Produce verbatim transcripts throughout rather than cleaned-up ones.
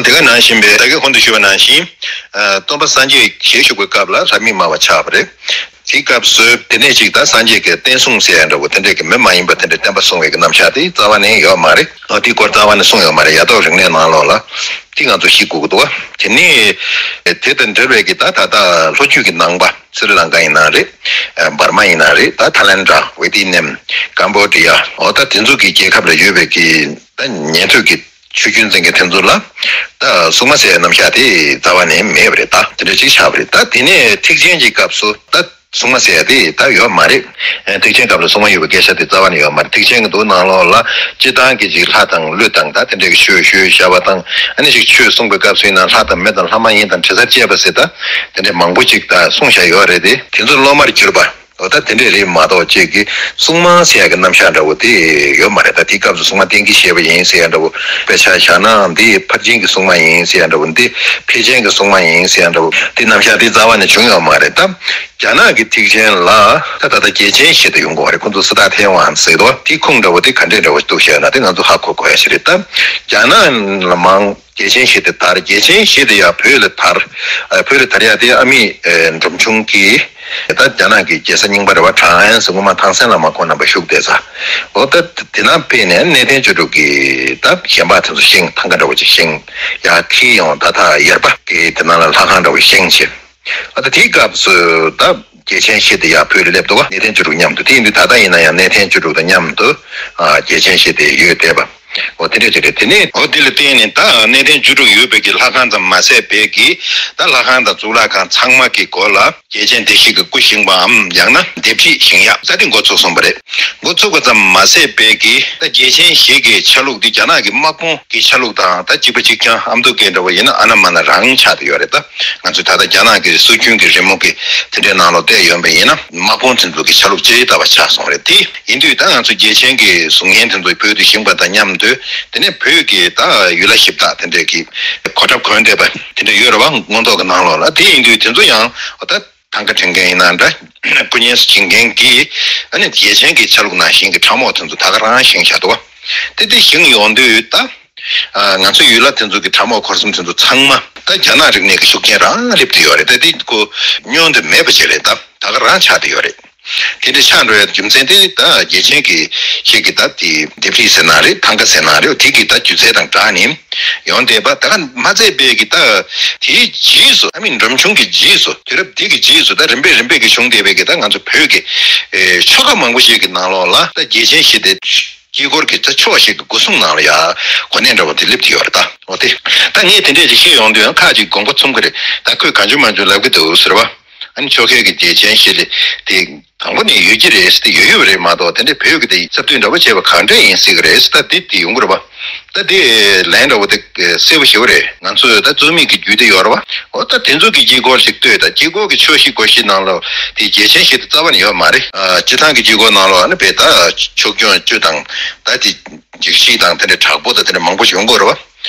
དེ་ག་ནང་བཞིན་པའི་ད་གིན་གོང་དུ་ཞུས་པ་ནང་བཞིན། ཨ། སྟོན་པ་སངས་རྒྱས་ཞལ་བཞུགས་པའི་སྐབས་ལ་ལྷ་མིག་དམར་བ་ཆགས་པ་རེད། དེའི་སྐབས་སུ་དེ་ནས་ཅིག་ད་སངས་རྒྱས་ཀྱི་བསྟན་སྲུང་ཟེར་ཡ་འདྲ་བོ་དེ་འདྲས་ཀྱི་མི་མ་ཡིན་པ་དེ་འདྲས་བསྟན་པ་སྲུང་བའི་གི་རྣམ་གཞག་དེ་རྩ་བ་ནས་ཡོད་མ་རེད། ཨ། དེའི་སྐོར་རྩ་བ་ནས་གསུངས་ཡོད་མ་རེད། ཡ་ཐོག་རིག་གནས་ནང་ལོགས་ལ་དེ་ང་ཚོ་ཤེས་དགོས་ཀྱི་འདུག་བ། དེ་ནས་དེ་དང་འབྲེལ་བའི་གི་ད་ད་ལྟ་ལྷོ་རྒྱུད་ཀྱི་ནང་པ་སི་རི་ལང་ཀ་ཡིན་ན་རེད། ཨ། འབར་མ་ཡིན་ན་རེད། ད་ཐའི་ལེན་ཌ། ཝེ་ཏི་ནམ། ཀམ་བོ་ཌི་ཡ། འོ་ད་དེ་ཚོ་གི་རྒྱལ་ཁབ་ལ་ཡོད་པའི་གི་ད་ཉན་ཐོས་ཀྱི་ཆོས་བརྒྱུད་འཛིན་མཁན་དེ་ཚོ་ལ་ད་སྲུང་མ་ཟེར་བའི་རྣམ་གཞག་དེ་རྩ་བ་ནས་མེད་པ་རེད། ད་དེ་འདྲ་ཅིག་ཆགས་པ་རེད། ད་དེ་ནས་ཐེག་ཆེན་གྱི་སྐབས་སུ་ད་སྲུང་མ་ཟེར་ཡ་དེ་ད་ཡོད་མ་རེད། ཨ། ཐེག་ཆེན་སྐབས་ལ་སྲུང་མ་ཡོད་པའི་སྐད་ཆ་དེ་རྩ་བ་ནས་ཡོད་མ་རེད། ཐེག་ཆེན་གྱི་མདོ་ནང་ལོགས་ལ་སྤྱིར་བཏང་གི་ཅིག་ལྷ་དང་ཀླུ་དང་ད་དེ་འདྲའི་གི་ཆོས་ཞུས་བཞག་པ་དང་། ཨ་ནི་ཅིག་ཆོས་གསུང་པའི་སྐབས་སུ་ཡིན་ན་ལྷ་དང་མི་དང་ལྷ་མ་ཡིན་དང་དྲི་ཟར་བཅས་པ་ཟེར་ད་དེ་འདྲའི་མང་པོ་ཅིག་ད་གསུངས་བཞག་ཡོད་རེད་དེ། དེ་ཚོ་སློབ་མར་གྱུར་པ། འོ་ད་དེ་འདྲས་རེད་མ་གཏོགས་ཅིག་གི་སྲུང་མ་ཟེར་ཡ་གི་རྣམ་གཞག་འདྲ་བོ་དེ་ཡོད་མ་རེད། ད་དེའི་སྐབས་སུ་སྲུང་མ་བསྟེན་གྱི་བཞེས་པ་ཡིན་ཟེར་ཡ་འདྲ་བོ་དཔེ་ཆ་བཞག་ན་འདི་ཕར་ཕྱིན་གྱི་སྲུང་མ་ཡིན་ཟེར་ཡ་འདྲ་བོ། འདི་ཕལ་ཆེན་གྱི་སྲུང་མ་ཡིན་ཟེར་ཡ་འདྲ་བོ། དེ་རྣམ་གཞག་དེ་རྩ་བ་ནས་བྱུང་ཡོད་མ་རེད། ད་རྒྱ་ནག་གི་ཐེག་ཆེན་ལ་ད་ད་ལྟ་རྒྱལ་ཆེན་ཞེས་དེ་ཡོང་གི་ཡོད་རེད། ཁོང་ཚོ་སི་ཏཱ་ཐེ་ཝན་ཟེར་དོ། དེའི་ཁུངས་འདྲ་བོ་དེ་ག་འདྲས་འདྲ་བོ་འདུག་བཤད་ན་དེ་ང་ཚོ་ཧ་གོ་དགོས་ཡ་ཞིག་རེད། ད་རྒྱ་ནག་ལ་མང་རྒྱལ་ཆེན་ཞེས་དེ་དར། རྒྱལ་ཆེན་ཞེས་དེ་ཡང་བོད་ལ་དར། ཨ། བོད་ལ་དར་ཡ་དེ་ཨ་མི་ཨེ་འབྲོམ་ཆུང་གིས་ད་རྒྱ་ནག་གི་རྒྱལ་ས་རྙིང་པ་རེད་བ། ཁྲང་ཨན་ཟེར། སྔོན་མ་ཐང་སན་བླ་མ་ཁོང་རྣམ་པ་བཞུགས་བསྡད་ས། འོ་ད་དེ་ན་ཕེབས་ནས་གནས་བརྟན་བཅུ་དྲུག་གི་ད་བཤན་པ་དེ་ཚོ་བཞེངས། ཐང་ག་འདྲ་བོ་ཅིག་བཞེངས། ཡར་འཁྱེར་ཡོང་། ད་ད་ཡར་པ་གི་དེ་ནང་ལ་ལྷ་ཁང་འདྲ་བོ་བཞེངས་བྱས། ཨ། ད་དེའི་སྐབས་སུ་ད་རྒྱལ་ཆེན་ཞེས་དེ་ཡར་བོད་ལ་སླེབས་འདུག་བ། གནས་བརྟན་བཅུ་དྲུག་མཉམ་དུ། དེ་ཡིན་དུས་ད་ལྟ་ཡིན་ན་ཡང་གནས་བརྟན་བཅུ་དྲུག་དང་མཉམ་དུ། ཨ། རྒྱལ་ཆེན་ཞེས་དེ་ཡོད་བསྡད་པ། འོ་དེ་འདྲ་ཅིག་རེད། དེ་ནས་འོ་དེ་ལ་བརྟེན་ནས་ད་གནས་བརྟན་བཅུ་དྲུག་ཡོད་པའི་གི་ལྷ་ཁང་ཙམ་མ་ཟད་པའི་གི་ད་ལྷ་ཁང་དང་གཙུག་ལག་ཁང་ཚང་མ་གི་སྒོ་ལ་རྒྱལ་ཆེན་བདེ་གཤེགས་ཀྱི་སྐུ་བཞེངས་པའམ་ཡང་ན་ལྡེབས་བྲིས་བཞེངས་ཡག་ད་དེ་འགོ་ཚུགས་སོང་བ་རེད། འགོ་ཚུགས་པ་ཙམ་མ་ཟད་པའི་གི་ད་རྒྱལ་ཆེན་ཞེས་ཀྱི་ཆ་ལུགས་འདི་རྒྱ་ནག་གི་དམག་དཔུང་གི་ཆ་ལུགས་དང་ད་གཅིག་པ་གཅིག་རྐྱང་ཨ་མདོ་སྐད་འདྲ་བོ་ཡིན་ན་ཨ་ན་མ་ན་རང་ཆགས་བསྡད་ཡོད་རེད། ད་ང་ཚོས་ད་ལྟ་རྒྱ་ནག་གི་སྲོལ་རྒྱུན་གྱི་རི་མོ་གི་དེ་འདྲའི་ནང་ལོགས་བལྟས་ཡོང་པ་ཡིན་ན་དམག་དཔུང་དེ་ཚོ་གི་ཆ་ལུགས་ཇི་ལྟ་བ་ཆགས་སོང་རེད། དེ་ཡིན་དུས་ད་ང་ཚོ་རྒྱལ་ཆེན་གྱི་གཟུགས་བརྙན་དེ་ཚོ་བོད་དུ་བཞེངས་པ་དང་མཉམ་དུ་དེ་ནས་བོད་ཀྱི་ད་ཡུལ་ལྷ་གཞི་བདག་དེ་འདྲའི་གི་གོ་ཁྲབ་གོན་བསྡད་པ་དེ་འདྲ་ཡོད་རེད་བ། མངོན་རྟོགས་ཀྱི་ནང་ལོགས་ལ། དེ་ཡིན་དུས་དེ་ཚོ་ཡང་ད་ཐང་ག་དྲན་མཁན་ཡིན་ན་འདྲ། སྐུ་བརྙན་བཞེངས་མཁན་གྱིས་ཨ་ནི་རྒྱལ་ཆེན་གྱི་ཆ་ལུགས་ནང་བཞིན་གྱི་ཁྲབ་རྨོག་དེ་ཚོ་ད་ག་རང་བཞེངས་བཞག་འདུག་བ། དེ་དེ་བཞེངས་ཡོང་དུས་ད། ཨ། ང་ཚོ་ཡུལ་ལྷ་དེ་ཚོ་གི་ཁྲབ་རྨོག་འཁོར་གསུམ་དེ་ཚོ་ཚང་མ་ད་རྒྱ་ནག་རིག་གནས་ཀྱི་ཤུགས་རྐྱེན་རང་སླེབས་ཏེ་ཡོད་རེད། ད་དེ་ཁོ་བསྙོན་དུ་མེད་པ་ཅིག་རེད། ད་ད་ག་རང་ཆགས་ཏེ་ཡོད་རེད། དེ་འདྲ་ཆགས་འགྲོ་ཡ་རྒྱུ་མཚན་དེ་ད་རྒྱལ་ཆེན་གྱི་ཞིག་གི་ད་དེ་ལྡེབས་བྲིས་ཟེར་ན་རེད། ཐང་ག་ཟེར་ན་རེད། དེ་གི་ད་སྒྱུ་རྩལ་དང་སྦྲགས་ནས་ཡོང་བསྡད་པ། ད་ག་མ་ཚད་པའི་གི་ད་དེའི་རྗེས་སུ་ཨ་མི་འབྲོམ་ཆུང་གི་རྗེས་སུ་དུས་རབས་དེ་གི་རྗེས་སུ་ད་རིམ་པས་རིམ་པས་གི་བྱུང་བསྡད་པའི་གི་ད་ང་ཚོ་བོད་ཀྱི་ཨེ་ཆོལ་ཁ་མང་པོ་ཞིག་གི་ནང་ལོགས་ལ་ད་རྒྱལ་ཆེན་ཞེས་དེ། དཀྱིལ་འཁོར་གྱི་ད་ཕྱོགས་ཤིག་གི་སྒོ་སྲུང་ནང་ལ་ཡ་གོ་གནས་འདྲ་བོ་དེ་སླེབས་ཀྱི་ཡོད་རེད་ད། འོ་དེ། ད་ངས་དེ་འདྲས་ཅིག་བཤད་ཡོང་དུས་ཡང་ཁ་ཅིག་དགོངས་པ་ཚོམ་གི་རེད། ད་ཁོས་གང་བྱུང་མང་བྱུང་ལབ་ཀྱི་འདུག་ཟེར་བ། ཨ་ནི་ཆོལ་ཁའི་གི་རྒྱལ་ཆེན་ཞིག་ལས་དེ་དང་པོ་ནས་ཡོད་ཀྱི་རེད་ཟེར་ཏེ་ཡོད་ཡོད་རེད་མ་གཏོགས་དེ་འདྲས་བོད་ཀྱི་དེ་ཚབ་མཚོན་འདྲ་བོ་བྱས་པ་གང་འདྲས་ཡིན་སྲིད་ཀྱི་རེད་ཟེར། ད་དེ་དེ་ཡོང་གི་རེད་བ། ད་དེ་ལན་འདྲ་བོ་དེ་གསལ་པོ་ཞེ་པོ་རེད། ང་ཚོས་ད་རྩོད་མེད་ཀྱི་རྒྱུད་དེ་ཡོད་རེད་བ། འོ་ད་དེ་ཚོ་གི་དཀྱིལ་འཁོར་ཞིག་ལྟོས། ད་དཀྱིལ་འཁོར་གྱི་ཕྱོགས་བཞི་སྒོ་བཞི་ནང་ལོགས་དེ་རྒྱལ་ཆེན་ཞིག་ཏུ་རྩ་བ་ནས་ཡོད་མ་རེད། ཨ། སྤྱིར་བཏང་གི་དཀྱིལ་འཁོར་ནང་ལོགས་ཨ་ནི་བས་ད་ཕྱོགས་སྐྱོང་བཅུ་དང་ད་དེ་འཇིགས་བྱེད་དང་དེ་འདྲ་དྲག་པོ་དང་དེ་འདྲ་མང་པོ་ཞིག་ཡོང་གི་ཡོད་རེད་བ།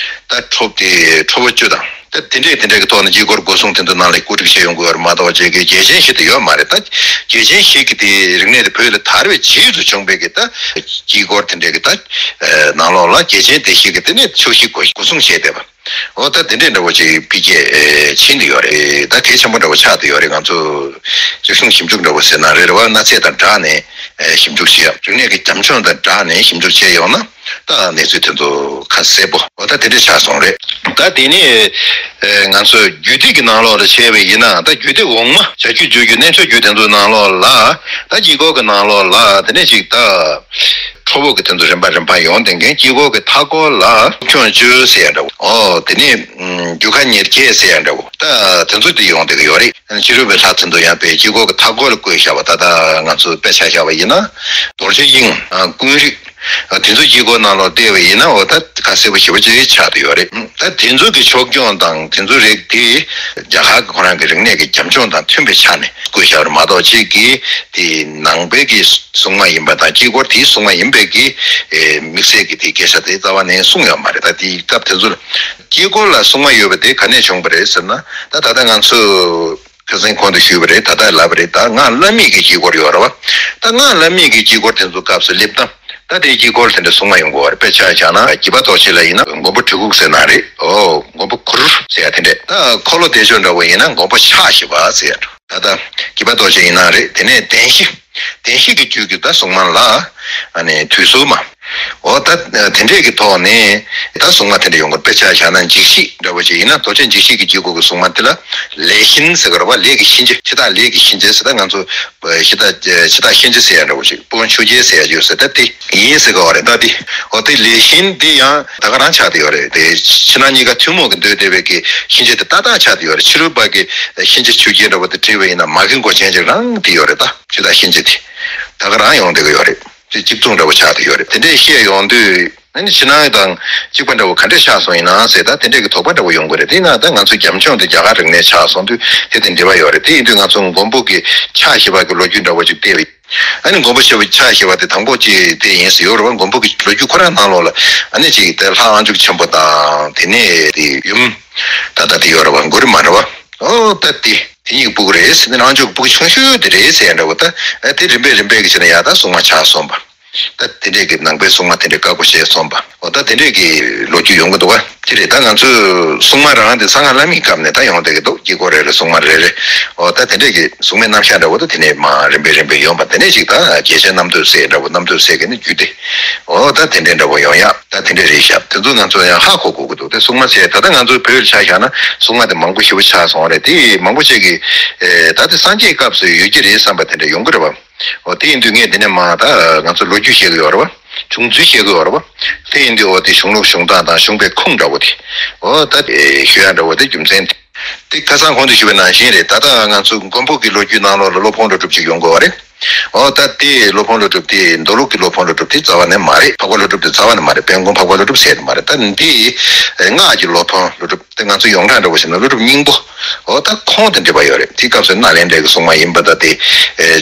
ད་ཁྲོ་བོ་དེ་ཁྲོ་བོ་བཅུ་དང་ད་དེ་འདྲས་དེ་འདྲས་ཀྱི་ཐོག་ནས་དཀྱིལ་འཁོར་སྒོ་སྲུང་དེ་ཚོ་ནང་ལ་བཀོད་སྒྲིག་བྱས་ཡོང་གི་ཡོད་རེད་མ་གཏོགས་ཅིག་གི་རྒྱལ་ཆེན་ཞིག་ཏུ་ཡོད་མ་རེད། ད་རྒྱལ་ཆེན་ཞིག་གི་དེ་རིག་གནས་དེ་བོད་ལ་དར་བའི་རྗེས་སུ་བྱུང་བའི་གི་ད་དཀྱིལ་འཁོར་དེ་འདྲས་ཀྱི་ད་ནང་ལོགས་ལ་རྒྱལ་ཆེན་དེ་ཞིག་གི་དེ་ནས་ཕྱོགས་བཞི་སྒོ་སྒོ་སྲུང་བྱས་བསྡད་པ། འོ་ད་དེ་འདྲས་འདྲ་བོ་ཅིག་འཕེལ་རྒྱས་ཕྱིན་དུ་ཡོད་རེད། ད་གལ་ཆེན་པོ་འདྲ་བོ་ཆགས་དུ་ཡོད་རེད། ང་ཚོ་རིག་གཞུང་ཞིབ་འཇུག་འདྲ་བོ་ཟེར་ན་རེད་རེད་བ། གནའ་རྫས་དང་སྦྲགས་ནས་ཞིབ་འཇུག་བྱེད་ཡག་རིག་གནས་ཀྱི་རྒྱབ་ལྗོངས་དང་སྦྲགས་ནས་ཞིབ་འཇུག་བྱས་ཡོང་ན་ད་གནས་ཚུལ་དེ་ཚོ་ཁ་གསལ་པོ་འོ་ད་དེ་འདྲས་ཆགས་སོང་རེད། ད་དེ་ནས་ང་ཚོ་རྒྱུད་སྡེ་གི་ནང་ལོགས་ལ་བྱས་པ་ཡིན་ན་ད་རྒྱུད་སྡེ་འོག་མ་བྱ་རྒྱུད་སྤྱོད་རྒྱུད་རྣལ་འབྱོར་རྒྱུད་དེ་ཚོའི་ནང་ལོགས་ལ་ད་དཀྱིལ་འཁོར་གྱི་ནང་ལོགས་ལ་དེ་ནས་ཅིག་ད། ཁྲོ་བོ་གི་དེ་ཚོ་རིམ་པ་རིམ་པ་ཡོང་དེ་མཁན་དཀྱིལ་འཁོར་གྱི་མཐའ་སྐོར་ལ་ཁྱོན་བཅུ་ཟེར་ཡ་འདྲ་བོ། ཨོ་དེ་ནས་རྒྱུ་སྐར་ཉེར་བརྒྱད་ཟེར་ཡ་འདྲ་བོ། ད་དེ་ཚོ་དེ་ཡོང་བསྡད་ཀྱི་ཡོད་རེད། ཕྱི་རོལ་པའི་ལྷ་དེ་ཚོ་ཡང་པའི་དཀྱིལ་འཁོར་གྱི་མཐའ་སྐོར་ལ་བཀོད་བཞག་པ། ད་ལྟ་ང་ཚོ་དཔེ་ཆ་བཞག་པ་ཡིན་ན་རྡོ་རྗེ་དབྱིངས། ཀུན་རིག། དེ་ཚོ་དཀྱིལ་འཁོར་ནང་ལོགས་བལྟས་པ་ཡིན་ན་འོ་ད་ཁ་གསལ་པོ་ཞེ་པོ་ཅིག་ཆགས་བསྡད་ཡོད་རེད། ད་དེ་ཚོ་གི་ཕྱོགས་སྐྱོང་དང་དེ་ཚོ་རིགས་དེ་རྒྱ་གར་གྱི་ཁོ་རང་གི་རིག་གནས་ཀྱི་རྒྱབ་ལྗོངས་དང་མཐུན་པའི་ཆ་ནས་བཀོད་བཞག་པ་རེད་མ་གཏོགས་ཅིག་གིས་དེ་ནང་པའི་གི་སྲུང་མ་ཡིན་པ་དང་དཀྱིལ་འཁོར་དེའི་སྲུང་མ་ཡིན་པའི་གི་ཨེ་དམིགས་བསལ་གྱི་དེ་སྐད་ཆ་དེ་རྩ་བ་ནས་གསུངས་ཡོད་མ་རེད། ད་དེའི་སྐབས་དེ་ཚོར་དཀྱིལ་འཁོར་ལ་སྲུང་མ་ཡོད་པ་དེ་ག་ནས་བྱུང་བ་རེད་ཟེར་ན། ད་ད་ལྟ་ང་ཚོས་ཁ་སང་གོང་དུ་ཞུས་པ་རེད། ད་ལྟ་ལབ་པ་རེད། ད་སྔགས་བླ་མེད་ཀྱི་དཀྱིལ་འཁོར་ཡོད་རེད་བ། ད་སྔགས་བླ་མེད་ཀྱི་དཀྱིལ་འཁོར་དེ་ཚོ་སྐབས་སུ་སླེབས་ན་ད་དེའི་དཀྱིལ་འཁོར་དེ་འདྲ་སྲུང་མ་ཡོང་དགོས་པ་རེད། དཔེ་ཆ་བཞག་ན་དགྱེས་པ་རྡོ་རྗེ་ལ་ཡིན་ན་མགོན་པོ་གྲི་གུག་ཟེར་ན་རེད། ཨོ་མགོན་ ད་འཁོར་ལོ་བདེ་མཆོག་འདྲ་བོ་ཡིན་ན་མགོན་པོ་ཕྱག་བཞི་པ་ཟེར་ཡ་འགྲོ། ད་ལྟ་དགྱེས་པ་རྡོ་རྗེ་ཡིན་ན་རེད། དེ་ནས་བདེན་བཞི། བདེན་བཞི་གི་རྒྱུད་ཀྱི་ད་གཟུངས་མ་ལ། ཨ་ནི་དུས་གསུམ་མ། འོ་ད་དེ་འདྲས་ཀྱི་ཐོག་ནས་ད་གཟུངས་མ་དེ་འདྲ་ཡོང་གི་རེད། དཔེ་ཆ་བཞག་ན་འཇིགས་བྱེད་འདྲ་བོ་ཅིག་ཡིན་ན། རྡོ་རྗེ་འཇིགས་བྱེད་ཀྱི་རྒྱུད་སྐུ་གི་གཟུངས་མ་དེ་ལ་ལས་གཤིན་ཟེར་གི་རེད་བ། ལས་ཀྱི་གཤིན་རྗེ། འཆི་བདག་ལས་ཀྱི་གཤིན་རྗེ་ཟེར། ད་ང་ཚོ་འཆི་བདག་འཆི་བདག་གཤིན་རྗེ་ཟེར་ཡ་འདྲ་བོ་ཅིག་དཔུང་ཆུ་རྐྱལ་ཟེར་ཡ་ཡོད་ཟེར། ད་དེ་ཡིན་ཟེར་གི་བ་རེད། ད་དེ་འོ་དེ་ལས་གཤིན་དེ་ཡང་ད་ག་རང་ཆགས་བསྡད་ཡོད་རེད། དེ་ཕྱི་ནང་གཉིས་ཀ་ཐུན་མོང་གི་འདོད་བདེ་བའི་གི་གཤིན་རྗེ་དེ་ཏག་ཏག་ཆགས་བསྡད་ཡོད་རེད། ཕྱི་རོལ་པ་གི་གཤིན་རྗེ་ཆུ་རྐྱལ་འདྲ་བོ་དེ་བྲིས་པ་ཡིན་ན་མ་གི་མགོ་ཅན་ཅིག་རང་དེ་ཡོད་རེད། ད་འཆི་བདག་གཤིན་རྗེ་དེ་ད་ག་རང་ཡོང་བསྡད་གི་ཡོད་རེད། དེ་གཅིག་མཚུངས་འདྲ་བོ་ཆགས་བསྡད་ཡོད་རེད། དེ་འདྲས་བཤད་ཡོང་དུས། ཨ་ནི་ཕྱི་ནང་དང་གཅིག་པ་འདྲ་བོ་ག་འདྲས་ཆགས་སོང་ཡིན་ན་ཟེར། ད་དེ་འདྲས་ཀྱི་དོགས་པ་འདྲ་བོ་ཡོང་གི་རེད། དེས་ན་ད་ང་ཚོའི་རྒྱབ་ལྗོངས་དེ་རྒྱ་གར་རིག་གནས་ཆགས་སོང་དུས་དེ་དང་འབྲེལ་བ་ཡོད་རེད། དེ་ཡིན་དུས་ང་ཚོ་མགོན་པོ་གི་ཕྱག་བཞི་པ་གི་ལོ་རྒྱུས་འདྲ་བོ་ཅིག་བལྟས་པ་ཡིན། ཨ་ནི་མགོན་པོ་ཕྱག་བཞི་པ་དེ་དང་པོ་ཅིག་དེ་ཡིན་ཟེར་ཡོད་རེད་བ། མགོན་པོ་གི་ལོ་རྒྱུས་ཁོ་རང་ནང་ལོགས་ལ་ཨ་ནི་ཅིག་དེ་ལྷ་དབང་ཕྱུག་ཆེན་པོ་དང་དེ་ནས་དེ་ཡུམ་ད་ལྟ་དེ་ཡོད་རེད་བ། གུ་རུ་མ་རེད་བ། ཨོ་ད་དེ་དེ་གཉིས་ཀྱི་སྤུ་གུ་རེད་ཟེར། དེ་ནས་དབང་ཕྱུག་གི་སྤུ་གུ་ཆུང་ཤོས་དེ་རེད་ཟེར་ཡ་འདྲ་བོ། ད་ཨ་དེ་རིམ་པས་རིམ་པས་ཀྱི་བྱས་ན་ཡ་ད་གཟུངས་མ་ཆགས་སོང་བ། ད་དེ་འདྲས་ཀྱི་ནང་པའི་གཟུངས་མ་དེ་འདྲས་དཀར་པོ་བྱས་སོང་བ། འོ་ད་དེ་འདྲས་ཀྱི་ལོ་རྒྱུས་ཡོང་གི་འདུག་བ། དེ་རེད། ད་ང་ཚོས་གཟུངས་མ་རང་དེ་གསང་སྔགས་བླ་མེད་སྐབས་ནས་ད་ཡོང་བསྡད་ཀྱི་འདུག་དཀྱིལ་འཁོར་རེ་རེ་གཟུངས་མ་རེ་རེ། འོ་ད་དེ་འདྲས་ཀྱི་གཟུངས་མའི་རྣམ་གཞག་འདྲ་བོ་ད་དེ་ནས་མར་རིམ་པས་རིམ་པས་ཡོང་བ། དེ་ནས་ཅིག་ད་རྒྱལ་ཆེན་རྣམ་ཐོས་སྲས་འདྲ་བོ། རྣམ་ཐོས་སྲས་ཀྱི་ནི་རྒྱུད་སྡེ། འོ་ད་དེ་འདྲས་འདྲ་བོ་ཡོང་ཡ། ད་དེ་འདྲས་རེད་ཤག་དེ་ཚོ་ང་ཚོ་ཡང་ཧ་གོ་དགོས་ཀྱི་འདུག་དེ་གཟུངས་མ་ཟེར་ད་ལྟ་ང་ཚོའི་བོད་ལ་ཆ་བཞག་ན་གཟུངས་མ་དེ་མང་པོ་ཞེ་པོ་ཆགས་སོང་བ་རེད། དེ་མང་པོ་ཅིག་གིས་ཨེ་ད་དེ་སངས་རྒྱས་སྐབས་སུ་ཡོད་ཀྱི་རེད་བསམ་པ་དེ་འདྲ་ཡོང་གི་རེད་བ། འོ་དེ་ཡིན་དུས་ངས་འདི་ནས་མ་ད་ང་ཚོ་ལོ་རྒྱུས་བཤད་གི་ཡོད་རེད་བ། བྱུང་ཚུལ་བཤད་གི་ཡོད་རེད་བ། དེ་ཡིན་དུས་འོ་དེ་གཞུང་ལུགས་གཞུང་སྟངས་དང་གཞུང་པའི་ཁུངས་འདྲ་བོ་དེ། འོ་ད་དེ་ཞུ་ཡ་འདྲ་བོ་དེ་རྒྱུ་མཚན་དེ། དེ་ཁ་སང་གོང་དུ་ཞུས་པ་ནང་བཞིན་རེད། ད་ལྟ་ང་ཚོ་མགོན་པོ་གི་ལོ་རྒྱུས་ནང་ལོགས་ལ་སློབ་དཔོན་ཀླུ་སྒྲུབ་ཅིག་ཡོང་གི་ཡོད་རེད། འོ་ད་དེ་སློབ་དཔོན་ཀླུ་སྒྲུབ་དེ་མདོ་ལུགས་ཀྱི་སློབ་དཔོན་ཀླུ་སྒྲུབ་དེ་རྩ་བ་ནས་མ་རེད། འཕགས་པ་ཀླུ་སྒྲུབ་དེ་རྩ་བ་ནས་མ་རེད། དཔལ་མགོན་འཕགས་པ་ཀླུ་སྒྲུབ་ཟེར་དེ་མ་རེད། ད་འདི་སྔགས་ཀྱི་སློབ་དཔོན་ཀླུ་སྒྲུབ་དེ་ང་ཚོ་ཡོངས་གྲགས་འདྲ་བོ་བྱས་ན་ཀླུ་སྒྲུབ་སྙིང་པོ། འོ་ད་ཁོང་དང་འབྲེལ་བ་ཡོད་རེད། དེའི་སྐབས་སུ་སྣ་ལེན་འདྲ་གི་གསུང་བ་ཡིན་པ་ད་དེ་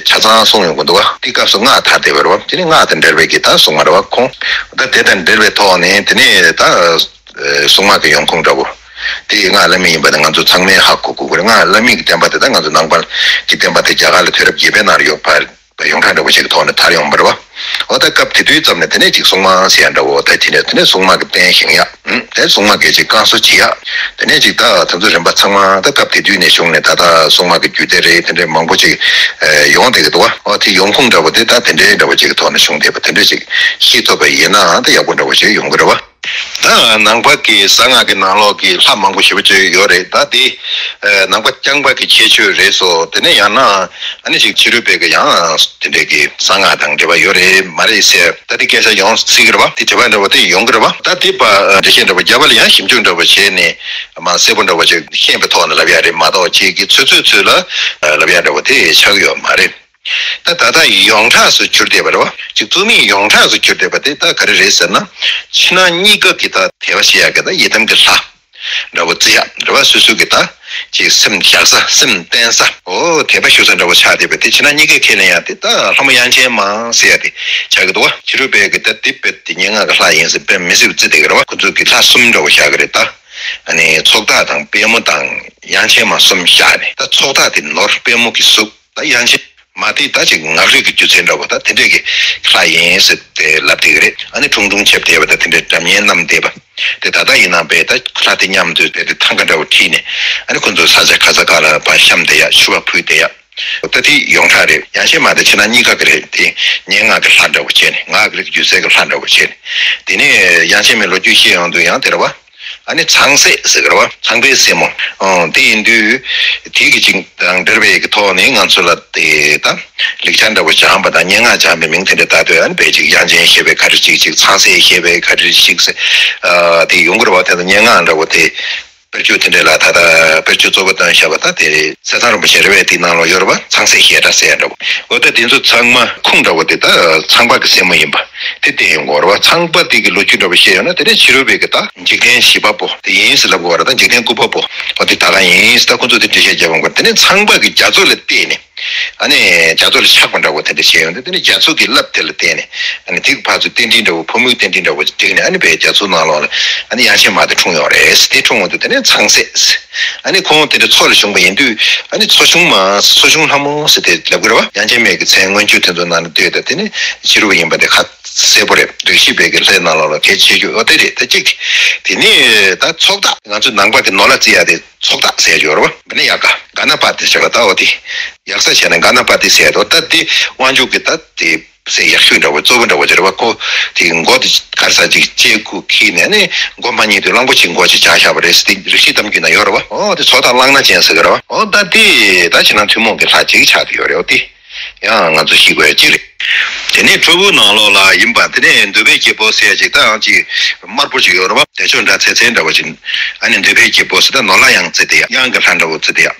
ཆ་ཚང་གསུང་ཡོང་གི་འདུག་བ། དེའི་སྐབས་སུ་སྔགས་དར་བསྡད་པ་རེད་བ། དེ་ནི་སྔགས་དང་འབྲེལ་བའི་གི་ད་གསུང་བ་རེད་བ། ཁོང་ད་དེ་དང་འབྲེལ་བའི་ཐོག་ནས་དེ་ནས་ད་གསུང་སྔགས་ཀྱི་ཡོང་ཁུངས་འདྲ་བོ། དེ་སྔགས་བླ་མེད་ཡིན་པ་དེ་ང་ཚོ་ཚང་མས་ཧ་གོ་དགོས་ཀྱི་རེད། སྔགས་བླ་མེད་ཀྱི་བསྟན་པ་དེ་ད་ང་ཚོ་ནང་པ་གི་བསྟན་པ་དེ་རྒྱ་གར་ལ་དུས་རབས་བརྒྱད་པའི་ནང་ལ་ཡོད་པ་ཡོངས་གྲགས་འདྲ་བོ་ཞིག་གི་ཐོག་ནས་དར་ཡོང་བ་རེད་བ། འོ་ད་སྐབས་དེ་དུས་ཙམ་ནས་དེ་ནས་ཅིག་གསུང་མ་ཟེར་ཡ་འདྲ་བོ། ད་དེ་ནས་དེ་ནས་གསུང་མ་གི་རྟེན་བཞེངས་ཡ། ཨུམ། དེ་གསུང་མ་གི་ཅིག་བསྐང་གསོ་བྱེད་ཡ། དེ་ནས་ཅིག་ད་དེ་ཚོ་རིམ་པ་ཚང་མ་ད་སྐབས་དེ་དུས་ནས་བྱུང་ནས་ད་ལྟ་གསུང་མ་གི་རྒྱུད་སྡེ་རེད། དེ་འདྲའི་མང་པོ་ཅིག་ཡོང་བསྡད་ཀྱི་འདུག་བ། འོ་དེ་ཡོང་ཁུངས་འདྲ་བོ་དེ་ད་དེ་འདྲའི་འདྲ་བོ་ཅིག་གི་ཐོག་ནས་བྱུང་བསྡད་པ་དེ་འདྲ་ཅིག་ཤེས་ཐུབ་པ་ཡིན་ན་ད་ཡག་པོ་འདྲ་བོ་ཞིག་ཡོང་གི་རེད་བ། ད་ནང་པ་གི་གསང་སྔགས་ཀྱི་ནང་ལོགས་ཀྱི་ལྷ་མང་པོ་ཞེ་པོ་ཅིག་ཡོད་རེད། ད་དེ་ནང་པ་རྐྱང་པ་གི་ཁྱད་ཆོས་རེད་སོ། དེ་ནས་ཡང་ན་ཨ་ནི་ཅིག་ཕྱི་རོལ་པའི་གི་ཡང་དེ་འདྲའི་གི་གསང་སྔགས་དང་འབྲེལ་བ་ཡོད་རེད་མ་རེད་ཟེར། ད་དེ་སྐད་ཆ་ཡོང་སྲིད་གི་རེད་བ། དེ་དྲི་བ་འདྲ་བོ་དེ་ཡོང་གི་རེད་བ། ད་དེ་པ་འགྲེལ་བཤད་འདྲ་བོ་རྒྱབ་པ་ལ་ཡང་ཞིབ་འཇུག་འདྲ་བོ་བྱས་ནས་མ་གསལ་པོ་འདྲ་བོ་ཅིག་ཤེས་པའི་ཐོག་ནས་ལབ་ཡ་རེད་མ་གཏོགས་ཅིག་གི་ཚོད་ཚོད་ཚོད་ལ་ལབ་ཡ་འདྲ་བོ་དེ་ཆགས་ཀྱི་ཡོད་མ་རེད། ད་ད་ལྟ་ཡོངས་གྲགས་སུ་གྱུར་བསྡད་པ་རེད་བ། ཅིག་རྩོད་མེད་ཡོངས་གྲགས་སུ་གྱུར་བསྡད་པ་དེ་ད་ག་རེ་རེད་ཟེར་ན། ཕྱི་ནང་གཉིས་ཀ་གི་ད་དད་པ་བྱེད་ཡག་གི་ད་ཡི་དམ་གྱི་ལྷ་འདྲ་བོ་བརྩི་ཡག་འདྲ་བ། སོ་སོ་གི་ད་ཅིག་སེམས་བཞག་ས་སེམས་བརྟེན་ས། འོ་དད་པ་ཞུ་ས་འདྲ་བོ་ཆགས་བསྡད་པ་དེ་ཕྱི་ནང་གཉིས་ཀས་ཁས་ལེན་ཡག་དེ་ད་ལྷ་མོ་དབྱངས་ཅན་མ་ཟེར་ཡག་དེ་ཆགས་ཀྱི་འདུག་བ། ཕྱི་རོལ་པས་གི་ད་དེ་དཔེ་དེ་སྙན་ངག་གི་ལྷ་ཡིན་ཟེར་དཔེ་མི་སྲིད་པ་བརྩི་བསྡད་ཀྱི་རེད་བ། ཁོ་ཚོ་གི་ལྷ་གསུམ་འདྲ་བོ་བཞག་གི་རེད་ད། ཨ་ནི་ཚོགས་བདག་དང་དཔལ་མོ་དང་དབྱངས་ཅན་མ་གསུམ་བཞག་ནས། ད་ཚོགས་བདག་དེ་ནོར། དཔལ་མོ་གི་གཟུགས། ད་དབྱངས་ཅན་མ་དེ་ད་ཅིག་ངག་རིག་གི་སྒྱུ་རྩལ་འདྲ་བོ་ད་དེ་འདྲས་ཀྱི་ལྷ་ཡིན་ཟེར་ཏེ་ལབ་བསྡད་ཀྱི་རེད། ཨ་ནི་ཁྲུང་ཁྲུང་བྱས་བསྡད་པ་ད་དེ་འདྲས་སྒྲ་སྙན་བསྣམས་བསྡད་པ། དེ་ད་ལྟ་ཡིན་ན་བས་ད་ལྷ་དེ་མཉམ་དུ་བསྡད་དེ་ཐང་ག་འདྲ་བོ་ཁྲིད་ནས། ཨ་ནི་ཁོ་ཚོ་ས་ཆ་ག་ས་ག་ལ་ཕར་བཤམས་བསྡད་ཡ། ཕྱུ་པ་ཕུལ་བསྡད་ཡ། ད་དེ་ཡོངས་གྲགས་རེད། དབྱངས་ཅན་མ་དེ་ཕྱི་ནང་གཉིས་ཀ་གི་རེད། དེ་སྙན་ངག་གི་ལྷ་འདྲ་བོ་བྱས་ནས། ངག་གི་རིགས་སྒྱུ་རྩལ་གྱི་ལྷ་འདྲ་བོ་བྱས་ནས། དེ་ནས་དབྱངས་ཅན་མའི་ལོ་རྒྱུས་བཤད་ཡོང་དུས་ཡང་དེ་རེད་བ། ཨ་ནི་ཚངས་སྲས་ཟེར་གི་རེད་བ། ཚངས་པའི་སྲས་མོ། ཨང་། དེ་ཡིན་དུས་དེ་གི་ཅིག་དང་འབྲེལ་བའི་གི་ཐོག་ནས་ང་ཚོ་ལ་དེ་ད་ལེགས་སྦྱར་འདྲ་བོ་སྦྱངས་པ་དང་སྙན་ངག་སྦྱངས་པའི་མིང་དེ་འདྲ་བཏགས་དུས། ཨ་ནི་བས་ཅིག་དབྱངས་ཅན་ཞེས་པའི་ག་རེ་ཅིག་ཅིག་ཚངས་སྲས་ཞེས་པའི་ག་རེ་ཅིག་ཟེར། ཨ། དེ་ཡོང་གི་རེད་བ། དེ་ཚོ་སྙན་ངག་འདྲ་བོ་དེ། དཔེར་བརྗོད་དེ་འདྲ་ལ་ད་ལྟ་དཔེར་བརྗོད་གཙོ་བོ་བཏོན་བཞག་པ་ད་དེ་རེད། གསེར་ཐང་རིན་པོ་ཆེ་རེད་བས། དེའི་ནང་ལོགས་ཡོད་རེད་བ། ཚངས་སྲས་ཞལ་གྲངས་ཟེར་ཡ་འདྲ་བོ། འོ་ད་དེ་ཚོ་ཚང་མ་ཁུངས་འདྲ་བོ་དེ་ད་ཚངས་པ་གི་སྲས་མོ་ཡིན་པ་དེ་བསྟན་ཡོང་གི་ཡོད་རེད་བ། ཚངས་པ་དེ་གི་ལོ་རྒྱུས་འདྲ་བོ་བཤད་ཡོང་ན། དེ་ནས་ཕྱི་རོལ་པའི་གི་ད་འཇིག་རྟེན་བྱིས་པ་པོ་དེ་ཡིན་ཟེར་ལབ་དགོས་རེད། ད་འཇིག་རྟེན་ལྐུགས་པ་པོ། འོ་དེ་ད་ག་ཡིན་ཟེར། ད་ཁོ་ཚོ་དེ་འགྲེལ་བཤད་རྒྱབ་ཡོང་གི་རེད། དེ་ནས་ཚངས་པ་གི་རྒྱ་མཚོ་ལ་བལྟས་ནས། ཨ་ནི་རྒྱ་མཚོ་ལ་ཆགས་པ་འདྲ་བོ་དེ་འདྲ་བྱས་ཡོང་དུས། དེ་ནི་རྒྱ་མཚོ་གི་རླབས་དེ་ལ་བརྟེན་ནས། ཨ་ནི་དེ་གི་ཕར་ཚུར་རྟེན་འབྲེལ་འདྲ་བོ། ཕོ་མོའི་རྟེན་འབྲེལ་འདྲ་བོ་བསྒྲིགས་ནས། ཨ་ནི་བས་རྒྱ་མཚོའི་ནང་ལོགས་ལ་ཨ་ནི་དབྱངས་ཅན་མ་དེ་འཁྲུངས་ཡོད་རེད། དེ་འཁྲུངས་ཡོང་དུས་དེ་ནི་ཚངས་སྲས། ཨ་ནི་ཁོང་དེ་འདྲ་མཚོ་ལ་བྱུང་བ་ཡིན་དུས། ཨ་ནི་མཚོ་ཆུང་མ། མཚོ་ཆུང་ལྷ་མོ་ཟེར་ཏེ་ལབ་དགོས་རེད་བ། དབྱངས་ཅན་མའི་གི་མཚན་མངོན་བརྗོད་དེ་ཚོ་ནང་ལ་ལྟོས་དང་། དེ་ནི་ཕྱི་རོལ་པ་ཡིན་པ་དེ་ཁ་ གསལ་པོ་རེད། རིགས་ཤེས་པའི་གི་ལྷའི་ནང་ལོགས་ལ་གལ་ཆེ་རྒྱུ་འོ་དེ་རེད། ད་གཅིག་དེ་ནས་ད་ཚོགས་བདག་ང་ཚོ་ནང་པ་གི་ནོར་ལྷ་བརྩི་ཡ་དེ་ཚོགས་བདག་ཟེར་ཡོད་རེད་བ། དེ་ནས་ཡ་ག་ག་ན་པ་ཏི་ཟེར་བ་ད་འོ་དེ་ཡག་ས་བྱས་ན་ག་ན་པ་ཏི་ཟེར་ཡ་དོ། ད་དེ་དབང་ཕྱུག་གི་ད་དེ་སེ་ཡག་ཤོས་འདྲ་བོ་གཙོ་བོ་འདྲ་བོ་ཅིག་རེད་བ། ཁོ་དེ་མགོ་དེ་གར་ས་ཅིག་ལྕེ་ཁུ་ཁྱེར་ནས་ནི་མགོ་མ་ཉིད་དུ་གླང་པོ་ཆེ་མགོ་ཅིག་བྱ་བཞག་པ་རེད་ཟེར་ཏེ་རིགས་ཤེས་གཏམ་རྒྱུད་ན་ཡོད་རེད་བ། འོ་དེ་ཚོགས་བདག་གླང་སྣ་ཅན་ཟེར་གི་རེད་བ། འོ་ད་དེ་ད་ཕྱི་ནང་ཐུན་མོང་གི་ལྷ་ཅིག་ཆགས་ཏེ་ཡོད་རེད། འོ་དེ་ཡང་ང་ཚོ་ཤེས་དགོས་ཡ་གཅིག་རེད། དེ་ནས་ཁྲོ་བོའི་ནང་ལོགས་ལ་ཡིན་པ་དེ་ནས་འདོད་པའི་རྒྱལ་པོ་ཟེར་ཡ་ཅིག་ད་ཡང་ཅིག་དམར་པོ་ཅིག་ཡོད་རེད་བ། དེ་ཆོ་འདྲ་ཚེ་ཚེ་འདྲ་བོ་ཅིག་ཨ་ནི་འདོད་པའི་རྒྱལ་པོ་ཟེར་ད་ནོར་ལྷ་ཡང་བརྩི་དེ་ཡ། གཡང་གི་ལྷ་འདྲ་བོ་བརྩི་དེ་ཡ།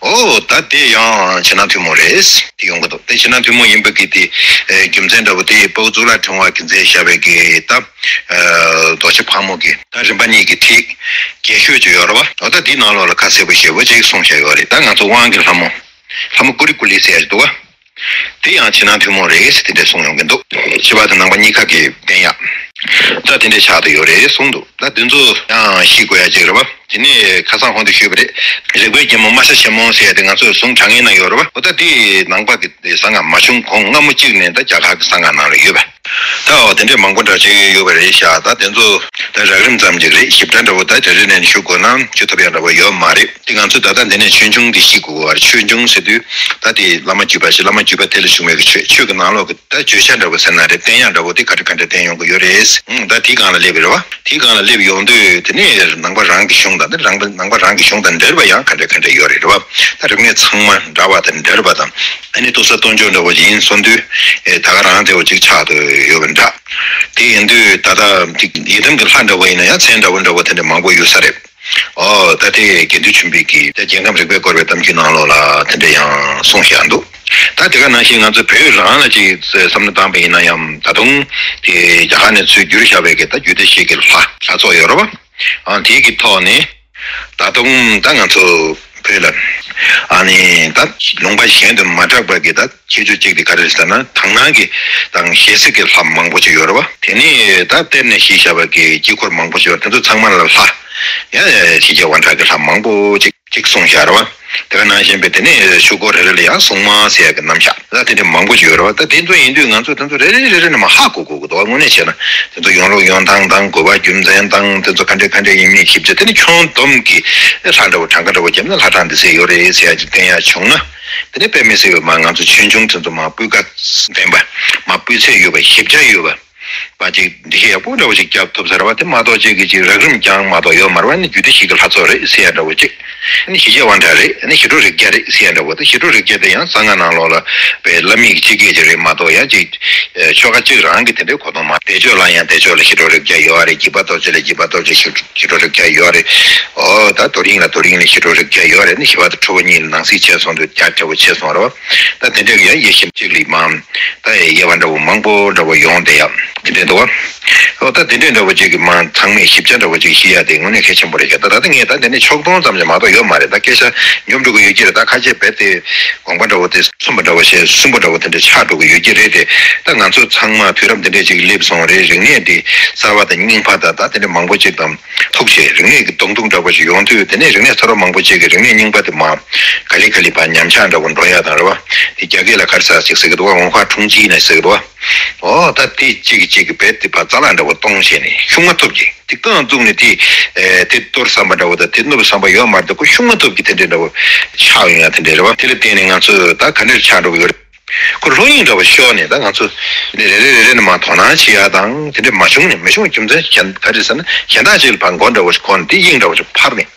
འོ་ད་དེ་ཡང་ཕྱི་ནང་ཐུན་མོང་རེད། དེ་ཡོང་གི་འདུག་དེ་ཕྱི་ནང་ཐུན་མོང་ཡིན་པ་གི་དེ་རྒྱུ་མཚན་འདྲ་བོ་དེ་དཔའ་བོ་གཙུག་ལག་ཕྲེང་བ་གིས་མཛད་བཞག་པའི་གི་ད་རྡོ་རྗེ་ཕག་མོ་གི་ད་རིམ་པ་གཉིས་ཀྱི་ཁྲིད་རྒྱས་ཤོས་ཅིག་ཡོད་རེད་བ། འོ་ད་དེའི་ནང་ལོགས་ལ་ཁ་གསལ་པོ་ཞེ་པོ་ཅིག་གསུངས་བཞག་ཡོད་རེད། ད་ང་ཚོ་དབང་གི་ལྷ་མོ་ལྷ་མོ་ཀུ་རི་ཀུ་ལི་ཟེར་ཡ་ཅིག་འདུག་བ། དེ་ཡང་ཕྱི་ནང་ཐུན་མོང་རེད་ཟེར་དེ་འདྲ་གསུངས་ཡོང་གི་འདུག་ཕྱི་པ་དང་ནང་པ་གཉིས་ཀ་གི་བསྟན་ཡག་ད་དེ་འདྲ་ཆགས་ཏེ་ཡོད་རེད་གསུངས་འདུག་ད་དེ་ཚོ་ཡང་ཤེས་དགོས་ཡ་ཅིག་རེད་བ། དེ་ནས་ཁ་སང་གོང་དུ་ཞུས་པ་རེད། རིག་པའི་རྒྱལ་མོ་རྨ་བྱ་ཆེན་མོ་ཟེར་ཡ་དེ་ང་ཚོས་ཟུང་དྲང་ངེས་ན་ཡོད་རེད་བ། འོ་ད་དེ་ནང་པ་གི་གསང་སྔགས་མ་བྱུང་གོང་སྔ་མོ་གཅིག་ནས་ད་རྒྱ་གར་གྱི་གསང་སྔགས་ནང་ལ་ཡོད་པ། ད་འོ་དེ་འདྲས་མང་པོ་འདྲ་ཅིག་ཡོད་པ་རེད་ཤག་ད་དེ་ཚོ་ད་རགས་རིམ་ཙམ་ཅིག་རེད། ཞིབ་ཕྲ་འདྲ་བོ་ད་རེ་རེ་ནས་ཞུ་དགོས་ན་ཞུ་ཐུབ་ཡ་འདྲ་བོ་ཡོད་མ་རེད། དེ་ང་ཚོས་ད་ལྟ་འདི་ནས་ཆོས་འབྱུང་འདི་ཤེས་དགོས་པ་རེད། ཆོས་འབྱུང་ཟེར་དུས་ད་དེ་བླ་མ་བརྒྱུད་པ་ཞིག་བླ་མ་བརྒྱུད་པ་དེ་ལ་བྱུང་བའི་གི་ཆོས། ཆོས་ཀྱི་ནང་ལོགས་ཀྱི་ད་བརྗོད་བྱ་འདྲ་བོ་ཟེར་ན་རེད། བསྟན་ཡག་འདྲ་བོ་དེ་ག་འདྲ་ག་འདྲ་བསྟན་ཡོང་གི་ཡོད་རེད། ཨང་ད་དེའི་སྒང་ལ་སླེབས་ཡོད་རེད་བ། དེའི་སྒང་ལ་སླེབས་ཡོང་དུས་དེ་ནས་ནང་པ་རང་གི་གཞུང་དང་དེ་རང་པ་ནང་པ་རང་གི་གཞུང་དང་འབྲེལ་བ་ཡང་ག་འདྲ་ག་འདྲ་ཡོད་རེད་རེད་བ། ད་རིག་གནས་ཚང་མ་འདྲ་བ་དང་འབྲེལ་བ་དང་ཨ་ནི་ལྟོ་ས་ལྟོ་འཇོག་འདྲ་བོ་ཡིན་སོང་དུས་ཨེ་ད་ག་རང་དེ་བོ་ཅིག་ཆགས་ཏེ་ཡོད་པ་འདྲ། དེ་ཡིན་དུས་ད་ལྟ་ཡི་དམ་གྱི་ལྷ་འདྲ་བོ་ཡིན་ན་ཡང་མཚན་འདྲ་བོ་འདྲ་བོ་དེ་འདྲ་མང་པོ་ཡོད་ས་རེད། ཨོ་ད་དེ་དགེ་འདུན་ཆོས་འཕེལ་གྱིས་ད་རྒྱལ་ཁམས་རིག་པས་བསྐོར་བའི་གཏམ་རྒྱུད་ནང་ལོགས་ལ་དེ་འདྲ་ཡང་གསུངས་བཞག་འདུག་ད་དེ་ག་ནང་བཞིན་ང་ཚོ་བོད་རང་ལ་ཅིག་བསམ་བློ་བཏང་པ་ཡིན་ན་ཡང་ད་དུང་དེ་རྒྱ་གར་ནས་ཚུར་བསྒྱུར་བཞག་པའི་གི་ད་རྒྱུད་སྡེ་བཞི་གི་ལྷ་ལྷ་ཚོགས་ཡོད་རེད་བ། ཨ་དེའི་གི་ཐོག་ནས་ད་དུང་ད་ང་ཚོ་བོད་ལ་ཨ་ནི་ད་ལུང་པ་གཞན་དུ་མ་གྲགས་པ་གི་ད་ཁྱད་ཆོས་གཅིག་དེ་ག་རེ་རེད་ཟེར་ན་དག་སྣང་གི་དང་ཞལ་གཟིགས་ཀྱི་ལྷ་མང་པོ་ཅིག་ཡོད་རེད་བ། དེ་ནས་ད་གཏེར་ནས་བཞེས་བཞག་པ་གི་དཀྱིལ་འཁོར་མང་པོ་ཅིག་ཡོད་རེད། དེ་ཚོ་ཚང་མ་ལ་ལྷ་ཡང་ཞི་རྒྱས་དབང་དྲག་གི་ལྷ་མང་པོ་ཅིག་ཅིག་གསུངས་བཞག་རེད་བ། དེ་ག་ནང་བཞིན་པའི་དེ་ནས་ཆོས་སྐོར་རེ་རེ་ལ་ཡང་སྲུང་མ་ཟེར་ཡག་གི་རྣམ་གཞག་ད་དེ་འདྲ་མང་པོ་ཅིག་ཡོད་རེད་བ། ད་དེ་ཚོ་ཡིན་དུས་ང་ཚོ་དེ་ཚོ་རེ་རེ་རེ་རེ་ནས་མར་ཧ་གོ་དགོས་ཀྱི་འདུག་དངོས་གནས་བྱས་ན་དེ་ཚོ་ཡོང་ལུགས་ཡོང་སྟངས་དང་དགོས་པ་རྒྱུ་མཚན་དང་དེ་ཚོ་ག་འདྲ་ག་འདྲ་ཡིན་མིན་ཞིབ་ཆ་དེ་ནི་ཁྱོན་བསྡོམས་ཀྱིས་ལྷ་འདྲ་བོ་གྲངས་ཀ་འདྲ་བོ་བརྒྱབ་ན་ལྷ་གྲངས་འདི་ཚོ་ཡོད་རེད་ཟེར་ཡག་ཅིག་བསྟན་ཡག་བྱུང་ན། དེ་ནས་དཔེ་མི་སྲིད་པའི་མ་ང་ཚོ་ཆོས་འབྱུང་དེ་ཚོ་མ་སྤུས་ཀ་ལྡན་པ། མ་སྤུས་ཚད་ཡོད་པ་ཞིབ་ཆ་ཡོད་པ། མ་ཅིག་འདི་ཤེས་ཡག་པོ་འདྲ་བོ་ཞིག་རྒྱབ་ཐུབ་ས་རེད་བ། དེ་མ་གཏོགས་ཅིག་གི་ཅིག་རགས་རིམ་རྐྱང་མ་གཏོགས་ཡོད་མ་རེད་བ། ནི་རྒྱུད་སྡེ་བཞི་གི་ལྷ་ཚོགས་རེད་ཟེར་ཡག་འདྲ་བོ་ཅིག་ནི་ཞི་རྒྱས་དབང་དྲག་རེད། ནི་ཞི་ཁྲོ་རིགས་བརྒྱ་རེད་ཟེར་ཡག་འདྲ་བོ། དེ་ཞི་ཁྲོ་རིགས་བརྒྱ་དེ་ཡང་གསང་སྔགས་ནང་ལོགས་ལ་བའི་བླ་མེད་ཀྱི་སྤྱི་སྐད་ཅིག་རེད་མ་གཏོགས་ཡང་ཅིག་ཆོ་ག་ཅིག་རང་གི་དེ་འདྲའི་གོ་རྟོགས་མ། བདེ་མཆོག་ལ་ཡང་བདེ་མཆོག་ལ་ཞི་ཁྲོ་རིགས་བརྒྱ་ཡོད་རེད། སྐྱིད་པ་སྟོབས་ཆེ་ལ་སྐྱིད་པ་སྟོབས་ཆེ་ཞི་ཁྲོ་རིགས་བརྒྱ་ཡོད་རེད། ཨོ་ད་རྡོ་རིང་ལ་རྡོ་རིང་ལ་ཞི་ཁྲོ་རིགས་བརྒྱ་ཡོད་རེད། ནི་ཞི་བ་དང་ཁྲོ་བོ་གཉིས་ལ་ནང་གསེས་ཆེ་སོང་དུས་རྒྱ་ཆེ་བོ་ཆེ་སོང་རེད་བ། ད་དེ་འདྲ་གི་ཡང་དབྱེ་ཞིབ་ཅིག་ལ་མ། ད་དབྱེ་བ་འདྲ་བོ་མང་པོ་འདྲ་བོ་ཡོང་བསྡད་ཡག་དེ་འདྲ་འདུག་བ། ཨོ་ད་དེ་འདྲ་འདྲ་བོ་ཅིག་གི་མ་ཚང་མས་ཞིབ་ཆ་འདྲ་བོ་ཅིག་ཤེས་ཡག་དེ་དངོས་གནས་གལ་ཆེན་པོ་རེད་ཤག་ད་ད་ལྟ་ངས་ད་འདི་ནས་ཕྱོགས་སྟོན་ཙམ་ཞིག་མ་གཏོགས་ཡོད་མ་རེད། ད་སྐད་ཆ་འཇོམས་འགྲོ་གི་ཡོད་ཀྱི་རེད། ད་ཁ་ཤས་རྦད་དེ་དགོངས་པ་འདྲ་བོ་དེ་མཚུངས་པ་འདྲ་བོ་བྱས་སུན་པོ་འདྲ་བོ་དེ་འདྲ་ཆགས་འགྲོ་གི་ཡོད་ཀྱི་རེད་དེ། ད་ང་ཚོ་ཚང་མ་དུས་རབས་འདི་འདྲ་ཅིག་སླེབས་སོང་རེད། རིག་གནས་འདི་གསར་བ་དང་རྙིང་པ་དང་ད་དེ་འདྲ་མང་པོ་ཅིག་དང་ཐུག་བྱས་རིག་གནས་ཀྱི་གདོང་ཐུག་འདྲ་བོ་ཞིག་ཡོང་དུས་དེ་ནས་རིག་གནས་གསར་བ་མང་པོ་ཅིག་གི་རིག་གནས་རྙིང་པ་དེ་མ་ག་ལེ་ག་ལེ་ཕར་ཉམས་ཆག་འདྲ་བོ་འགྲོ་ཡག་དང་རེད་བ། དེ་རྒྱ་སྐད་ལ་ག་རེ་ཟེར་ཅིག་ཟེར་གི་འདུག་བ། 文化冲击 ནས་ཟེར་གི་འདུག་བ། ཨོ་ད་དེ་གཅིག་གིས་གཅིག་གི་རྦད་དེ་ཕར་རྩ་ལག་འདྲ་བོ་གཏོང་བྱས་ནས་ཤུགས་མ་ཐུབ་ཀྱི་དེ་རྐང་བཙུགས་ནས་དེ་ཨེ་དེ་གཏོར་བསམ་པ་འདྲ་བོ་དང་དེ་བསྣུབ་བསམ་པ་ཡོད་མ་རེད། ཁོ་ཤུགས་མ་ཐུབ་ཀྱི་དེ་འདྲ་འདྲ་བོ་ཆགས་ཡོང་ཡག་དེ་འདྲ་རེད་བ། དེ་ལ་བརྟེན་ནས་ང་ཚོ་ད་ག་འདྲ་ཆགས་འགྲོ་གི་ཡོད་རེད། ཁོ་སློབ་གཉེར་འདྲ་བོ་ཤོར་ནས་ད་ང་ཚོ་ནི་རེ་རེ་རེ་རེ་ནས་མར་དོ་སྣང་བྱེད་ཡག་དང་དེ་འདྲ་མ་བྱུང་ནས་མ་བྱུང་རྒྱུ་མཚན་གཞན་ག་རེ་ཟེར་ན་གཞན་དག་ཅིག་ལ་ཕར་མགོ་འདྲ་བོ་ཞིག་འཁོར་ནས་དེ་དབྱིངས་འདྲ་བོ་ཞིག་འཕར་ནས།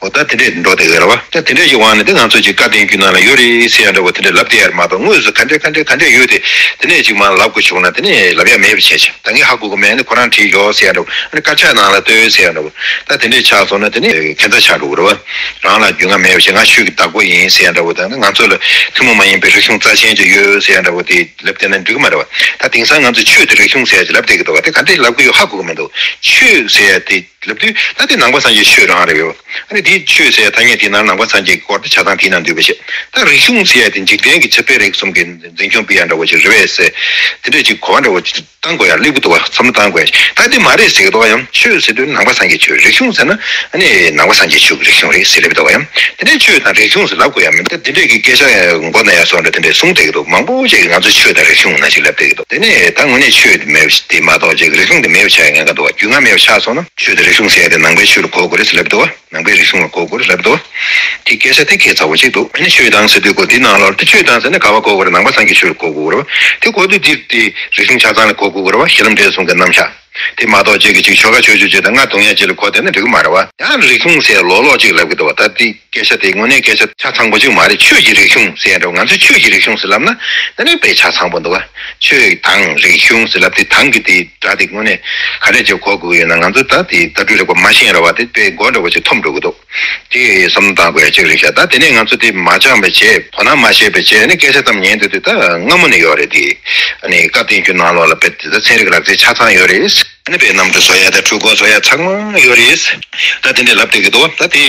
འོ་ད་དེ་འདྲས་འགྲོ་བསྡད་ཡོད་རེད་བ། ད་དེ་འདྲས་ཀྱི་དབང་ནས་དེ་ང་ཚོ་ཅིག་བཀའ་བསྟན་རྒྱུད་ནང་ལ་ཡོད་རེད་ཟེར་ཡ་འདྲ་བོ་དེ་འདྲས་ལབ་བསྡད་ཡ་རེད་མ་གཏོགས་དངོས་སུ་ག་འདྲས་ག་འདྲས་ག་འདྲས་ཡོད་དེ་དེ་ནས་ཅིག་མར་ལབ་དགོས་བྱུང་ན་དེ་ནས་ལབ་ཡ་མེད་པ་བྱས་ཤག་ད་ངས་ཧ་གོ་གི་མེད། ཨ་ནི་ཁོ་རང་བྲིས་ཡོད་ཟེར་ཡ་འདྲ་བོ། ཨ་ནི་དཀར་ཆག་ནང་ལ་ལྟོས་ཟེར་ཡ་འདྲ་བོ། ད་དེ་འདྲས་ཆགས་སོང་ན་དེ་ནས་ཁྱད་མཚར་ཆགས་འགྲོ་གི་རེད་བ། རང་ལ་རྒྱུས་མངའ་མེད་པ་བྱས་ང་ཆོས་ཀྱི་བདག་པོ་ཡིན་ཟེར་ཡ་འདྲ་བོ། ད་ང་ཚོ་ལ་ཐུན་མོང་མ་ཡིན་པའི་རིག་གཞུང་རྩ་ཆེན་ཅིག་ཡོད་ཟེར་ཡ་འདྲ་བོ་དེ་ལབ་བསྡད་ན་འགྲིག་གི་མ་རེད་བ། ད་དེང་སང་ང་ཚོ་ཆོས་དེ་རིག་གཞུང་ཟེར་ཡ་ཅིག་ལབ་བསྡད་ཀྱི་འདུག་བ། དེ་ག་འདྲས་ལབ་གི་ཡོད་ཧ་གོ་གི་མི་འདུག་ཆོས་ཟེར་ཡ་དེ། ལབ་དུས་ད་དེ་ནང་པ་སངས་རྒྱས་ཆོས་རང་རེད་ཡོད། ཨ་ནི་དེའི་ཆོས་ཟེར་ཐ་སྙད་དེའི་ནང་ནང་པ་སངས་རྒྱས་ཀྱི་སྐོར་དེ་ཆ་ཚང་དེའི་ནང་འདུས་པ་ཞིག་ད་རིག་གཞུང་ཟེར་ཡ་དེ་འཇིག་རྟེན་གྱི་ཆབ་དཔལ་རིག་གསུམ་གྱི་འཛིན་སྐྱོང་སྤེལ་ཡ་འདྲ་བོ་ཞིག་རེད་པས་ཟེར། དེ་འདྲས་ཅིག་གོ་བ་འདྲ་བོ་ཅིག་བཏང་དགོས་ཡ་སླེབས་ཀྱི་འདུག་བ། བསམ་བློ་བཏང་དགོས་ཡ། ད་དེ་མ་རེད་ཟེར་གྱི་འདུག་བ། ཡང་ཆོས་ཟེར་དུས་ནང་པ་སངས་རྒྱས་ཆོས། རིག་གཞུང་ཟེར་ན་ཨ་ནི་ནང་པ་སངས་རྒྱས་ཆོས་ཀྱི་རིག་གཞུང་རེད་ཟེར་ལབ་ཀྱི་འདུག་བ། ཡང་དེ་ནས་ཆོས་དང་རིག་གཞུང་ཟེར་ལབ་དགོས་ཡ་མིན། ད་དེ་འདྲས་ཀྱི་སྐད་ཆ་མགོ་ན་ཡ་སོགས་འདྲ་དེ་འདྲས་གསུངས་བསྡད་ཀྱི་འདུག་མང་པོ་ཅིག་གིས་ང་ཚོ་ཆོས་དང་རིག་གཞུང་ན་ཅིག་ལབ་བསྡད་ཀྱི་འདུག་དེ་ནས་ད་དངོས་གནས་ཆོས་དེ་མེད་དེ་མ་གཏོགས་ཅིག་རིག་གཞུང་དེ་མེད་པ་ཆགས་ཡ་ཉེན་ཁ་འདུག་བ། རྒྱུས་མངའ་མེད་པ་ཆགས་སོང་ན། ཆོས་དང་རིག་གཞུང་ཟེར་ཡ་དེ་ནང་པའི་ཆོས་ལ་གོ་དགོས་རེད་ཟེར་ལབ་འདུག་བ། ནང་པའི་རིག་གཞུང་ལ་གོ་དགོས་རེད་ལབ་འདུག་བ། དེ་སྐད་ཆ་དེ་ཁྱད་མཚར་པོ་ཅིག་འདུག་ཨ་ནི་ཆོས་དང་ཟེར་དུས་ཀོ་དེའི་ནང་ལོགས་དེ་ཆོས་དང་ཟེར་ན་ག་བ་གོ་དགོས་རེད། ནང་པ་སངས་རྒྱས་ཆོས་ལ་གོ་དགོས་རེད་བ། དེ་གོ་དུས་དེ་དེ་རིག་གཞུང་ཆ་ཚང་ལ་གོ་དགོས་རེད་བ། གཞི་ལམ་འབྲས་གསུམ་གྱི་རྣམ་གཞག་དེ་མ་གཏོགས་ཅིག་གི་ཅིག་ཆོ་ག་ཆོས་སྤྱོད་ཅིག་དང་ལྔ་གདུང་ཡ་ཅིག་ལ་གོ་བསྡད་ན་འགྲིག་གི་མ་རེད་བ། ཡང་རིག་གཞུང་ཟེར་ལོག་ལོག་ཅིག་ལབ་གི་འདུག་བ། ད་དེ་སྐད་ཆ་དེ་དངོས་གནས་སྐད་ཆ་ཆ་ཚང་པོ་ཅིག་མ་རེད། ཆོས་ཀྱི་རིག་གཞུང་ཟེར་ཡ་འདྲ་བོ། ང་ཚོས་ཆོས་ཀྱི་རིག་གཞུང་ཟེར་ལབ་ན་དེ་ནས་དཔེ་ཆ་ཚང་པོ་འདུག་བ། ཆོས་དང་རིག་གཞུང་ཟེར་ལབ་དེ་དང་གི་དེ་སྒྲ་དེ་དངོས་གནས་ག་འདྲས་ཅིག་གོ་དགོས་ཡོད་ན། ང་ཚོ་ད་དེ་ལྟ་གྲུབ་རིག་པ་མ་ཤེས་ར་བ་དེ་དཔེ་མགོ་འདྲ་བོ་ཅིག་འཐོམ་འགྲོ་གི་འདུག་དེ་བསམ་བློ་བཏང་དགོས་ཡ་ཅིག་རེད་ཤག་ད་དེ་ནས་ང་ཚོ་དེ་མ་སྦྱངས་པ་བྱས། དོ་སྣང་མ་བྱས་པ་བྱས་ནས་སྐད་ཆ་ཙམ་ཉན་སྡོད་དུས་ད་སྔ་མོ་ནས་ཡོད་རེད་དེ། ཨ་ནི་བཀའ་བསྟན་འགྱུར་ནང་ལོགས་ལ་དཔེ་དེ་ད་ཚན་རིག་ལག་རྩལ་ཆ་ཚང་ཡོད་རེད། ཨ་ནི་དཔེ་གནམ་གྲུ་བཟོ་ཡ་དང་འཕྲུལ་འཁོར་བཟོ་ཡ་ཚང་མ་ཡོད་རེད། ད་དེ་འདྲས་ལབ་བསྡད་ཀྱི་འདུག་ད་དེ་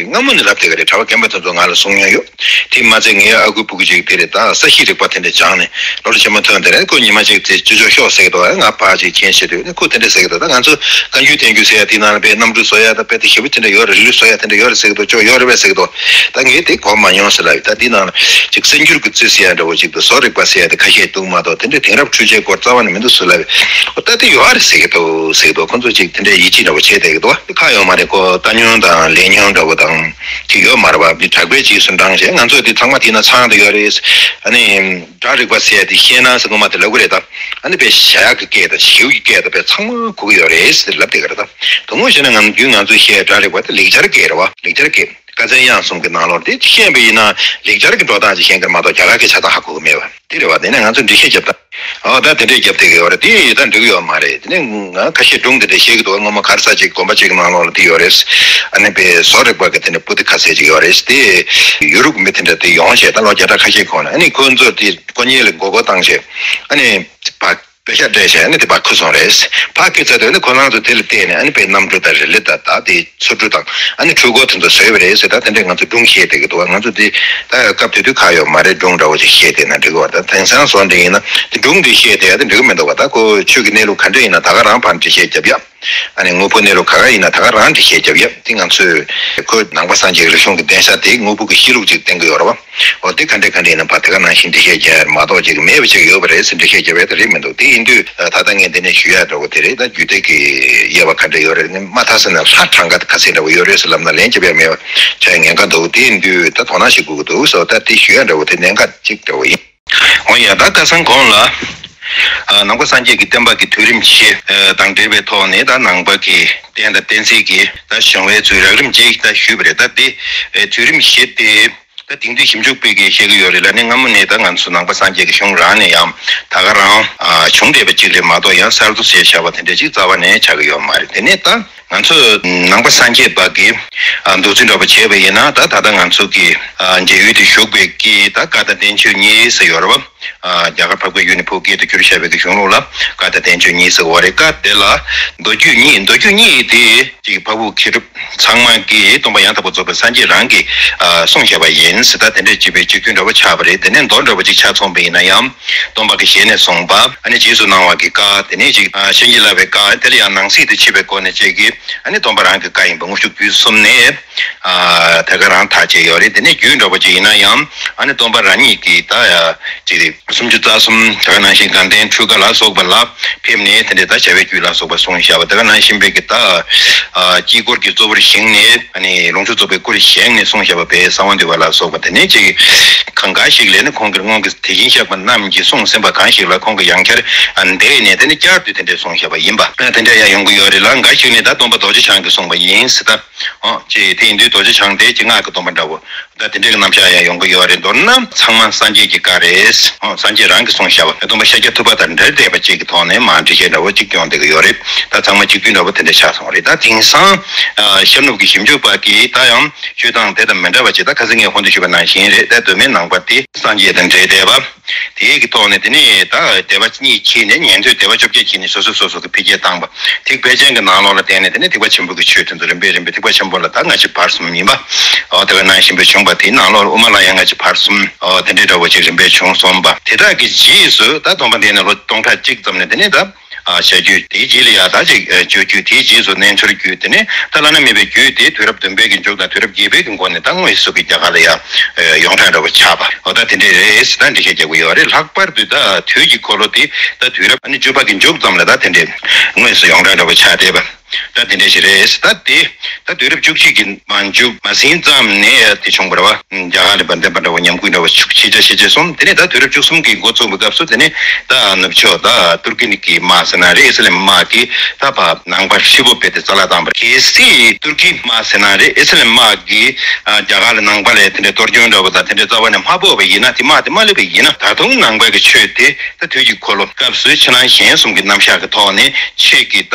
སྔ་མོ་ནས་ལབ་བསྡད་ཀྱི་རེད། གྲྭ་པ་རྒན་པ་དེ་ཚོ་ང་ལ་གསུང་མྱོང་ཡོད། དེ་མ་ཚད་ངའི་ཨ་ཁུ་ཕྲུ་གུ་ཅིག་དེ་རེད། ད་ས་གཤིས་རིག་པ་དེ་འདྲ་སྦྱངས་ནས་ལོ་ལོ་ཆེན་མོ་ཐོན་དེ་རེད། ཁོ་ཉི་མ་གཅིག་ཚེ་སྤྱི་ཚོགས་ཤོག་ཟེར་གི་འདུག་ང་ཕར་ཅིག་མཁྱེན་བཤད་དུས་ནས་ཁོ་དེ་འདྲ་ཟེར་གི་འདུག་ད་ང་ཚོ་བཀའ་འགྱུར་བསྟན་འགྱུར་ཟེར་ཡ་དེ་ནང་ལ་དཔེ་གནམ་གྲུ་བཟོ་ཡ་ད་དཔེ་དེ་ཞེ་པོ་དེ་འདྲ་ཡོད་རེད། རི་ལུ་བཟོ་ཡ་དེ་འདྲ་ཡོད་རེད་ཟེར་གི་འདུག་ཅོ་ཡོད་རེད་པས་ཟེར་གི་འདུག་ད་ངས་དེ་གོ་མ་མྱོང་ཟེར་ལབ་ཡོད། ད་དེ་ནང་ལ་ཅིག་གསར་འགྱུར་གྱི་རྩིས་ཟེར་ཡ་འདྲ་བོ་ཅིག་འདུག་བཟོ་རིག་པ་ཟེར་ཡ་དེ་ཁ་ཤས་འདུག་མ་གཏོགས་དེ་འདྲ་དེང་རབས་འཕྲུལ་ཆས་སྐོར་རྩ་བ་ནས་མི་འདུག་ཟེར་ལབ་ཡོད། ད་དེ་ཡོད་རེད་ཟེར་གི་འདུག་ཟེར་གི་འདུག་ཁོ་ཚོ་ཅིག་དེ་འདྲ་ཡིད་ཆེས་འདྲ་བོ་བྱས་བསྡད་གི་འདུག་དེ་ཁ་ཡོད་མ་རེད། ཁོ་ལྟ་མྱོང་དང་ལས་མྱོང་འདྲ་བོ་དང་དེ་ཡོད་མ་རེད་བ། མི་དྲག་པའི་རྗེས་སུ་འབྲང་བྱས། ང་ཚོ་དེ་ཚང་མ་དེ་ན་ཚང་དུ་ཡོད་རེད། ཨ་ནི་སྒྲ་རིག་པ་ཟེར་ཡ་དེ་ཤེས་ན་ཟེར་ངོ་མ་དེ་ལབ་གི་རེད། ད་ཨ་ནི་དཔེ་ཞྭ་ཡག་གི་སྐད་དང་ཞེའུ་གི་སྐད་དང་དཔེ་ཚང་མ་གོ་གི་ཡོད་རེད་ཟེར་ལབ་བསྡད་གི་རེད། ད་དོན་དངོས་བཤད་ན་ང་རྒྱུན་ང་ཚོས་བཤད་སྒྲ་རིག་པ་དེ་ལེགས་སྦྱར་སྐད་རེད་བ། ལེགས་སྦྱར་སྐད། དཀར་མཛེས་དབྱངས་གསུམ་གྱི་ནང་ལོགས་དེ་ཤེས་པ་ཡིན་ན་ལེགས་སྦྱར་གྱི་འགྲོ་སྟངས་ཅིག་ཤེས་ཀྱི་རེད་མ་གཏོགས་རྒྱ་གར་སྐད་ཆ་ཚང་ཧ་གོ་གི་མེད་བ། དེ་རེད་བ། དེ་ནས་ང་ཚོས་འགྲེལ་བཤད་རྒྱབ་སྟངས། ཨོ་ད་དེ་འདྲས་རྒྱབ་བསྡད་ཀྱི་ཡོད་རེད། དེ་ཡིས་ད་འགྲིག་གི་ཡོད་མ་རེད། དེ་ནས་ང་ཁ་ཤས་སྒྲུང་དེ་འདྲས་བཤད་ཀྱི་འདུག་སྔོན་མ་ག་རེ་ཟེར་ཅིག་དགོན་པ་ཅིག་གི་ནང་ལོགས་ལ་དེ་ཡོད་རེད། ཨ་ནི་དཔེ་བཟོ་རིག་པ་གི་དེ་འདྲས་པོ་ཏི་ཁ་ཤས་ཅིག་ཡོད་རེད། དེ་ཡུ་རོབ་མི་དེ་འདྲ་དེ་ཡོང་བྱས་ད་ལོ་བརྒྱ་ཕྲག་ཁ་ཤས་གོང་ལ་ཨ་ནི་ཁོ་ཚོར་དེ་དཀོན་གཉེར་ལ་མགོ་སྐོར་བཏང་བྱས། ཨ་ནི་ཕར་པེ་ཤག་སྤྲད་བྱས་ཨ་ནི་དེ་ཕར་ཁུར་སོང་རེད། ཕར་ཁུར་ཚར་དུས་ཨ་ནི་ཁོ་རང་ཚོ་དེ་ལ་བལྟས་ནས་ཨ་ནི་དཔེ་གནམ་གྲུ་དང་རི་ལི་དང་ད་དེ་མཚོ་གྲུ་དང་ཨ་ནི་འཕྲུལ་འཁོར་དེ་ཚོ་བཟོས་པ་རེད་ཟེར། ད་དེ་འདྲས་ང་ཚོ་སྒྲུང་བཤད་བསྡད་ཀྱི་འདུག་ང་ཚོ་དེ་ད་སྐབས་དེ་དུས་ཁ་ཡོད་མ་རེད། སྒྲུང་འདྲ་བོ་ཅིག་བཤད་བསྡད་ན་འགྲིག་གི་བ། ད་དེང་སང་བཟོ་འདྲ་ཡིན་ན་དེ་སྒྲུང་དེ་བཤད་བསྡད་ཡ་དེ་འགྲིག་གི་མི་འདུག་བ། ད་ཁོ་ཆོས་ཀྱི་གནས་ལུགས་ག་འདྲ་ཡིན་ན་ད་ག་རང་ཕར་འགྲེལ་བཤད་རྒྱབ་ཡ། ཨ་ནི་དངོས་པོའི་གནས་ལུགས་ག་ག་ཡིན་ན་ད་ག་རང་འགྲེལ་བཤད་རྒྱབ་ཡ། དེ་ང་ཚོས་ཁོ་ནང་པ་སངས་རྒྱས་ཀྱི་རིག་གཞུང་གི་གདན་ས་དེ་དངོས་པོ་གི་གཤིས་ལུགས་ཅིག་བསྟན་གྱི་ཡོད་རེད་བ། འོ་དེ་ག་འདྲས་ག་འདྲས་ཡིན་ན་ཕར་དེ་ག་ནང་བཞིན་འགྲེལ་བཤད་རྒྱག་ཡ་མ་གཏོགས་ཅིག་མེད་པ་ཅིག་ཡོད་པ་རེད་ཟེར་འགྲེལ་བཤད་རྒྱབ་ཡ་དེ་རེད་མི་འདུག་དེ་ཡིན་དུས་ད་ལྟ་ངས་འདི་ནས་ཞུ་ཡ་འདྲ་བོ་དེ་རེད། ད་རྒྱུད་སྡེ་གི་དབྱེ་བ་ག་འདྲ་ཡོད་རེད། མ་མཐའ་ཟེར་ན་ལྷ་གྲངས་ཀ་ག་ཚད་འདྲ་བོ་ཡོད་རེད་ཟེར་ལབ་ན་ལན་རྒྱབ་ཡ་མེད་པ་ཆགས་ཉེན་ཁ་འདུག་དེ་ཡིན་དུས་ད་དོ་སྣང་ཞིག་དགོས་ཀྱི་འདུག་ཟེར། ད་དེ་ཞུ་ཡ་འདྲ་བོ་དེ་གནད་འགག་ཅིག་འདྲ་བོ་ཡིན། འོ་ཡ། ད་ཁ་སང་གོང་ལ་ཨ་ནང་པ་སངས་རྒྱས་ཀྱི་བསྟན་པ་གི་དུས་རིམ་བཞི་ཨ་དང་འབྲེལ་བའི་ཐོག་ནས་ད་ནང་པ་གི་བསྟན་དང་བསྟན་སྲིད་ཀྱི་ད་བྱུང་བའི་ཚུལ་རགས་རིམ་ཅིག་ད་ཞུས་པ་རེད། ད་དེ་ཨ་དུས་རིམ་བཞི་དེ་ད་དེང་དུས་ཞིབ་འཇུག་པས་ཀྱིས་བཤད་ཀྱི་ཡོད་རེད་ལ་ནི། སྔ་མོ་ནས་ད་ང་ཚོ་ནང་པ་སངས་རྒྱས་ཀྱི་གཞུང་རང་ནས་ཡང་ད་ག་རང་ཨ་བྱུང་བསྡད་པ་ཅིག་རེད་མ་གཏོགས་ཡང་གསར་དུ་ཞེས་བྱ་བ་དེ་འདྲ་ཅིག་རྩ་བ་ནས་ཆགས་ཀྱི་ཡོད་མ་རེད། དེ་ནས་ད་ང་ཚོ་ནང་པ་སངས་རྒྱས་པ་གི་ཨ་མདོ་རྩིས་འདྲ་པོ་བྱས་པ་ཡིན་ན། ད་ད་ལྟ་ང་ཚོ་གི་ཨ་མཇལ་ཡུལ་དུ་བཞུགས་པའི་གི་ད་བཀའ་དང་བསྟན་བཅོས་གཉིས་ཟེར་ཡོད་རེད་བ། ཨ་རྒྱ་གར་འཕགས་པའི་ཡུལ་ནས་བོད་སྐད་དུ་བསྒྱུར་བཞག་པའི་གི་གཞུང་ལུགས་ལ་བཀའ་དང་བསྟན་བཅོས་གཉིས་ཟེར་བ་རེད། བཀའ་དེ་ལ་མདོ་རྒྱུད་གཉིས། མདོ་རྒྱུད་གཉིས་དེ་ཅིག་འཕགས་པའི་མཁས་གྲུབ་ཚང་མ་གིས་སྟོན་པ་ཡང་དག་པར་རྫོགས་པའི་སངས་རྒྱས་རང་གིས་ཨ་གསུངས་བཞག་པ་ཡིན་ཟེར། ད་དེ་འདྲས་བྱས་པའི་གཅིག་མཐུན་འདྲ་པོ་ཆགས་པ་རེད། དེ་ནས་མདོ་འདྲ་པོ་ཅིག་ཆ་མཚོན་པ་ཡིན་ན་ཡང་སྟོན་པ་གི་ཞལ་ནས་གསུངས་པ། ཨ་ནི་རྗེས་སུ་གནང་བ་གི་བཀའ། དེ་ནས་ཅིག་ཨ་བྱིན་གྱིས་བརླབས་པའི་བཀའ། དེ་ལ་ཡང་ནང་གསེས་དུ་ཕྱེ་བའི་སྒོ་ནས་བཅས་ཀྱི་ཨ་ནི་སྟོན་པ་རང་གི་བཀའ་ཡིན་པ་དངོས་ཤུགས་བརྒྱུད་གསུམ་ནས་ཨ་ད་ག་རང་ཐག་བཅད་ཡོད་རེད། དེ་ནས་རྒྱུད་འདྲ་པོ་ཅིག་ཡིན་ན་ཡང་ཨ་ནི་སྟོན་པ་རང་ཉིད་ཀྱིས་ད་ཅིག་སུམ་ཅུ་རྩ་གསུམ་དེ་ག་ནང་བཞིན་དགའ་ལྡན་ཁྲུས་ཁ་ལ་སོགས་པ་ལ་ཕེབས་ནས་དེ་འདྲའི་ད་བྱ་བའི་རྒྱུད་ལ་སོགས་པ་གསུངས་བཞག་པ། དེ་ག་ནང་བཞིན་པའི་གི་ད་ཨ་དཀྱིལ་འཁོར་གྱི་གཙོ་བོར་བཞེངས་ནས་ཨ་ནི་ལོངས་སྤྱོད་རྫོགས་པའི་སྐུར་བཞེངས་ནས་གསུངས་བཞག་པ་དཔལ་གསང་བ་འདུས་པ་ལ་སོགས་པ། དེ་ནས་ཅིག་གང་ག་ཞིག་ལས་ནི་ཁོང་གི་སྔོན་གྱི་དེ་བཞིན་གཤེགས་པ་རྣམས་ཀྱིས་གསུངས་ཟིན་པ་གང་ཞིག་ལ་ཁོང་གིས་ཡང་བསྐྱར་ཨ་འདས་ནས་དེ་ནི་བསྐྱར་དུ་དེ་འདྲའི་གསུངས་བཞག་པ་ཡིན་པ། ཨ་དེ་འདྲ་ཡང་ཡོང་གི་ཡོད་རེད་ལ། འགའ་ཞིག་ནི་ད་སྟོན་པ་རྡོ་རྗེ་འཆང་གིས་གསུངས་པ་ཡིན་ཟེར། ད་ཨོ་ཅེ་དེ་ཡིན་དུས་རྡོ་རྗེ་འཆང་དེ་ཅིག་སྔགས་ཀྱི་སྟོན་པ་འདྲ་བོ། ད་དེ་འདྲའི་རྣམ་གཞག་ཡང་ཡོང་གི་ཡོད་རེད། མདོར་ན་ཚང་མ་སངས་རྒྱས་ཀྱི་བཀའ་རེད། ཨོ། སངས་རྒྱས་རང་གིས་གསུངས་བཞག་པ་སྟོན་པ་ཤཱཀྱ་ཐུབ་པ་དང་འབྲེལ་བསྡད་པ་ཅིག་གི་ཐོག་ནས་མར་འགྲེལ་བཤད་འདྲ་བོ་ཅིག་སྐྱོང་བསྡད་ཀྱི་ཡོད་རེད། ད་ཚང་མ་གཅིག་མཐུན་འདྲ་བོ་དེ་འདྲ་ཆགས་སོང་རེད། ད་དེང་སང་ཨ་ཤར་ནུབ་ཀྱི་ཞིབ་འཇུག་པ་གིས་ད་ཡང་ཤོད་སྟངས་དེ་དང་མི་འདྲ་བ་ཅིག་ད་ཁ་སང་ངས་གོང་དུ་ཞུས་པ་ནང་བཞིན་རེད། ད་གདོད་མའི་ནང་པ་དེ་སངས་རྒྱས་དང་འབྲེལ་བསྡད་པ། དེའི་གི་ཐོག་ནས་དེ་ནས་ད་སྡེ་པ་གཉིས་ཁྱེར་ནས་ཉན་ཐོས་སྡེ་པ་བཅོ་བརྒྱད་ཁྱེར་ནས་སོ་སོ་སོ་སོ་གི་འཕེལ་རྒྱས་བཏང་པ། ཐེག་པའི་སྤྱན་གྱི་ནང་ལོགས་ལ་བརྟེན་ནས་དེ་ནས་ཐེག་པ་ཆེན་པོ་གི་ཆོས་དེ་ཚོ་རིམ་པས་རིམ་པས་ཐེག་པ་ཆེན་པོ་ལ་ད་སྔ་ཕྱི་བར་གསུམ་ཡིན་པ། འོ་དེ་ག་ནང་བཞིན་པའི་བྱུང་པ། དེའི་ནང་ལོགས་ལ་དབུ་མ་ལ་ཡང་སྔ་ཕྱི་བར་གསུམ། འོ་དེ་འདྲའི་འདྲ་བོ་ཅིག་རིམ་པས་བྱུང་སོང་པ། དེ་དག་གི་རྗེས་སུ་ད་སྟོང་པ་འདས་ནས་ལོ་སྟོང་ཕྲག་གཅིག་ཙམ་ནས་དེ་ནས་ད། ཨ་བྱ་རྒྱུད་དེའི་རྗེས་ལ་ཡང་ད་ཅིག་ཨ་བརྗོད་རྒྱུད་དེའི་རྗེས་སུ་རྣལ་འབྱོར་རྒྱུད་དེ་ནས་ད་བླ་ན་མེད་པའི་རྒྱུད་དེ་དུས་རབས་བདུན་པའི་གི་མཇུག་དང་དུས་རབས་བརྒྱད་པའི་གི་འགོ་ནས་ད་དངོས་སུ་གི་རྒྱ་གར་ལ་ཡང་ཡོངས་གྲགས་འདྲ་བོ་ཆགས་པ། འོ་ད་དེ་འདྲས་རེད་ཟེར་ད་འགྲེལ་བཤད་རྒྱག་གི་ཡོད་རེད། ལྷག་པར་དུ་ད་དུས་ཀྱི་འཁོར་ལོ་དེ་ད་དུས་རབས་ཨ་ནི་བཅུ་པ་གི་མཇུག་ཙམ་ལ་ད་དེ་འདྲས་དངོས་སུ་ཡོངས་གྲགས་འདྲ་བོ་ཆགས་བསྡད་པ། ད་དེ་འདྲས་ཞིག་རེད། ད་དེ་ད་དུས་རབས་བཅུ་གཅིག་གི་མ་མཇུག་མ་ཟིན་ཙམ་ནས་དེ་བྱུང་བ་རེད་བ། རྒྱ་གར་ལ་བ་བསྟན་པ་འདྲ་བོ་ཉམས་རྒུད་འདྲ་བོ་ཤུགས་ཆེ་ཆ་ཤས་ཆེ་སོང་། དེ་ནས་ད་དུས་རབས་བཅུ་གསུམ་གྱི་འགོ་བཙུགས་པའི་སྐབས་སུ་དེ་ནས་ད་ནུབ་ཕྱོགས་ད་ཏུར་ཀི་གི་དམག་ཟེར་ན་རེད། ཨི་སི་ལམ་དམག་གིས་ད་བ་ནང་པ་ཧྲིལ་པོ་རྦད་དེ་རྩ་བརླག་བཏང་བ་རེད། གལ་སྲིད་ཏུར་ཀི་དམག་ཟེར་ན་རེད། ཨི་སི་ལམ་དམག་གིས་རྒྱ་གར་ལ་ནང་པ་ལ་དེ་འདྲའི་གཏོར་སྐྱོན་འདྲ་བོ་དང་དེ་འདྲའི་རྩ་བ་ནས་མ་ཕོག་པ་ཡིན་ན། དེ་དམག་དེ་མ་སླེབས་པ་ཡིན་ན། ད་དུང་ནང་པའི་གི་ཆོས་དེ་ད་དུས་ཀྱི་འཁོར་ལོ་སྐབས་སུ་ཕྱི་ནང་གཞན་གསུམ་གྱི་རྣམ་གཞག་གི་ཐོག་ནས་ཆོས་ཀྱི་ད་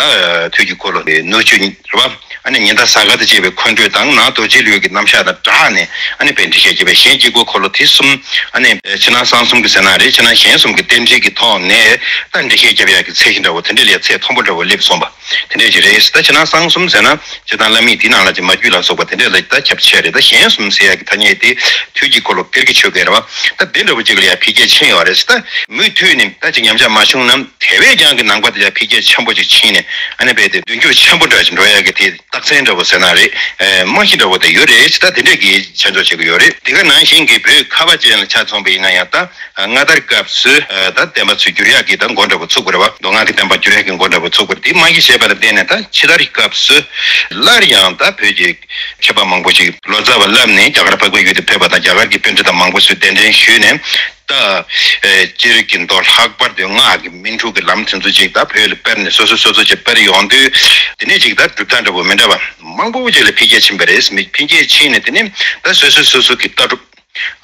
དུས་ཀྱི་འཁོར་ལོ་ནུ་ཆུ་རེད་བ། ཨ་ནི་ཉི་ཟླ་གཟའ་སྐར་དང་བཅས་པའི་འཁོར་འགྲོས་དང་ནང་རྡོ་རྗེ་ལུས་ཀྱི་རྣམ་གཞག་དང་སྦྲགས་ནས། ཨ་ནི་དཔེ་འགྲེལ་བཤད་བརྒྱབ་པའི་གཞན་དཀྱིལ་འཁོར་འཁོར་ལོ་དེ་གསུམ། ཨ་ནི་ཕྱི་ནང་གསང་གསུམ་གྱི་ཟེར་ན་རེད། ཕྱི་ནང་གཞན་གསུམ་གྱི་རྟེན་འབྲེལ་གྱི་ཐོག་ནས་ད་འགྲེལ་བཤད་བརྒྱབ་ཡག་གི་ཚད་གཞི་འདྲ་བོ་དེ་འདྲ་ལས་ཚད་མཐོན་པོ་འདྲ་བོ་སླེབས་སོང་བ་དེ་འདྲ་ཞིག་རེད། ད་ཕྱི་ནང་གསང་གསུམ་ཟེར་ན་སྤྱིར་བཏང་བླ་མེད་དེ་ནང་ལ་ཅིག་མ་རྒྱུད་ལ་སོགས་པ་དེ་འདྲ་ལ་ད་ཁྱབ་ཆེ་རེད། ད་གཞན་གསུམ་ཟེར་ཡག་གི་ཐ་སྙད་དེ་དུས་ཀྱི་འཁོར་ལོ་གཏེར་གྱི་ཆོས་སྐད་རེད་བ། ད་དེ་འདྲ་བོ་ཅིག་ལ་ཡང་འཕེལ་རྒྱས་ཕྱིན་ཡོད་རེད། ད་མུ་མཐུད་ནས་ད་ཅིག་ཉམས་ཆག་མ་བྱུང་ན། དེ་བས་ཀྱང་གི་ནང་པ་དེ་ལ་འཕེལ་རྒྱས་ཆེན་པོ་ཅིག་ཕྱིན་ནས། ཨ་ནི་རྦད་དེ་མདུན་སྐྱོད་ཆེན་པོ་འདྲ་ཞིག་འགྲོ་ཡག་གི་དེ་རྟགས་མཚན་འདྲ་བོ་ཟེར་ན་རེད། ཨེ། རྨང་གཞི་འདྲ་བོ་དེ་ཡོད་རེད། ད་དེ་འདྲས་ཀྱི་ཆ་འཇོག་བྱེད་ཀྱི་ཡོད་རེད། དེ་ག་ནང་བཞིན་གྱི་བོད་ཁ་བ་ཅན་ལ་ཆ་མཚོན་པ་ཡིན་ན་ཡང་། ད་སྔ་དར་སྐབས་སུ་ད་བསྟན་པ་ཚུར་བསྒྱུར་ཡག་གི་ད་འགོ་འདྲ་བོ་ཚུགས་པ་རེད་བ། མདོ་སྔགས་ཀྱི་བསྟན་པ་བསྒྱུར་ཡག་གི་འགོ་འདྲ་བོ་ཚུགས་པ་རེད། དེ་རྨང་གཞི་བྱས་པ་ལ་བརྟེན་ནས་ད་ཕྱི་དར་སྐབས་སུ་སླར་ཡང་ད་བོད་ཀྱི་མཁས་པ་མང་པོ་ཞིག་ལོ་ཙཱ་བ་བསླབས་ནས་རྒྱ་གར་འཕགས་པའི་ཡུལ་དུ་ཕེབས་པ་དང་། རྒྱ་གར་གྱི་པཎྜི་ཏ་མང་པོ་ཞིག་གདན་འདྲེན་ཞུས་ནས། ད་ཨེ། སྤྱིར་གྱི་མདོ། ལྷག་པར་དུ་སྔགས་ཀྱི་སྨིན་དྲུག་གི་ལམ་དེ་ཚོ་ཅིག་ད་བོད་ལ་སྤེལ་ནས་སོ་སོ་སོ་སོ་ཅིག་སྤེལ་ཡོང་དུས། དེ་ནས་ཅིག་ད་གྲུབ་མཐའ་འདྲ་བོ་མི་འདྲ་བ་མང་པོ་ཅིག་ལ་འཕེལ་རྒྱས་ཕྱིན་པ་རེད། མི་འཕེལ་རྒྱས་ཕྱིན་ནས་དེ་ནས་ད་སོ་སོ་སོ་སོ་གི་ལྟ་གྲུབ།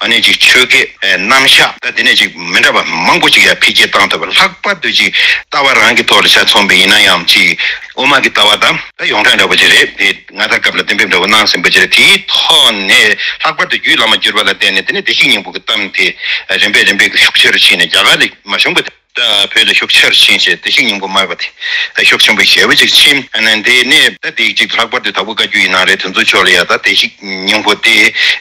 ཨ་ནི་ཅིག་ཆོས་སྐད། ཨེ། རྣམ་གཞག་ད་དེ་ནས་ཅིག་མི་འདྲ་བ་མང་པོ་ཅིག་ཡང་འཕེལ་རྒྱས་བཏང་ཐུབ་པ། ལྷག་པར་དུ་ཅིག་ལྟ་བ་རང་གི་ཐོག་ལ་ཆ་མཚོན་པ་ཡིན་ན་ཡང་། ཅིག་དབུ་མ་གི་ལྟ་བ་དང་ད་ཡོངས་གྲགས་འདྲ་བོ་ཅིག་རེད། དེ་སྔ་དར་སྐབས་ལ་གཏན་འབེབས་འདྲ་བོ་གནང་ཟིན་པ་ཅིག་རེད། དེའི་ཐོག་ནས་ལྷག་པར་དུ་རྒྱུད་བླ་མ་བསྒྱུར་བ་ལ་བརྟེན་ནས་དེ་ནས་བདེ་གཤེགས་སྙིང་པོ་གི་གཏམ་དེ་རིམ་པས་རིམ་པས་ཤུགས་ཆེ་རུ་ཕྱིན་ནས་རྒྱ་གར་ལ་མ་བྱུང་བ་དེ་ད་བོད་ལ་ཤུགས་ཆེ་རུ་ཕྱིན་བྱས། བདེ་གཤེགས་སྙིང་པོ་སྨྲ་བ་དེ་ཤུགས་ཆེན་པོ་ཞེ་པོ་ཅིག་ཕྱིན། ཨ་ནི་དེ་ནས་ད་དེ་ཅིག་ལྷག་པར་དུ་དྭགས་པོ་བཀའ་བརྒྱུད་ཡིན་ན་རེད། དེ་ཚོ་ཕྱོགས་ལ་ཡ་ད་བདེ་གཤེགས་སྙིང་པོ་དེ་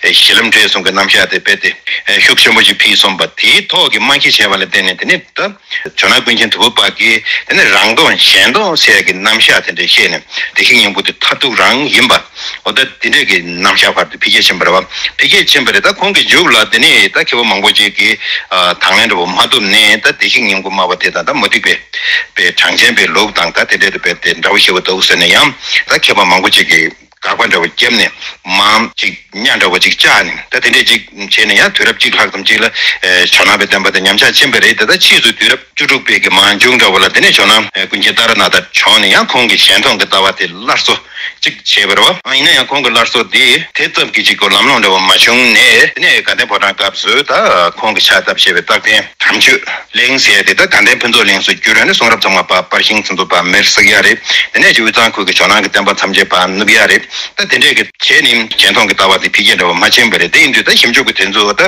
གཞི་ལམ་འབྲས་གསུམ་གྱི་རྣམ་གཞག་དེ་རྦད་དེ་ཤུགས་ཆེན་པོ་ཅིག་ཕུལ་སོང་བ། དེའི་ཐོག་གི་རྨང་གཞི་བྱས་པ་ལ་བརྟེན་ནས་དེ་ནས་ད། ཇོ་ནང་ཀུན་མཁྱེན་དྭགས་པོ་པ་གིས་དེ་ནས་རང་སྟོང་གཞན་སྟོང་ཟེར་ཡག་གི་རྣམ་གཞག་དེ་འདྲ་བཤད་ནས་བདེ་གཤེགས་སྙིང་པོ་དེ་མཐར་ཐུག་རང་ཡིན་པ། འོ་ད་དེ་འདྲས་ཀྱི་རྣམ་གཞག་བར་དུ་འཕེལ་རྒྱས་ཕྱིན་པ་རེད་བ། འཕེལ་རྒྱས་ཕྱིན་པ་རེད། ད་ཁོང་གི་མཇུག་ལ་དེ་ནས་ད་མཁས་པ་མང་པོ་ཅིག་གིས་ཨ་དང་ལེན་འདྲ་བོ་མ་ཐུབ་ནས། ད་བདེ་གཤེགས་སྙིང་པོ་སྨྲ་བ་དེ་དང་ད་མུ་སྟེགས་པའི་པའི་གྲངས་ཅན་པའི་ལུགས་དང་ད་དེ་འདྲས་དེ་རྦད་དེ་འདྲ་བོ་ཞེ་པོ་འདུག་ཟེར་ནས་ཡང་ད་མཁས་པ་མང་པོ་ཅིག་གིས། དགག་པ་འདྲ་བོ་བརྒྱབ་ནས་མང་ཅིག་གཉའ་འདྲ་བོ་ཅིག་བཅག་ནས། ད་དེ་འདྲས་ཅིག་བྱས་ནས་ཡང་དུས་རབས་གཅིག་ལྷག་ཙམ་ཅིག་ལ་ཨེ་ཇོ་ནང་པའི་བསྟན་པ་དེ་ཉམས་ཆག་ཕྱིན་པ་རེད། ད་ལྟ་ཕྱིས་སུ་དུས་རབས་བཅུ་དྲུག་པའི་གི་མ་མཇུག་འདྲ་བོ་ལ་དེ་ནས་ཇོ་ནང་ཨེ་ཀུན་མཁྱེན་ཏཱ་ར་ནཱ་ཐ་བྱོན་ནས་ཡང་ཁོང་གི་གཞན་སྟོང་གི་ལྟ་བ་དེ་སླར་གསོ་ཅིག་བྱས་པ་རེད་བ། ཨ་ཡིན་ན་ཡང་ཁོང་གི་སླར་གསོ་དེ་དེ་ཙམ་གྱི་ཅིག་གོ་ལམ་ལྷོང་འདྲ་བོ་མ་བྱུང་ནས། དེ་ནས་དགའ་ལྡན་ཕོ་བྲང་སྐབས་སུ་ད་ཁོང་གི་ཕྱག་བཏབ་བྱས་པའི་རྟག་བརྟན་དམ་ཆོས་གླིང་ཟེར་ཡ་དེ་ད་དགའ་ལྡན་ཕུན་ཚོགས་གླིང་སུ་བསྒྱུར་ནས་གསུང་རབ་ཚང་མ་ཕར་པར་ཤིང་ཚོ་ཚོ་ཕར་མེར་བསྲེགས་ཡ་རེད། དེ་ནས་ཅིག་དབུས་གཙང་ཁུལ་གྱི་ཇོ་ནང་གི་བསྟན་པ་ཐམས་ཅད་ཕར་བསྣུབས་ཡ་རེད། ད་དེ་འདྲས་ཀྱི་བྱས་ནས་གཞན་སྟོང་གི་ལྟ་བ་དེ་འཕེལ་རྒྱས་འདྲ་བོ་མ་ཕྱིན་པ་རེད། དེ་ཡིན་དུས་ད་ཞིབ་འཇུག་གི་དེ་ཚོ་ད་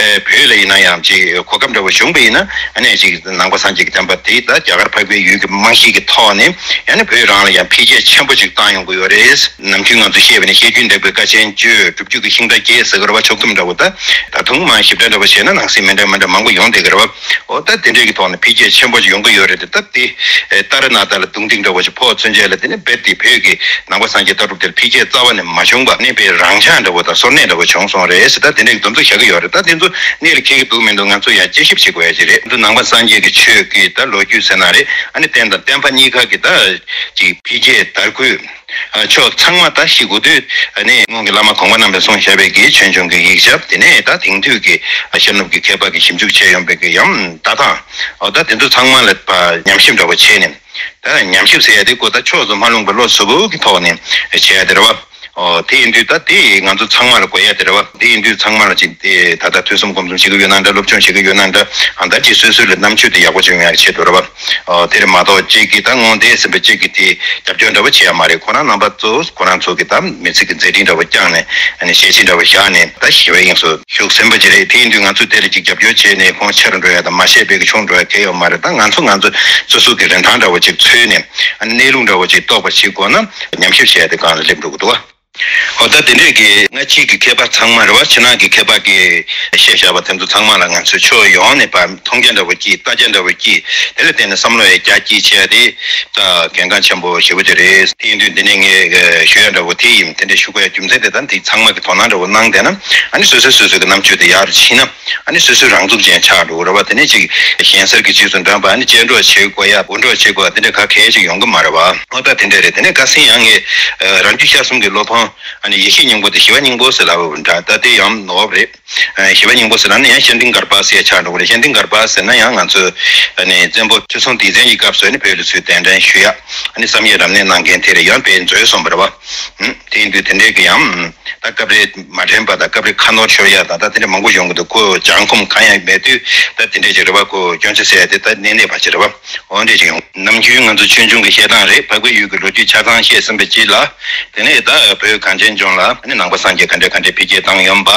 ཨེ་བོད་ལ་ཡིན་ན་ཡང་ཅིག་གོ་སྐབས་འདྲ་བོ་བྱུང་བ་ཡིན་ན། ཨ་ནི་ཅིག་ནང་པ་སངས་རྒྱས་ཀྱི་བསྟན་པ་དེ་ད་རྒྱ་གར་འཕགས་པའི་ཡུལ་གྱི་རྨང་གཞི་གི་ཐོག་ནས་ཡང་ན་བོད་རང་ལ་ཡང་འཕེལ་རྒྱས་ཆེན་པོ་ཅིག་བཏང་ཡོང་གི་ཡོད་རེད། ནམ་རྒྱུན་ང་ཚོ་བཤད་པ་ནི་བཤད་རྒྱུད་འདེགས་པའི་དཀའ་ཆེན་བཅུ། སྒྲུབ་བརྒྱུད་ཀྱི་ཤིང་རྟ་བརྒྱད་ཟེར་གི་རེད་བ། མཆོག་གྲུབ་འདྲ་བོ། ད་ད་དུང་མ་ཞིབ་ཕྲ་འདྲ་བོ་བྱས་ན་ནང་གསེས་མི་འདྲ་མི་འདྲ་མང་པོ་ཡོང་བསྡད་ཀྱི་རེད་བ། འོ་ད་དེ་འདྲས་ཀྱི་ཐོག་ནས་འཕེལ་རྒྱས་ཆེན་པོ་ཅིག་ཡོང་གི་ཡོད་རེད་དེ། ད་དེ་ཨེ་ཏཱ་ར་ནཱ་ཐ་ལ་རྡུང་རྡེག་འདྲ་བོ་ཞིག་ཕོག་ཚུན་ཆད་ལ་དེ་ནས་རྦད་དེ་བོད་ཀྱི་ནང་པ་སངས་རྒྱས་ལྟ་གྲུབ་དེར་འཕེལ་རྒྱས་རྩ་བ་ནས་མ་བྱུང་བ། གནས་པའི་རང་འཇགས་འདྲ་བོ་དང་སོར་གནས་འདྲ་བོ་བྱུང་སོང་རེད་ཟེར། ད་དེ་འདྲས་ཀྱི་དོན་ཚོ་བཞག་གི་ཡོད་རེད། ད་དེ་ཚོ་གནད་ལ་འཁེལ་གྱི་འདུག་མི་འདུག་ང་ཚོ་ཡང་དཔྱད་ཞིབ་བྱེད་དགོས་ཡ་ཅིག་རེད། འདི་ནང་པ་སངས་རྒྱས་ཀྱི་ཆོས་ཀྱི་ད་ལོ་རྒྱུས་ཟེར་ན་རེད། ཨ་ནི་རྟེན་དང་བརྟེན་པ་གཉིས་ཀ་གི་ད་ཅིག་འཕེལ་རྒྱས་དར་ཁུལ། ཨ་ཕྱོགས་ཚང་མ་ད་ཤེས་དགོས་དུས། ཨ་ནི་སྔོན་གྱི་བླ་མ་གོང་མ་རྣམ་པས་གསུངས་བཞག་པའི་གི་ཆོས་འབྱུང་གི་ཡིག་ཆ། དེ་ནས་ད་དེང་དུས་ཀྱི་ཨ་ཤར་ནུབ་ཀྱི་མཁས་པ་གིས་ཞིབ་འཇུག་བྱས་ཡོང་པའི་གི་ཡང་ལྟ་སྟངས། འོ་ད་དེ་ཚོ་ཚང་མ་ལ་ཕར་ཉམས་ཞིབ་འདྲ་བོ་བྱས་ནས། ད་ཉམས་ཞིབ་ཟེར་ཡ་དེ་ཀོ་ད་ཕྱོགས་སུ་མ་ལྷུང་པའི་བློ་གཟུ་བོ་གི་ཐོག་ནས་བྱས་ཡ་དེ་རེད་བ། ཨོ། དེ་ཡིན་དུས་ད་དེ་ང་ཚོ་ཚང་མ་ལ་དགོས་ཡ་དེ་རེད་བ། དེ་ཡིན་དུས་ཚང་མ་ལ་ཅིག་དེ་ད་ལྟ་ཐོས་བསམ་སྒོམ་གསུམ་བྱེད་ཀྱི་ཡོད་ན་འདྲ། སློབ་སྦྱོང་བྱེད་ཀྱི་ཡོད་ན་འདྲ། ཨ་ད་ཅིག་སོ་སོ་ལ་རྣམ་དཔྱོད་དེ་ཡག་པོ་བྱུང་ཡ་ཆེད་དུ་རེད་བ། ཨོ། དེ་རེད་མ་གཏོགས་གཅིག་གིས་ད་དངོས་བདེན་ཟེར་བ་གཅིག་གིས་དེ་རྒྱབ་སྐྱོར་འདྲ་བོ་བྱེད་ཡ་མ་རེད། ཁོ་རང་རྣམ་པ་ཚོ་ཁོ་རང་ཚོ་གི་ད་མི་ཚེ་གི་མཛད་འཕྲིན་འདྲ་བོ་བསྐྱངས་ནས། ཨ་ནི་ཞལ་བཞེས་འདྲ་བོ་བཞག་ནས་ད་ཞི་བའི་དབྱིངས་སུ་བཞུགས་ཟིན་པ་ཅིག་རེད། དེ་ཡིན་དུས་ང་ཚོས་དེ་ལ་ཅིག་རྒྱབ་སྐྱོར་བྱས་ནས་ཁོང་ཆེ་རུ་འགྲོ་ཡ་དང་མ་ཤེས་པའི་གི་ཆུང་འགྲོ་ཡ་གལ་ཡོད་མ་རེད། ད་ང་ཚོ་ང་ཚོ་སོ་སོ་གི་རིན་ཐང་འདྲ་བོ་ཅིག་འཚོལ་ནས། ཨ་ནི་གནས་ལུགས་འདྲ་བོ་ཅིག་རྟོགས་པ་ཞིག་དགོས་ན་ཉམས་ཞིབ་བྱས་ཏེ་སྒང་ལ་སླེབས་འགྲོ་གི་འདུག་བ། ཨོ། ད་དེ་འདྲས་ཀྱི་སྔ་ཕྱི་གི་མཁས་པ་ཚང་མ་རེད་བ། ཕྱི་ནང་གི་མཁས་པ་གིས་བཤད་བཞག་པ་དེ་ཚོ་ཚང་མ་ལ་ང་ཚོས་ཕྱོགས་ཡོངས་ནས་ཕར་མཐོང་རྒྱ་འདྲ་བོ་སྐྱེས། ལྟ་རྒྱ་འདྲ་བོ་སྐྱེས། དེ་ལ་བརྟེན་ནས་བསམ་བློ་ཡང་རྒྱ་སྐྱེད་བྱས་ཏེ། ད་གལ་འགངས་ཆེན་པོ་ཞེ་པོ་ཅིག་རེད། དེ་ཡིན་དུས་འདི་ནས་ངས་ཞུ་ཡ་འདྲ་བོ་དེ་ཡིན། དེ་འདྲ་ཞུ་དགོས་ཡ་རྒྱུ་མཚན་དེ་ད་འདི་ཚང་མ་གི་དོ་སྣང་འདྲ་བོ་གནང་བསྡད་ན། ཨ་ནི་སོ་སོས་སོ་སོ་གི་རྣམ་དཔྱོད་དེ་ཡར་ཕྱིན་ན། ཨ་ནི་སོ་སོའི་རང་ཚུགས་ཅན་ཆགས་འགྲོ་གི་རེད་བ། དེ་ནས་ཅིག་གཞན་སར་གྱི་རྗེས་སུ་འབྲངས་པ། ཨ་ནི་གཅེས་འགྲོགས་བྱེད་དགོས་ཡ། འུར་སྒྲོག་བྱེད་དགོས་ཡ་དེ་འདྲ་ག་གལ་ཅིག་ཡོང་གི་མ་རེད་བ། ཨོ། ད་དེ་འདྲ་རེད། དེ་ནས་ཁ་སང་ཡང་ངས་རང་རྒྱུད་ཤ་གསུམ་གྱི་བློ་ཕམ། ཨ་ནི་ཡེ་ཤེས་སྙིང་པོ་དེ་ཞི་བ་སྙིང་པོ་ཟེར་ལབ་པ་འདྲ། ད་དེ་ཡང་ནོར་བ་རེད། ཨ། ཞི་བ་སྙིང་པོ་ཟེར་ན་ནི་ཡང་ཤཱནྟི་གརྦྷ་ཟེར་ཆགས་འགྲོ་གི་རེད། ཤཱནྟི་གརྦྷ་ཟེར་ན་ཡང་ང་ཚོས་ཨ་ནི་བཙན་པོ་ཁྲི་སྲོང་ལྡེ་བཙན་གྱི་སྐབས་སུ་ཨ་ནི་བོད་ལ་ཚུར་གདན་འདྲེན་ཞུ་ཡ། ཨ་ནི་བསམ་ཡས་རབ་གནས་གནང་མཁན་དེ་རེད། ཡང་དཔེ་མཛོད་སོང་བ་རེད་བ། ཨུ། དེ་ཡིན་དུས་དེ་འདྲའི་གི་ཡང་ད་སྐབས་རེ་མ་དྲན་པ་དང་སྐབས་རེ་ཁ་ནོར་ཤོར་ཡ་དང་། ད་དེ་འདྲ་མང་པོ་ཡོང་གི་འདུག་ཁོ་སྦྱང་ཁོམ་གང་ཡང་མེད་དུས་ད་དེ་འདྲའི་ཅིག་རེད་བ། ཁོ་སྐྱོན་ཆ་ཟེར་ཡ་དེ་ད་གནས་གནས་པ་ཅིག་རེད་བ། འོ་འདྲ་ཅིག་ཡོང་། ནམ་རྒྱུན་ང་ཚོ་ཆོས་འབྱུང་གི་བཤད་སྟངས་རེད། འཕགས་པའི་ཡུལ་གྱི་ལོ་རྒྱུས་ཆ་ཚང་བཤད་ཟིན་པའི་རྗེས་ལ། དེ་ནས་ད་བོད་གངས་ཅན་ལྗོངས་ལ་ནི་ནང་པ་སངས་རྒྱས་ག་འདྲ་ག་འདྲ་འཕེལ་རྒྱས་བཏང་ཡོང་བ།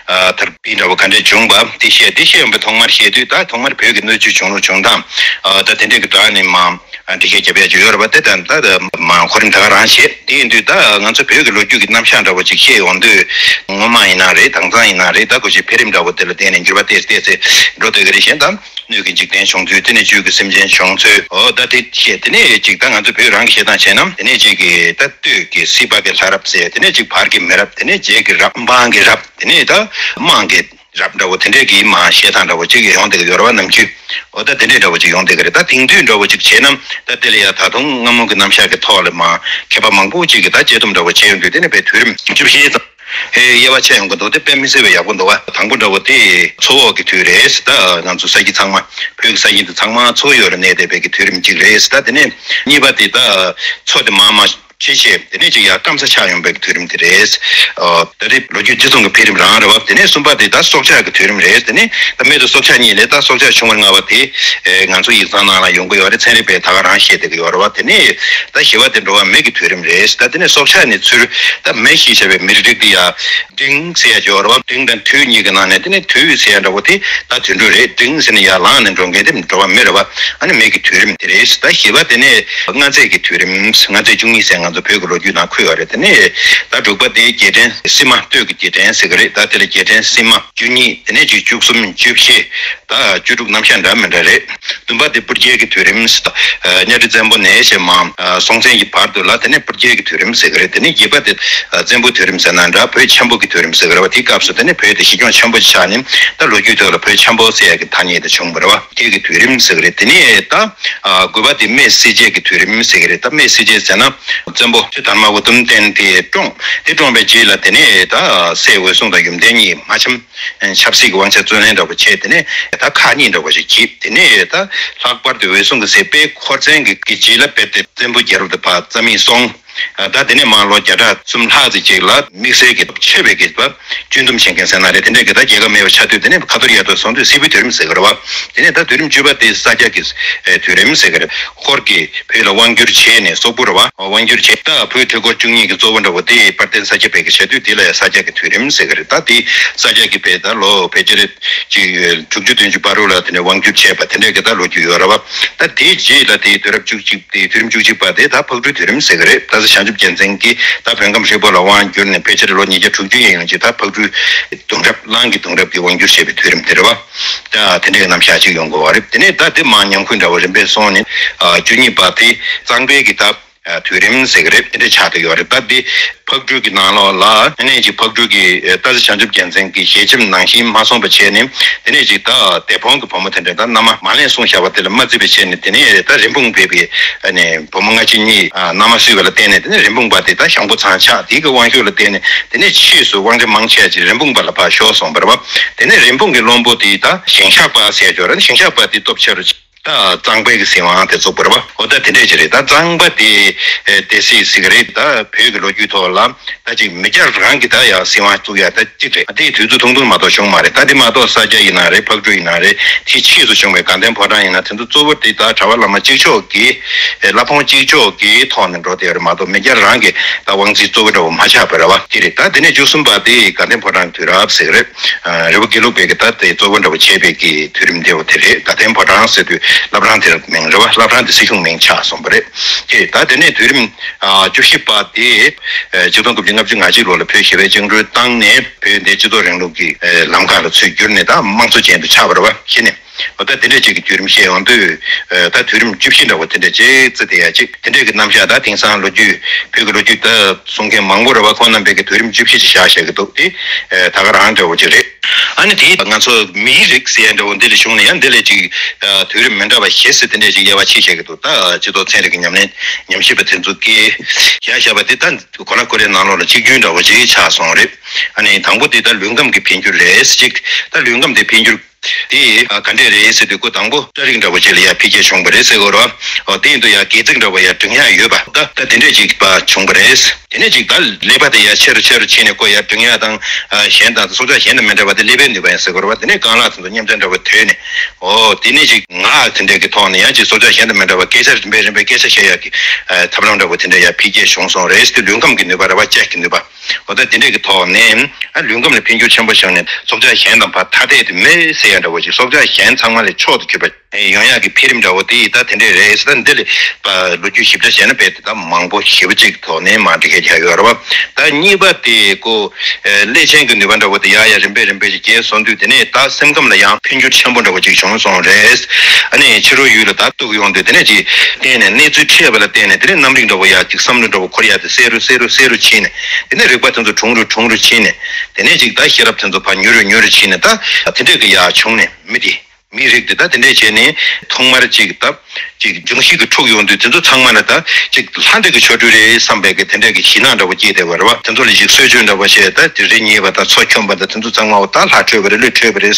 ཨ། དར་སྤེལ་འདྲ་བོ་ག་འདྲ་བྱུང་བ་དེ་བཤད། དེ་བཤད་ཡོང་བའི་ཐོག་མར་བཤད་དུས་ད་ཐོག་མར་བོད་ཀྱི་སྣོད་བཅུད་བྱུང་ལུགས་བྱུང་སྟངས། ཨ། ད་དེ་འདྲ་གི་སྒྲ་ནི་མ། ཨ། འགྲེལ་བཤད་རྒྱབ་ཡ་ཅིག་ཡོད་རེད་བ། དེ་ད་ད་མ་གོ་རིམ་ད་ག་རང་བཤད། དེ་ཡིན་དུས་ད་ང་ཚོ་བོད་ཀྱི་ལོ་རྒྱུས་ཀྱི་རྣམ་གཞག་འདྲ་བོ་ཅིག་བཤད་ཡོང་དུས། སྔོན་མ་ཡིན་ན་རེད། དེང་སང་ཡིན་ན་རེད། ད་གོ་ཅིག་འཕེལ་རིམ་འདྲ་བོ་དེ་ལ་བརྟེན་ནས་འགྱུར་བ་ཏོག་ཙམ་ཏོག་ཙམ་འགྲོ་སྡོད་ཀྱི་རེད། གཞན་ད། སྣོད་ཀྱི་འཇིག་རྟེན་བྱུང་ཚུལ། དེ་ནས་བཅུད་ཀྱི་སེམས་ཅན་བྱུང་ཚུལ། འོ། ད་དེ་བཤད། དེ་ནས་ཅིག་ད་ང་ཚོ་བོད་རང་གི་བཤད་སྟངས་བྱས་ན། དེ་ནས་ཅིག་གི་ད་སྟོད་ཀྱི་སྲིད་པ་གི་ལྷ་རབས་ཟེར། དེ་ནས་ཅིག་བར་གྱི་མི་རབས། དེ་ནས་རྗེས་ཀྱི་རབས། འབངས་ཀྱི་རབས། དེ་ནས་ད་དམངས་ཀྱི་རབས་འདྲ་བོ་དེ་འདྲས་ཀྱི་མ་བཤད་སྟངས་འདྲ་བོ་ཅིག་ཡོང་བསྡད་ཀྱི་ཡོད་རེད་བ། ནམ་རྒྱུན། འོ། ད་དེ་འདྲས་འདྲ་བོ་ཅིག་ཡོང་བསྡད་ཀྱི་རེད། ད་དེང་དུས་འདྲ་བོ་ཅིག་བྱས་ན། ད་དེ་ལ་ཡ་ད་དུང་སྔ་མོ་གི་རྣམ་གཞག་གི་ཐོག་ལ་མ་མཁས་པ་མང་པོ་ཅིག་གིས་ད་དཔྱད་རྩོམ་འདྲ་བོ་བྱས་ཡོང་དུས། དེ་ནས་དཔེ་དུས་རིམ་བཅུ་བཞི་ཙམ། ཨེ། དབྱེ་བ་ཕྱེ་ཡོང་གི་འདུག་དེ་དཔེ་མི་སྲིད་པའི་ཡག་པོ་འདུག་བ། དང་པོ་འདྲ་བོ་དེ་མཚོ་འོག་གི་དུས་རེད། ད་ང་ཚོ་ས་གཞི་ཚང་མ། བོད་ཀྱི་ས་གཞི་འདི་ཚང་མ་མཚོ་ཡོལ་ལ་གནས་བསྡད་པའི་གི་དུས་རིམ་གཅིག་རེད། ད་དེ་ནས་གཉིས་པ་དེ་ད་མཚོ་དེ་མར་མར་འཁྱིལ་བྱས། དེ་ནས་ཅིག་ཡར་སྐམ་ས་ཆགས་ཡོང་བའི་གི་དུས་རིམ་དེ་རེད། ཨ། ད་དེ་ལོ་རྒྱུས་འདི་ཚོ་གི་འཕེལ་རིམ་རང་རེད་བ། དེ་ནས་གསུམ་པ་དེ་ད་སྲོག་ཆགས་ཀྱི་དུས་རིམ་རེད། དེ་ནས་ད་སྨད་དུ་སྲོག་ཆགས་གཉིས་ལས། ད་སྲོག་ཆགས་ཆུང་བ་ལྔ་པ་དེ། ཨེ། ང་ཚོ་ཡིག་ཚང་ནང་ལ་ཡོང་གི་ཡོད་རེད། ཚན་རིག་པས་ད་ག་རང་བཤད་བསྡད་ཀྱི་ཡོད་རེད་བ། དེ་ནས་ད་བཞི་པ་དེ་འགྲོ་བ་མི་གི་དུས་རིམ་རེད། ད་དེ་ནས་སྲོག་ཆགས་ནས་ཚུར་ད་མི་ཞེས་བྱ་བའི་མི་རིགས་དེ་ཡ། འབྲིང་ཟེར་ཡ་ཅིག་ཡོད་རེད་བ། འབྲིང་དང་དུས་གཉིས་ཀྱི་ནང་ནས་དེ་ནས་དུས་ཟེར་ཡ་འདྲ་བོ་དེ་ད་དུད་འགྲོ་རེད། འབྲིང་ཟེར་ནས་ཡར་ལངས་ནས་འགྲོ་མཁན་དེ་འགྲོ་བ་མི་རེད་བ། ཨ་ནི་མི་གི་དུས་རིམ་དེ་རེད། ད་བཞི་པ་དེ་ནས་མངའ་མཛད་ཀྱི་དུས་རིམ། མངའ་མཛད་བཅུ་གཉིས་ཟེར་ང་ཚོ་བོད་ཀྱི་ལོ་རྒྱུས་ནང་འཁོད་ཡོད་རེད། དེ་ནས་ད་དྲུག་པ་དེ་རྒྱལ་ཕྲན་སིལ་མ། སྟོད་ཀྱི་རྒྱལ་ཕྲན་ཟེར་གི་རེད། ད་དེ་ལ་རྒྱལ་ཕྲན་སིལ་མ། བཅུ་གཉིས། དེ་ནས་ཅིག་བཅུ་གསུམ། བཅུ་བཞི། ད་བཅུ་དྲུག་རྣམ་གཞག་འདྲ་མི་འདྲ་རེད། བདུན་པ་དེ་སྤུར་རྒྱལ་གྱི་དུས་རིམ། ཨ། གཉའ་ཁྲི་བཙན་པོ་ནས་བྱས་མར། ཨ། སྲོང་བཙན་གྱི་བར་དུ་ལ། དེ་ནས་སྤུར་རྒྱལ་གྱི་དུས་རིམ་ཟེར་གི་རེད། དེ་ནས་བརྒྱད་པ་དེ། ཨ། བཙན་པོའི་དུས་རིམ་ཟེར་ན་འདྲ། བོད་ཆེན་པོ་གི་དུས་རིམ་ཟེར་གི་རེད་བ། དེའི་སྐབས་སུ་དེ་ནས་བོད་དེ་གཞི་ལྗོངས་ཆེན་པོ་ཆགས་ནས། ད་ལོ་རྒྱུས་ཐོག་ལ་བོད་ཆེན་པོ་ཟེར་ཡ་གི་ཐ་སྙད་དེ་བྱུང་བ་རེད་བ། རྒྱལ་གྱི་དུས་རིམ་ཟེར་གི་རེད། དེ་ནས་ད། ཨ། དགུ་པ་དེ་སྨད་བསིལ་རྒྱལ་གྱི་དུས་རིམ་ཟེར་གི་རེད། ད་སྨད་བསིལ་རྒྱལ་ཟེར་ན་བཙན་པོ་ཁྲི་དར་མ་དབུ་དུམ་བསྟན་དེ་བཀྲོངས། དེ་བཀྲོངས་པའི་རྗེས་ལ་དེ་ནས་ད་སྲས་འོད་སྲུང་དང་ཡུམ་བརྟན་གཉིས་མ་འཆམ། ཆབ་སྲིད་ཀྱི་དབང་ཆ་རྩོད་ལེན་འདྲ་པོ་བྱས། དེ་ནས་ད་ཁག་གཉིས་འདྲ་པོ་ཞིག་བྱས། དེ་ནས་ད་ལྷག་པར་དུ་འོད་སྲུང་གི་སྲས་དཔལ་འཁོར་བཙན་གྱི་གི་རྗེས་ལ་རྦད་དེ་བཙན་པོ་རྒྱལ་རབས་དེ་ཕར་རྩ་མེད་སོང་། ད་དེ་ནས་མར་ལོ་བརྒྱ་ཕྲག་གསུམ་ལྷག་ཙམ་ཅིག་ལ་དམིགས་བསལ་གྱི་ཆོས་པའི་གི་བ་གཅུན་འདོམས་བྱེད་མཁན་ཟེར་ན་རེད། དེ་འདྲའི་གི་ད་རྒྱལ་ཁབ་མེད་པ་ཆགས་དུས། དེ་ནས་ཁ་ཐོར་ཡར་དུ་སོང་དུས་སིལ་བུའི་དུས་རིམ་ཟེར་གི་རེད་བ། དེ་ནས་ད་དུས་རིམ་བཅུ་པ་དེ་ས་སྐྱ་གི་དུས་རིམ་ཟེར་གི་རེད། ཧོར་གྱིས་བོད་ལ་དབང་བསྒྱུར་བྱས་ནས། སོག་པོ་རེད་བ། དབང་བསྒྱུར་བྱས། ད་བོད་ཐུའུ་བཀུར་བཅུ་གཉིས་ཀྱི་གཙོ་བོ་འདྲ་བོ་དེ་དཔལ་ལྡན་ས་སྐྱ་པའི་གི་བྱས་དུས། དེ་ལ་ཡང་ས་སྐྱ་གི་དུས་རིམ་ཟེར་གི་རེད། ད་དེ་ས་སྐྱ་གི་དཔེ་ད་ལོ་ཕལ་ཆེར་ཅིག་དྲུག་ཅུ་བདུན་ཅུ་བར་དུ་ལ་དེ་ནས་དབང་བསྒྱུར་བྱས་པ་དེ་འདྲའི་གི་ད་ལོ་རྒྱུས་ཡོད་རེད་བ། ད་དེའི་རྗེས་ལ་དེ་དུས་རབས་བཅུ་གཅིག་དེ་དུས་རིམ་བཅུ་གཅིག་པ་དེ་ད་ཕག་གྲུའི་དུས་རིམ་ཟེར་གི་རེད། སྟག་གཟིག་བྱང་ཆུབ་རྒྱལ་མཚན་གྱིས་ད་བོད་ཁམས་ཧྲིལ་པོ་ལ་དབང་བསྒྱུར་ནས་ཕལ་ཆེར་ལོ་ཉིས་བརྒྱ་དྲུག་ཅུ་ཡན་ཡོད་ཅིག་ད་ཕག་གྲུའི་གདུང་རབས། གླང་གི་གདུང་རབས་ཀྱི་དབང་བསྒྱུར་བྱས་པའི་དུས་རིམ་དེ་རེད་བ། ད་དེ་འདྲའི་གི་རྣམ་གཞག་ཅིག་ཡོང་གི་ཡོད་རེད། དེ་ནས་ད་དེ་མར་ཉམས་ཁུལ་འདྲ་བོ་རིམ་པས་སོང་ནས། ཨ། བཅུ་གཉིས་པ་དེ་གཙང་པའི་གི་ད་ཨ། དུས་རིམ་ཟེར་གི་རེད། དེ་འདྲ་ཆགས་བསྡད་ཡོད་རེད། ད་འདི་ཕག་གྲུ་གི་ནང་ལོགས་ལ་དེ་ནས་ཅིག་ཕག་གྲུ་གི་སྟག་གཟིག་བྱང་ཆུབ་རྒྱལ་མཚན་གྱི་ཞལ་ཆེམས་ནང་བཞིན་མ་སོང་བ་བྱས་ནས། དེ་ནས་ཅིག་ད་སྡེ་དཔོན་གྱི་བུ་མོ་དེ་འདྲ་ད་མནའ་མ་མ་ལེན་གསུངས་བཞག་པ་དེ་ལ་མ་བརྩི་བ་བྱས་ནས། དེ་ནས་ད་རིན་སྤུངས་པའི་བུ་མོ་སྔ་ཕྱི་གཉིས་མནའ་མ་བསུས་པ་ལ་བརྟེན་ནས། དེ་ནས་རིན་སྤུངས་པ་དེ་ད་ཞང་པོ་ཚང་ཆགས། དེའི་གི་དབང་ཤུགས་ལ་བརྟེན་ནས་དེ་ནས་ཕྱིས་སུ་དབང་ཆ་མང་ཆེ་བ་ཅིག་རིན་སྤུངས་པ་ལ་ཕར་ཤོར་སོང་བ་རེད་བ། དེ་ནས་རིན་སྤུངས་ཀྱི་བློན་པོ་དེ་ད་ཞིང་གཤེགས་པ་ཟེར་ཡ་ཅིག་ཡོད་རེད། ཞིང་གཤེགས་པ་དེ་སྟོབས་ཆེ་རུ། ད་གཙང་པའི་གི་སྲིད་དབང་དེ་བཙུགས་པ་རེད་བ། འོ་ད་དེ་འདྲས་ཅིག་རེད། ད་གཙང་པ་དེ་ཨེ་སྡེ་སྲིད་ཟེར་གི་རེད། ད་བོད་ཀྱི་ལོ་རྒྱུས་ཐོག་ལ་ད་ཅིག་མི་སྐྱ་རང་གི་ད་ཡང་སྲིད་དབང་བཙུགས་ཡ་ད་ཅིག་རེད། དེའི་དུས་ཚོད་ཐུང་ཐུང་མ་གཏོགས་བྱུང་མ་རེད། ད་དེ་མ་གཏོགས་ས་སྐྱ་ཡིན་ན་རེད། ཕག་གྲུ་ཡིན་ན་རེད། དེའི་ཕྱིས་སུ་བྱུང་བའི་དགའ་ལྡན་ཕོ་བྲང་ཡིན་ན་དེ་ཚོ་གཙོ་བོ་དེ་ད་གྲྭ་པ་བླ་མ་གཅིག་ལྕོགས་ཀྱི་ཨེ་བླ་འབངས་གཅིག་ལྕོགས་ཀྱི་ཐོག་ནས་འགྲོ་བསྡད་ཡོད་རེད་མ་གཏོགས་མི་སྐྱ་རང་གི་ད་དབང་འཛིན་གཙོ་བོ་འདྲ་བོ་མ་ཆགས་པ་རེད་བ། དེ་རེད། ད་དེ་ནས་བཅུ་གསུམ་པ་དེ་དགའ་ལྡན་ཕོ་བྲང་གི་དུས་རབས་ཟེར་གི་རེད། རི་བོ་དགེ་ལུགས་པའི་གི་ད་དེ་གཙོ་བོ་འདྲ་བོ་བྱས་པའི་གི་དུས་རིམ་དེ་བ་དེ་རེད། དགའ་ལྡན་ཕོ་བྲང་ཟེར་དུས་བླ་བྲང་དེ་མིང་རེད་བ། བླ་བྲང་དེ་སྲིད་གཞུང་མིང་ཆགས་སོང་བ་རེད། དེ་རེད། ད་དེ་ནས་དུས་རིམ་བཅུ་བཞི་པ་དེ་ཆིག་སྟོང་དགུ་བརྒྱ་ལྔ་བཅུ་ང་གཅིག་ལོ་ལ་བོད་ཞི་བའི་བཅིངས་འགྲོལ་བཏང་ནས་བོད་འདི་སྤྱི་ཚོགས་རིང་ལུགས་ཀྱི་ལམ་ཁ་ལ་ཚུར་བསྒྱུར་ནས་ད་དམངས་གཙོ་ཅན་དུ་ཆགས་པ་རེད་བ། གཞི་ནས། འོ་ད་དེ་འདྲ་ཅིག་གི་བརྒྱུད་རིམ་བཤད་ཡོང་དུས། ད་བརྒྱུད་རིམ་བཅུ་བཞི་འདྲ་བོ་དེ་འདྲ་ཅིག་བརྩི་དེ་ཡ་ཅིག་དེ་འདྲ་གི་རྣམ་གཞག་ད་དེང་སང་ལོ་རྒྱུས་བོད་ཀྱི་ལོ་རྒྱུས་ད་གསུང་མཁན་མང་པོ་རེད་བ། ཁོང་རྣམ་པས་ཀྱི་བརྒྱུད་རིམ་བཅུ་བཞི་ཅིག་བཞག་བཞག་གི་འདུག་དེ་ད་ག་རང་འདྲ་བོ་ཅིག་རེད། ཨ་ནི་དེ་ང་ཚོ་མིའི་རིགས་ཟེར་ཡ་འདྲ་བོ་འདི་ལ་བྱུང་ནས་ཡང་འདི་ལས་ཅིག་བརྒྱུད་རིམ་མི་འདྲ་བ་བཞི་ཟེར་དེ་འདྲ་ཅིག་དབྱེ་བ་ཕྱེ་བཞག་གི་འདུག་ད་སྤྱི་ཚོགས་ཚན་རིག་གི་ཉམས་ལེན་ཉམས་ཞིབ་པ་དེ་ཚོ་གིས་བཞག་བཞག་པ་དེ་ད་གོ་ལ་ཁོ་རའི་ནང་ལོགས་ལ་གཅིག་གྱུར་འདྲ་བོ་ཅིག་ཆགས་སོང་རེད། ཨ་ནི་དང་པོ་དེ་ད་ལུས་ཁམས་ཀྱི་འཕེལ་འགྱུར་རེད་ཅིག་ད་ལུས་ཁམས་དེ་འཕེལ་འགྱུར། དེ་ག་འདྲས་རེད་ཟེར་དུས་ཁོ་དང་པོ་སྤྲ་རིགས་འདྲ་བོ་ཅིག་ལ་ཡ་འཕེལ་རྒྱས་བྱུང་བ་རེད་ཟེར་གོ་ར། འོ་དེ་ཡིན་དུས་ཡ་སྒལ་ཚིགས་འདྲ་བོ་ཡ་འབྲི་ཡག་ཡོད་པ་ད་ད་དེ་འདྲས་ཅིག་པ་བྱུང་བ་རེད། དེ་ནས་ཅིག་ད་ཀླད་པ་དེ་ཡ་ཆེ་རུ་ཆེ་རུ་ཕྱིན་ནས་ཁོ་ཡ་འབྲི་ཡག་དང་གཞན་དང་སྲོག་ཆགས་གཞན་དང་མི་འདྲ་བ་དེ་ཀླད་པའི་ནུས་པ་ཡིན་ཟེར་གོ་ར་བ། དེ་ནས་རྐང་ལག་དེ་ཚོ་མཉམ་འདྲེས་འདྲ་བོ་དོད་ནས། འོ་དེ་ནས་ཅིག་ངག་དེ་འདྲས་ཀྱི་ཐོག་ནས་ཡང་ཅིག་སྲོག་ཆགས་གཞན་དང་མི་འདྲ་བ་སྐད་ཆ་རིམ་པས་རིམ་པས་སྐད་ཆ་བཤད་ཡག་གི་ཐབས་ལམ་འདྲ་བོ་དེ་འདྲས་ཡ་འཕེལ་རྒྱས་བྱུང་སོང་རེད་ཟེར་དུས་ལུས་ཁམས་ཀྱི་ནུས་པ་ར་བ་ལྕགས་ཀྱི་ནུས་པ། འོ་ད་དེ་འདྲས་ཀྱི་ཐོག་ནས་ཨ་ལུས་ཁམས་ལ་འཕེལ་འགྱུར་ཆེན་པོ་བྱུང་ནས་སྲོག་ཆགས་གཞན་དང་བར་ཐ་དད་དུ་མེད་ཟེར་ཡ་འདྲ་བོ་ཅིག་སྲོག་ཆགས་གཞན་ཚང་མ་ལས་མཆོག་ཏུ་གྱུར་པ་ཡོང་ཡག་གི་འཕེལ་རིམ་འདྲ་བོ་དེ་ཡིས་ད་དེ་འདྲས་རེད་ཟེར། ད་འདི་ལས་པ་ལོ་རྒྱུས་ཞིབ་ཕྲ་བྱས་ན་རྦད་དེ་ད་མང་པོ་ཞེ་པོ་ཅིག་ཐོག་ནས་མར་འགྲེལ་བཤད་རྒྱག་ཡོད་རེད་བ། ད་གཉིས་པ་དེ་ཀོ་ཀླད་ཆེན་གྱི་ནུས་པ་འདྲ་བོ་དེ་ཡར་ཡར་རིམ་པས་རིམ་པས་ཅིག་རྒྱས་སོང་དུས་དེ་ནས་ད་སེམས་ཁམས་ལ་ཡང་འཕེལ་འགྱུར་ཆེན་པོ་འདྲ་བོ་ཅིག་བྱུང་སོང་རེད། ཨ་ནི་ཕྱི་རོལ་ཡུལ་ལ་ད་གཏུག་ཡོང་དུས་དེ་ནས་ཅིག་བརྟེན་ནས་གནས་ཚུལ་འཕྲད་པ་ལ་བརྟེན་ནས་དེ་ནས་རྣམ་རིག་འདྲ་བོ་ཡར་ཅིག་བསམ་བློ་འདྲ་བོ་འཁོར་ཡག་དེ་གསལ་རུ་གསལ་རུ་གསལ་རུ་ཕྱིན་ནས། དེ་ནས་རིག་པ་དེ་ཚོ་གྲུང་རུ་གྲུང་རུ་ཕྱིན་ནས། དེ་ནས་ཅིག་ད་ཤེས་རབ་དེ་ཚོ་ཕར་མྱུར་རུ་མྱུར་རུ་ཕྱིན་ནས་ད་དེ་འདྲས་ཀྱི་ཡར་བྱུང་ནས་མི་དེ་མིའི་རིགས་དེ་ད་དེ་འདྲས་བྱས་ནས་ཐོག་མར་ཅིག་ད་ཅིག་འབྱུང་བཞི་གི་འཁྲུག་ཡོང་དུས་དེ་ཚོ་ཚང་མ་ལ་ད་ཅིག་ལྷ་འདྲེ་གི་ཆོ་འཕྲུལ་རེད་བསམ་པའི་གི་དེ་འདྲས་ཀྱི་ཞེད་སྣང་འདྲ་བོ་སྐྱེས་བསྡད་པ་རེད་བ། དེ་ཚོ་ལ་ཅིག་གསོལ་མཆོད་འདྲ་བོ་བྱས་ད་དེ་རི་ཉིལ་བ་དང་མཚོ་འཁྱོམ་པ་དང་དེ་ཚོ་ཚང་མ་འོ་ད་ལྷ་ཁྲོས་པ་རེད་ཀླུ་ཁྲོས་པ་རེད།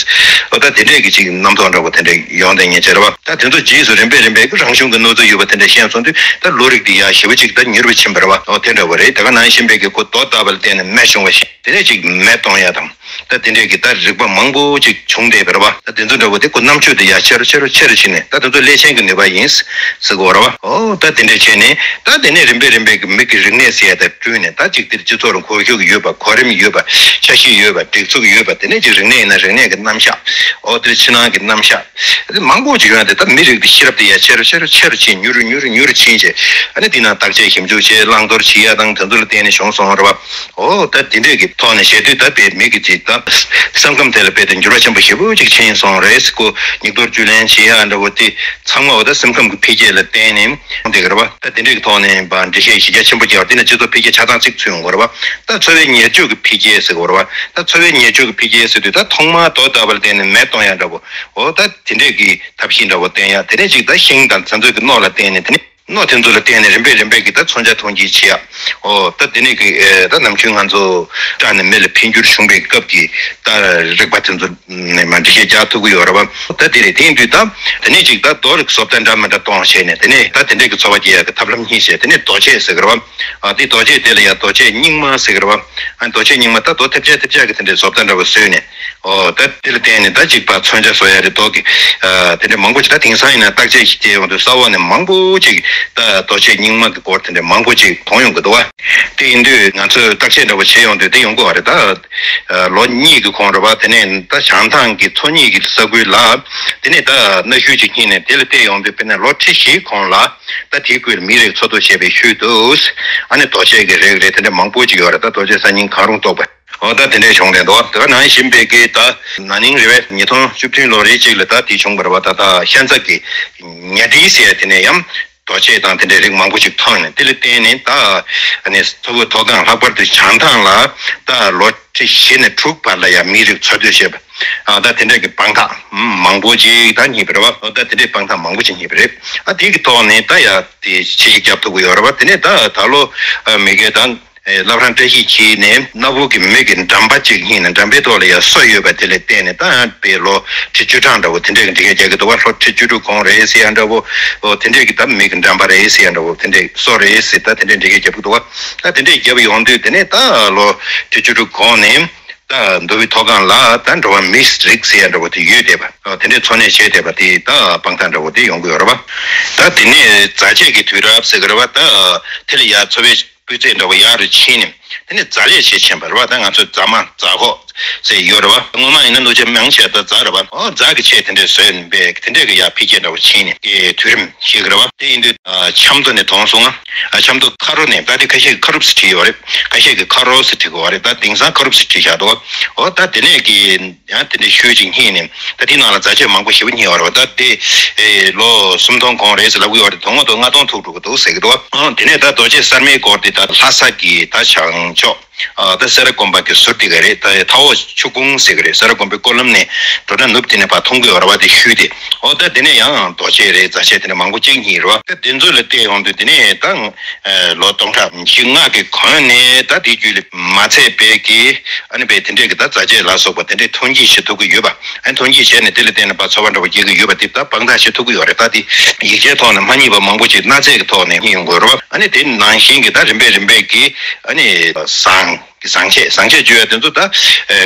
འོ་ད་དེ་འདྲས་ཀྱི་ཅིག་རྣམ་རྟོག་འདྲ་བོ་དེ་འདྲས་ཡོང་བསྡད་མཁན་ཅིག་རེད་བ། ད་དེ་ཚོ་རྗེས་སུ་རིམ་པས་རིམ་པས་ཀྱི་རང་བྱུང་གི་གནོད་འཚེ་ཡོད་པ་དེ་འདྲ་ཤེས་སོང་དུས་ད་བློ་རིག་དེ་ཡར་ཞེ་པོ་ཅིག་ད་མྱུར་བ་ཕྱིན་པ་རེད་བ། འོ་དེ་འདྲ་བོ་རེད། ད་ག་ནང་བཞིན་པའི་གི་ཁོ་རྡོ་བཏབ་པ་ལ་བརྟེན་ནས་མེ་བྱུང་བ་བཞིན་དེ་ནས་ཅིག་མེ་གཏོང་ཡ་དང་། ད་དེ་འདྲས་ཀྱི་ད་རིག་པ་མང་པོ་ཅིག་བྱུང་བསྡད་པ་རེད་བ། ད་དེ་ཚོ་འདྲ་བོ་དེ་ཁོ་རྣམ་དཔྱོད་དེ་ཡར་ཆེ་རུ་ཆེ་རུ་ཆེ་རུ་ཕྱིན་ནས་ད་དེ་ཚོ་ཀླད་ཆེན་གྱི་ནུས་པ་ཡིན་ཟེར་གོ་རེད་བ། འོ་ད་དེ་འདྲས་བྱས་ནས་ད་དེ་ནས་རིམ་པས་རིམ་པས་ཀྱི་མི་གི་རིག་གནས་ཟེར་ཡ་དེ་བསྐྲུན་ནས་ད་ཅིག་དེར་སྤྱི་ཚོགས་ལ་གོ་ཤུགས་ཡོད་པ། གོ་རིམ་ཡོད་པ། འཆར་གཞི་ཡོད་པ། སྒྲིག་འཛུགས་ཡོད་པ། དེ་ནས་ཅིག་རིག་གནས་ཡིན་ན་རིག་གནས་ཀྱི་རྣམ་གཞག་འོ་དེར་ཕྱི་ནང་གི་རྣམ་གཞག་དེ་མང་པོ་ཅིག་ཡོད་དེ། ད་མི་རིགས་དེ་ཤེས་རབ་དེ་ཡར་ཆེ་རུ་ཆེ་རུ་ཆེ་རུ་ཕྱིན། མྱུར་རུ་མྱུར་རུ་མྱུར་རུ་ཕྱིན་བྱས། ཨ་ནི་དེ་ན་བརྟག་དཔྱད་ཞིབ་འཇུག་བྱས། བླང་དོར་བྱེད་ཡ་དང་དེ་ཚོ་ལ་བརྟེན་ནས་བྱུང་སོང་བ་རེད་བ། འོ་ད་དེ་འདྲས་ཀྱི་ཐོག་ནས་བཤད་དུས་ད་དཔེ་མི་གི་ཅིག་ད་སེམས་ཁམས་དེ་ལ་དཔེ་དེ་འགྱུར་བ་ཆེན་པོ་ཞེ་པོ་ཅིག་ཕྱིན་སོང་རེད་ཟེར་གོ། སྙིགས་དོར་བཅུད་ལེན་བྱེད་ཡ་འདྲ་བོ་དེ་ཚང་མ་འོ་ད་སེམས་ཁམས་ཀྱི་འཕེལ་རྒྱས་ལ་བརྟེན་ནས་འདི་ག་རེད་བ། ད་དེ་འདྲས་ཀྱི་ཐོག་ནས་འབའ་འགྲེལ་བཤད་གཞི་རྒྱ་ཆེན་པོ་རྒྱག་དེ་ནས་སྤྱི་ཚོགས་འཕེལ་རྒྱས་ཆ་ཚང་གཅིག་ཚུད་ཡོང་གི་རེད་བ། ད་འཚོ་བའི་ཉེར་སྤྱོད་ཀྱི་འཕེལ་རྒྱས་ཟེར་གི་རེད་བ། ད་འཚོ་བའི་ཉེར་སྤྱོད་ཀྱི་འཕེལ་རྒྱས་ཟེར་དུས་ད་ཐོག་མར་རྡོ་བཏབ་པ་ལ་བརྟེན་ནས་མེ་གཏོང་ཡ་འདྲ་བོ། འོ་ད་དེ་འདྲས་ཀྱི་ཐབས་ཤེས་འདྲ་བོ་བསྟེན་ཡ། དེ་ནས་ཅིག་ད་ཤིང་དང་དེ་ཚོའི་གི་སྣོད་ལ་བརྟེན་ནས་དེ་ནས་སྣོད་དེ་ཚོ་ལ་བརྟེན་ནས་རིམ་པས་རིམ་པས་ཀྱི་ད་མཚོན་ཆ་ཐོན་སྐྱེད་བྱེད་ཡ། འོ་ད་དེ་ནས་ཀྱི་ཨེ་ད་ནམ་རྒྱུན་ང་ཚོ་སྐྲ་ནས་མེ་ལ་འཕེལ་འགྱུར་བྱུང་བའི་སྐབས་ཀྱི་ད་རིག་པ་དེ་ཚོ་ནས་མ་འགྲེལ་བཤད་རྒྱག་ཐུབ་ཀྱི་ཡོད་རེད་བ། ད་དེ་རེད། དེ་ཡིན་དུས་ད་དེ་ནས་ཅིག་ད་རྡོ་ལ་བཟོ་ལྟ་འདྲ་མི་འདྲ་གཏོང་བྱས་ནས་དེ་ནས་ད་དེ་འདྲས་ཀྱི་འཚོ་བ་སྐྱེལ་ཡ་གི་ཐབས་ལམ་གཉིས་བྱས། དེ་ནས་རྡོ་ཆས་ཟེར་གི་རེད་བ། ཨ་དེ་རྡོ་ཆས་དེ་ལ་ཡ་རྡོ་ཆས་རྙིང་མ་ཟེར་གི་རེད་བ། ཨ་རྡོ་ཆས་རྙིང་མ་ད་རྡོ་ཐེབས་ཆག་ཐེབས་ཆག་གི་དེ་འདྲའི་བཟོ་ལྟ་འདྲ་བོ་བཟོས་ནས། ཨོ་ད་དེ་ལ་བརྟེན་ནས་ད་ཅིག་པ་མཚོན་ཆ་བཟོ་ཡ་རེད། རྡོ་གི་ཨ་དེ་འདྲ་མང་པོ་ཅིག་ད་དེང་སང་ཡིན་ན་བརྟག་དཔྱད་ཞིག་བྱས་ཡོང་དུས་ས་འོག་ནས་མང་པོ་ཅིག་ད་རྡོ་ཆས་རྙིང་མ་གི་སྐོར་དེ་འདྲ་མང་པོ་ཅིག་མཐོང་ཡོང་གི་འདུག་བ། དེ་ཡིན་དུས་ང་ཚོས་བརྟག་དཔྱད་འདྲ་བོ་བྱས་ཡོང་དུས་དེ་ཡོང་གི་བ་རེད། ད་ལོ་གཉིས་ཀྱི་གོང་རེད་བ། དེ་ནས་ད་བྱང་ཐང་གི་མཚོ་གཉིས་ཀྱི་ས་ཁུལ་ལ་དེ་ནས་ད་གནའ་ཤུལ་ཅིག་རྙེད་ནས་དེ་ལ་བལྟས་ཡོང་དུས་དཔེར་ན་ལོ་ཁྲི་བཞིའི་གོང་ལ། ད་དེའི་ཁུལ་མིའི་རིགས་འཚོ་སྡོད་བྱས་པའི་ཤུལ་དུ། ཨ་ནི་རྡོ་ཆས་ཀྱི་རིགས་རེད། དེ་འདྲ་མང་པོ་ཅིག་ཡོད་རེད། ད་རྡོ་ཆས་གསར་རྙིང་གང་རུང་གཏོགས་པ། འོ་ད་དེ་འདྲའི་བྱུང་བསྡད་འདུག་དེ་ག་ནང་བཞིན་པའི་གི་ད་ན་ནིང་རེད་པས། ཉིས་སྟོང་བཅུ་བདུན་ལོ་རེ་གཅིག་ལ་ད་དེ་བྱུང་བ་རེད་བ། ད་ད་ཤན་རྩ་གི་ཉ་དྲིལ་ཟེར་ཡ་དེ་ནས་ཡང་རྡོ་ཆས་དང་དེ་འདྲའི་རིགས་མང་པོ་ཅིག་མཐོང་ནས། དེ་ལ་བརྟེན་ནས་ད་ཨ་ནི་མཚོ་བོད་མཐོ་སྒང་ལྷག་པར་དུ་བྱང་ཐང་ལ་ད་ལོ་ཁྲི་བཞི་ནས་དྲུག་བར་ལ་ཡང་མིའི་རིགས་འཚོ་སྡོད་བྱས་པ། ཨ་ད་དེ་འདྲ་གི་དཔང་རྟགས་མང་པོ་ཅིག་ད་རྙེད་པ་རེད་བ། ཨ་ད་དེ་འདྲའི་དཔང་རྟགས་མང་པོ་ཅིག་རྙེད་པ་རེད། ཨ་དེ་གི་ཐོག་ནས་ད་ཡ་དེ་ཕྱི་བཤིག་རྒྱབ་ཐུབ་ཀྱི་ཡོད་རེད་བ། དེ་ནས་ད་ད་ལོ་ཨ་མི་སྒེར་དང་ བླ་བྲང་བཀྲ་ཤིས་འཁྱིལ་ནས་སྣ་བུག་གི་མི་གི་འགྲམ་པ་གཅིག་ཡིན་ན་འགྲམ་པའི་ཐོག་ལ་ཡ་སོ་ཡོད་པ་དེ་ལ་བརྟེན་ནས་ད་ཡང་དཔེ་ལོ་ཁྲི་བཅུ་གྲངས་འདྲ་བོ་དེ་འདྲས་ཀྱི་འགྲེལ་བཤད་རྒྱག་གི་འདུག་བ། ལྷོ་ཁྲི་བཅུ་དྲུག་གོང་རེད་ཟེར་ཡ་འདྲ་བོ། ཨོ་དེ་འདྲས་ཀྱི་ད་མི་གི་འགྲམ་པ་རེད་ཟེར་ཡ་འདྲ་བོ་དེ་འདྲས་སོ་རེད་ཟེར་ད་དེ་འདྲས་འགྲེལ་བཤད་རྒྱབ་གི་འདུག་བ། ད་དེ་འདྲས་རྒྱབ་ཡོང་དུས་དེ་ནས་ད་ལོ་ཁྲི་བཅུ་དྲུག་གོང་ནས། ད་མདོ་དབུས་མཐོ་སྒང་ལ་ད་འགྲོ་བ་མིའི་རིགས་ཟེར་ཡ་འདྲ་བོ་དེ་ཡོད་བསྡད་པ། དེ་འདྲའི་འཚོ་གནས་བྱས་བསྡད་པ་དེ་ད་དཔང་རྟགས་འདྲ་བོ་དེ་ཡོང་གི་ཡོད་རེད་པ། ད་དེ་ནས་རྫ་ཆས་ཀྱི་དུས་རབས་ཟེར་གི་རེད་པ། ད་དེ་ལ་ཡ་འཚོ་བའི་སྤུས་ཚད་འདྲ་བོ་ཡག་རུ་ཕྱིན་ནས་དེ་ནས་རྫ་ལས་བྱེད་ཕྱིན་པ་རེད་པ། ད་ང་ཚོ་རྫ་མ་རྫ་ཁོག་ཟེར་ཡོད་རེད་པ། སྔོན་མ་ཡིན་ན་ལོ་ཆ་མང་ཆེ་ད་རྫ་རེད་པ། ཨོ་རྫ་གི་ཆས་དེ་འདྲས་བཟོས་ནས་པས་དེ་འདྲས་ཀྱི་ཡ་འཕེལ་རྒྱས་འདྲ་བོ་ཕྱིན་ནས་ཀྱི་དུས་རིམ་ཞིག་རེད་པ། དེ་ཡིན་དུས་ཆབ་མདོ་ནས་མཐོང་སོང་ང་། ཆབ་མདོ་ཁ་རོ་ནས་ད་དེ་ཁ་ཤས་ཀྱི་ཁ་རུབ་སེ་བྲིས་ཡོད་རེད། ཁ་ཤས་ཀྱི་ཁ་རོ་སེ་བྲིས་ཡོད་རེད། ད་དེང་སང་ཁ་རུབ་སེ་བྲིས་བཞག་འདུག་ཨོ་ད་དེ་ནས་ཀྱི་ཡང་དེ་འདྲའི་ཤུལ་ཅིག་རྙེད་ནས་ད་དེའི་ནང་ལ་རྫ་ཆས་མང་པོ་ཞེ་པོ་རྙེད་ཡོད་རེད་པ། ད་དེ་ལོ་སུམ་སྟོང་གོང་རེད་ཟེར་ལབ་ཀྱི་ཡོད་རེད། དོན་ངོ་ཐོག་ལྔ་སྟོང་ཐུག་འགྲོ་གི་འདུག་ཟེར་གྱི་འདུག་ཨོ་དེ་ནས་ད་རྡོ་རྗེ་གསར་མའི་སྐོར་དེ་ད་ལྷ་ས་གི་ད་བྱང་ཕྱོགས། ཨ་ད་སེ་ར་དགོན་པ་གི་ཟུར་དེ་ག་རེད། ད་མཐའ་འོག་ཆུ་ཀུང་ཟེར་གི་རེད། སེ་ར་དགོན་པའི་སྐོར་ལམ་ནས་འགྲོ་ན་ནུབ་དེ་ནས་ཕར་མཐོང་གི་ཡོད་རེད་པ། དེ་ཤུལ་དེ། ཨོ་ད་དེ་ནས་ཡང་རྡོ་ཆས་རེད། རྫ་ཆས་དེ་འདྲ་མང་པོ་ཅིག་རྙེད་རེད་པ། ད་དེ་ཚོ་ལ་བལྟས་ཡོང་དུས་དེ་ནས་ད་ལོ་སྟོང་ཕྲག་བཞི་ལྔ་གི་གོང་ནས་ད་དེ་རྒྱུད་ལ་མ་ཚད་པའི་གི་ཨ་ནི་པའི་དེ་འདྲས་གི་ད་རྫ་ཆས་ལ་སོགས་པ་དེ་འདྲས་ཐོན་སྐྱེད་བྱེད་ཐུབ་ཀྱི་ཡོད་པ། ཨ་ནི་ཐོན་སྐྱེད་བྱས་ནས་དེ་ལ་བརྟེན་ནས་ཕར་འཚོ་བ་འདྲ་བོ་སྐྱེལ་གྱི་ཡོད་པ་དེ་ད་དཔང་རྟགས་བྱེད་ཐུབ་ཀྱི་ཡོད་རེད། ད་དེ་ཡིག་ཆའི་ཐོག་ནས་མ་རྙེད་པ་མང་པོ་ཅིག་སྣ་ཚད་ཀྱི་ཐོག་ནས་རྙེད་ཡོང་གི་ཡོད་རེད་པ། ཨ་ནི་དེ་ནང་བཞིན་གྱི་ད་རིམ་པས་རིམ་པས་ཀྱི་ཨ་ནི་ཟངས། ཟངས་ཆས་ཟངས་ཆས་བརྗོད་ཡ་དེ་ཚོ་ད་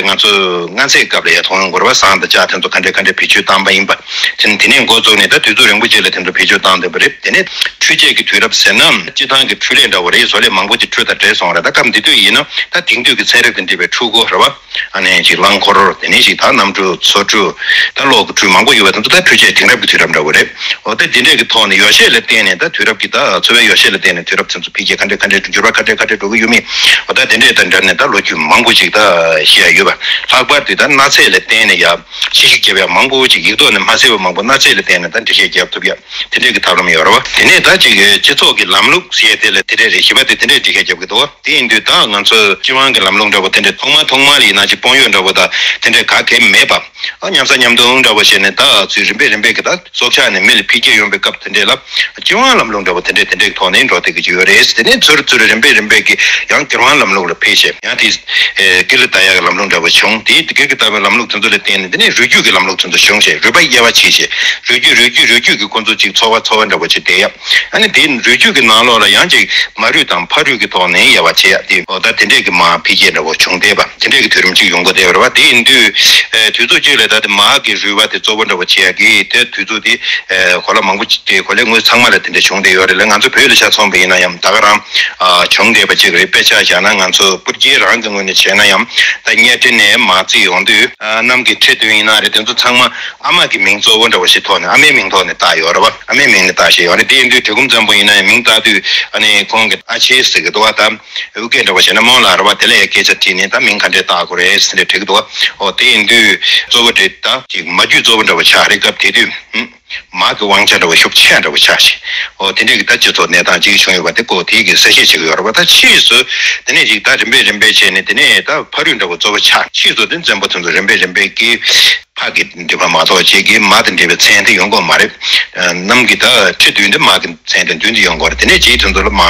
ང་ཚོ་སྔ་ཚེས་སྐབས་ལ་ཡ་མཐོང་ཡོང་གི་རེད་པ། ཟངས་དང་ལྕགས་དེ་ཚོ་ག་འདྲས་ག་འདྲས་བེད་སྤྱོད་བཏང་པ་ཡིན་པ། དེ་དེ་ནས་འགོ་བཙུགས་ནས་ད་དུས་ཚོད་རིང་པོ་ཅིག་ལ་དེ་ཚོ་བེད་སྤྱོད་བཏང་བསྡད་པ་རེད། དེ་ནས་འཕྲུལ་ཆས་ཀྱི་དུས་རབས་ཟེར་ན་སྤྱིར་བཏང་གི་འཕྲུལ་ལས་འདྲ་བོ་རེད། བཟོ་ལས་མང་པོ་ཅིག་འཕྲུལ་དང་འབྲེལ་སོང་རེད། ད་སྐབས་འདི་དུས་ཡིན་ན་ད་དེང་དུས་ཀྱི་ཚན་རིག་དང་འབྲེལ་བའི་འཕྲུལ་འཁོར་རེད་པ། ཨ་ནི་ཅིག་རླངས་འཁོར་དེ་ནས་ཅིག་ད་གནམ་གྲུ་མཚོ་གྲུ་ད་གློག་གི་འཕྲུལ་མང་པོ་ཡོད་པ་དེ་ཚོ་ད་འཕྲུལ་ཆས་དེང་རབས་ཀྱི་དུས་རབས་འདྲ་བོ་རེད། འོ་ད་འདི་འདྲས་ཀྱི་ཐོག་ནས་ཡོ་བྱད་ལ་བརྟེན་ནས་ད་དུས་རབས་ཀྱི་ད་འཚོ་བའི་ཡོ་བྱད་ལ་བརྟེན་ནས་དུས་རབས་དེ་ཚོ་འཕེལ་རྒྱས་ག་འདྲས་ག་འདྲས་འགྱུར་བ་ག་འདྲས་ག་འདྲས་འགྲོ་གི་ཡོད་མེད། འོ་ད་དེ་འདྲས་དང་འབྲེལ་ནས་ད་ལོ་རྒྱུས་མང་པོ་ཅིག་ད་བཤད་ཡ་ཡོད་པ། ལྷག་པར་དུ་ད་སྣ་ཚད་ལ་བརྟེན་ནས་ཡ་ཕྱི་བཤིག་བརྒྱབ་ཡ་མང་པོ་ཅིག་ཡིག་ཐོག་ནས་མ་གསལ་བ་མང་པོ་སྣ་ཚད་ལ་བརྟེན་ནས་ད་འགྲེལ་བཤད་རྒྱབ་ཐུབ་ཡ་དེ་འདྲས་ཀྱི་ཐབས་ལམ་ཡོད་རེད་པ། དེ་ནས་ད་ཅིག་སྤྱི་ཚོགས་ཀྱི་ལམ་ལུགས་ཟེར་ཡ་དེ་ལ་དེ་འདྲས་རེད། བཞི་པ་དེ་དེ་འདྲས་འགྲེལ་བཤད་རྒྱབ་གི་འདུག་དེ་ཡིན་དུས་ད་ང་ཚོ་སྤྱི་དབང་གི་ལམ་ལུགས་འདྲ་པོ་དེ་འདྲས་ཐོག་མ་ཐོག་མ་ལ་ཡིན་ན་ཅིག་དཔོན་གཡོག་འདྲ་པོ་དང་དེ་འདྲས་ག་གེ་མེད་པ། ཨ་མཉམ་ཟ་མཉམ་འཐུང་འདྲ་པོ་བྱས་ནས་ད་ཚུར་རིམ་པས་རིམ་པས་ཀྱི་ད་སྲོག་ཆགས་ནས་མི་ལ་འཕེལ་རྒྱས་ཡོང་པའི་སྐབས་དེ་འདྲས་ལ་སྤྱི་དབང་ལམ་ལུགས་འདྲ་པོ་དེ་འདྲས་དེ་འདྲས་ཀྱི་ཐོག་ནས་འགྲོ་བསྡད་ཀྱི་ཡོད་རེད། དེ་ནས་ཚུར་ཚུར་རིམ་པས་རིམ་པས་ཀྱི་ཡང་སྒེར་དབང་ལམ་ལུགས་ལ་འཕེལ་བྱས་ཡང་དེ་སྒེར་ལ་ལྟ་ཡག་གི་ལམ་ལུགས་འདྲ་པོ་བྱུང་། དེ་སྒེར་གྱི་ལྟ་བའི་ལམ་ལུགས་དེ་ཚོ་ལ་བརྟེན་ནས་དེ་ནས་རུས་རྒྱུད་ཀྱི་ལམ་ལུགས་དེ་ཚོ་བྱུང་བྱས་རུས་པ་དབྱེ་བ་ཕྱེ་བྱས་རུས་རྒྱུད་རུས་རྒྱུད་རུས་རྒྱུད་ཀྱི་ཁོ་ཚོ་ཅིག་ཚོ་བ་ཚོ་བ་འདྲ་པོ་ཅིག་བསྡད་ཡ། ཨ་ནི་དེ་རུས་རྒྱུད་ཀྱི་ནང་ལོགས་ལ་ཡང་ཅིག་མ་རུས་དང་ཕ་རུས་ཀྱི་ཐོག་ནས་དབྱེ་བ་ཕྱེ་ཡ་དེ་འོ་ད་དེ་འདྲས་ཀྱི་མ་འཕེལ་རྒྱས་འདྲ་པོ་བྱུང་བསྡད་པ། དེ་འདྲས་ཀྱི་དུས་རིམ་ཅིག་ཡོང་གི་བསྡད་པ་རེད་པ། དེ་ཡིན་དུས་ཨེ་དུས་ཚོད་ཅིག་ལ་ད་དེ་མ་གི་རུས་པ་དེ་གཙོ་བོ་འདྲ་པོ་བྱེད་ཡ་གི་དེ་དུས་ཚོད་དེ་ཨེ་གོ་ལ་མང་པོ་ཅིག་དེ་གོ་ལའི་ངོས་ཚང་མ་ལ་དེ་འདྲས་བྱུང་བསྡད་ཡོད་རེད་ལ། ང་ཚོ་བོད་ལ་ཆ་མཚོན་པ་ཡིན་ན་ཡང་ད་ག་རང་ཨ་བྱུང་བསྡད་པ་ཅིག་རེད། དཔེ་ཆ་བཞག་ན་ང་ཚོ་སྤུ་རྒྱལ་རང་གི་ངོས་ནས་བྱས་ན་ཡང་ད་གཉའ་ཁྲི་ནས་མར་བརྩིས་ཡོང་དུས་ཨ་གནམ་གྱི་ཁྲི་བདུན་ཡིན་ན་རེད། དེ་ཚོ་ཚང་མ་ཨ་མ་གི་མིང་གཙོ་བོ་འདྲ་པོ་ཞིག་ཐོག་ནས་ཨ་མའི་མིང་ཐོག་ནས་བཏགས་ཡོད་རེད་པ། ཨ་མའི་མིང་ནས་བཏགས་བཞག་ཡོད་རེད། དེ་ཡིན་དུས་གྲི་གུམ་བཙན་པོ་ཡིན་ན་ཡང་མིང་བཏགས་དུས་ཨ་ནི་ཁོང་གི་ཨ་ཆེ་ཟེར་གི་འདུག་བ། ད་ཨོ་རྒྱན་འདྲ་པོ་བྱས་ན་རྨོ་ལགས་རེད་པ། དེ་ལ་ཡང་སྐད་ཆ་དྲིས་ནས་ད་མིང་ག་འདྲས་བཏགས་དགོས་རེད་ཟེར་ནས་དྲིས་གི་འདུག་བ། ཨོ་དེ་ཡིན་དུས་གཙོ་བོ་དེ་ད་ཅིག་མ་རྒྱུད་གཙོ་བོ་འདྲ་པོ་ཆགས་རེད། སྐབས་དེ་དུས་ཧུམ། མ་གི་དབང་ཆ་འདྲ་པོ་ཤུགས་ཆེ་འདྲ་པོ་ཆགས་ཤིང་། ཨོ་དེ་འདྲས་ཀྱི་ད་སྤྱི་ཚོགས་གནས་སྟངས་ཅིག་བྱུང་ཡོད་པ་དེ་ཁོ་དེའི་གི་གསལ་བཤད་བྱེད་ཀྱི་ཡོད་རེད་པ། ད་ཕྱིས་སུ་དེ་ནས་ཅིག་ད་རིམ་པས་རིམ་པས་བྱས་ནས་དེ་ནས་ད་ཕ་རུས་འདྲ་པོ་གཙོ་བོ་ཆགས། ཕྱིས་སུ་དེ་བཙན་པོ་དེ་ཚོ་རིམ་པས་རིམ་པས་ཀྱི་ཕ་གི་འདུས་པ་མ་གཏོགས་ཅིག་གི་མ་དེ་འདྲས་པའི་མཚན་དེ་ཡོང་གི་མ་རེད། ཨ་གནམ་གྱི་ད་ཁྲི་བདུན་དེ་མ་གི་མཚན་དང་བདུན་དེ་ཡོང་གི་རེད། དེ་ནས་རྗེས་དེ་ཚོ་ལ་མ་ཨ་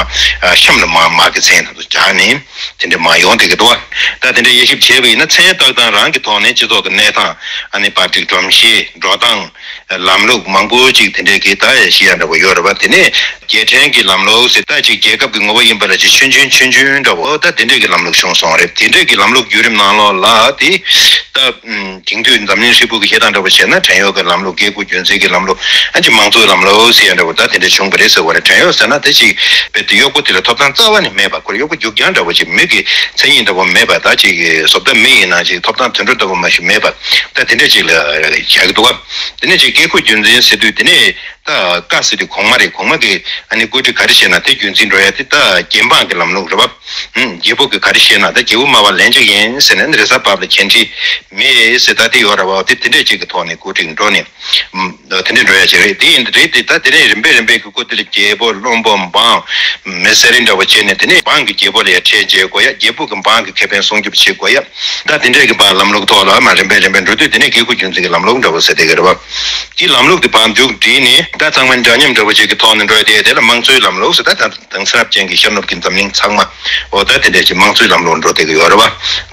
གཤམ་ལ་མ་མ་གི་མཚན་དེ་ཚོ་སྦྱར་ནས་དེ་འདྲས་མ་ཡོང་བསྡད་ཀྱི་འདུག་བ། ད་དེ་འདྲས་དབྱེ་ཞིབ་བྱས་པ་ཡིན་ན་མཚན་བཏགས་སྟངས་རང་གི་ཐོག་ནས་སྤྱི་ཚོགས་ཀྱི་གནས་སྟངས་ཨ་ནི་པར་ཏིག་སྒྲོམ་གཞི་འགྲོ་སྟངས། ལམ་ལུགས་མང་པོ་ཅིག་དེ་འདྲས་ཀྱི་ད་ཤེས་ཡ་འདྲ་པོ་ཡོད་རེད་པ། དེ་ནས་རྒྱལ་ཕྲན་གྱི་ལམ་ལུགས་ཟེར་ད་ཅིག་རྒྱལ་ཁབ་ཀྱི་ངོ་བོ་ཡིན་པ་ལ་ཅིག་ཆུང་ཆུང་ཆུང་ཆུང་འདྲ་པོ་ད་དེ་འདྲས་ཀྱི་ལམ་ལུགས་བྱུང་སོང་རེད། དེ་འདྲས་ཀྱི་ལམ་ལུགས་བརྒྱུད་རིམ་ནང་ལོགས་ལ་དེ་ད་དེང་དུས་འཛམ་གླིང་ཧྲིལ་པོ་གི་བཤད་སྟངས་འདྲ་པོ་བྱས་ན་བྲན་གཡོག་གི་ལམ་ལུགས། བཀས་བཀོད་རྒྱུད་འཛིན་གྱི་ལམ་ལུགས། ཨ་ཅིག་དམངས་གཙོའི་ལམ་ལུགས་ཟེར་ཡ་འདྲ་པོ་ད་དེ་འདྲས་བྱུང་བ་རེད་ཟེར་བ་རེད། བྲན་གཡོག་ཟེར་ན་དེ་ཅིག་རྦད་དེ་གཡོག་པོ་དེ་ལ་ཐོབ་ཐང་རྩ་བ་ནས་མེད་པ། ཁོར་གཡོག་པོ་རྒྱུག་རྐྱང་འདྲ་པོ་ཅིག་མི་གི་མཚན་ཉིད་འདྲ་པོ་མེད་པ། ད་ཅིག་བཟོ་ལྟ་མི་ཡིན་ན་ཅིག་ཐོབ་ཐང་དེ་འདྲ་འདྲ་པོ་མ་ཞིག་མེད་པ། ད་དེ་འདྲ་ཅིག་ལ་བཞག་གི་འདུག་བ། དེ་ནས་ཅིག་བཀས་བཀོད་རྒྱུད་འཛིན་ཟེར་དུས་དེ་ནས་ད་བཀའ་ཟེར་དུས་གོང་མ་རེད། གོང་མ་གི་ཨ་ནི་བཀོད་སྒྲིག་ག་རེ་བྱས་ན་དེ་རྒྱུན་འཛིན་འགྲོ་ཡ་དེ་ད་རྒྱལ་འབངས་ཀྱི་ལམ་ལུགས་རེད་བ། ཧུམ། རྒྱལ་པོ་གི་ག་རེ་བཤད་ན་ད་རྒྱལ་པོ་སྨྲ་བ་ལན་ཅིག་ཡིན་ཟེར་ནས་རེས་གཟའ་བབ་ལ་འགན་འཁྲི་མེད་ཟེར་ད་དེ་ཡོད་རེད་བ། དེ་དེ་འདྲས་ཅིག་གི་ཐོག་ནས་བཀོད་སྒྲིག་འགྲོ་ནས། དེ་འདྲས་འགྲོ་ཡ་ཅིག་རེད། དེ་ཡིན་རེད་དེ་ད་དེ་ནས་རིམ་པས་རིམ་པས་ཀྱི་སྐུ་དེ་ལ་རྒྱལ་པོ་བློན་པོ་འབངས་མི་སེར་འདྲ་བོ་བྱས་ནས་དེ་ནས་འབངས་ཀྱི་རྒྱལ་པོ་ལ་ཡ་ཁྲལ་འཇལ་དགོས་ཡ། རྒྱལ་པོ་གི་འབངས་ཀྱི་ཁེ་ཕན་སྲུང་སྐྱོབ་བྱེད་དགོས་ཡ། ད་དེ་འདྲས་ཀྱི་འབངས་ལམ་ལུགས་ཐོག་ལ་མ་རིམ་པས་རིམ་པས་འགྲོ་དུས་དེ་ནས་བཀས་བཀོད་རྒྱུད་འཛིན་གྱི་ལམ་ལུགས་འདྲ་བོ་ཟེར་བསྡད་ཀྱི་རེད་བ། དེ་ལམ་ལུགས་དེ་བར་མཇུག་བསྒྲིལ་ནས་ ད་ཚང་མ་འདྲ་མཉམ་འདྲ་བོ་ཅིག་གི་ཐོག་ནས་འགྲོ་ཡ་དེ་དེ་ལ་དམངས་གཙོའི་ལམ་ལུགས་ཟེར། ད་ད་དེང་སང་རབ་ཅན་གྱི་ཤར་ནུབ་ཀྱི་འཛམ་གླིང་ཚང་མ་འོ་ད་དེ་འདྲ་ཅིག་དམངས་གཙོའི་ལམ་ལུགས་འགྲོ་བསྡད་ཀྱི་ཡོད་རེད་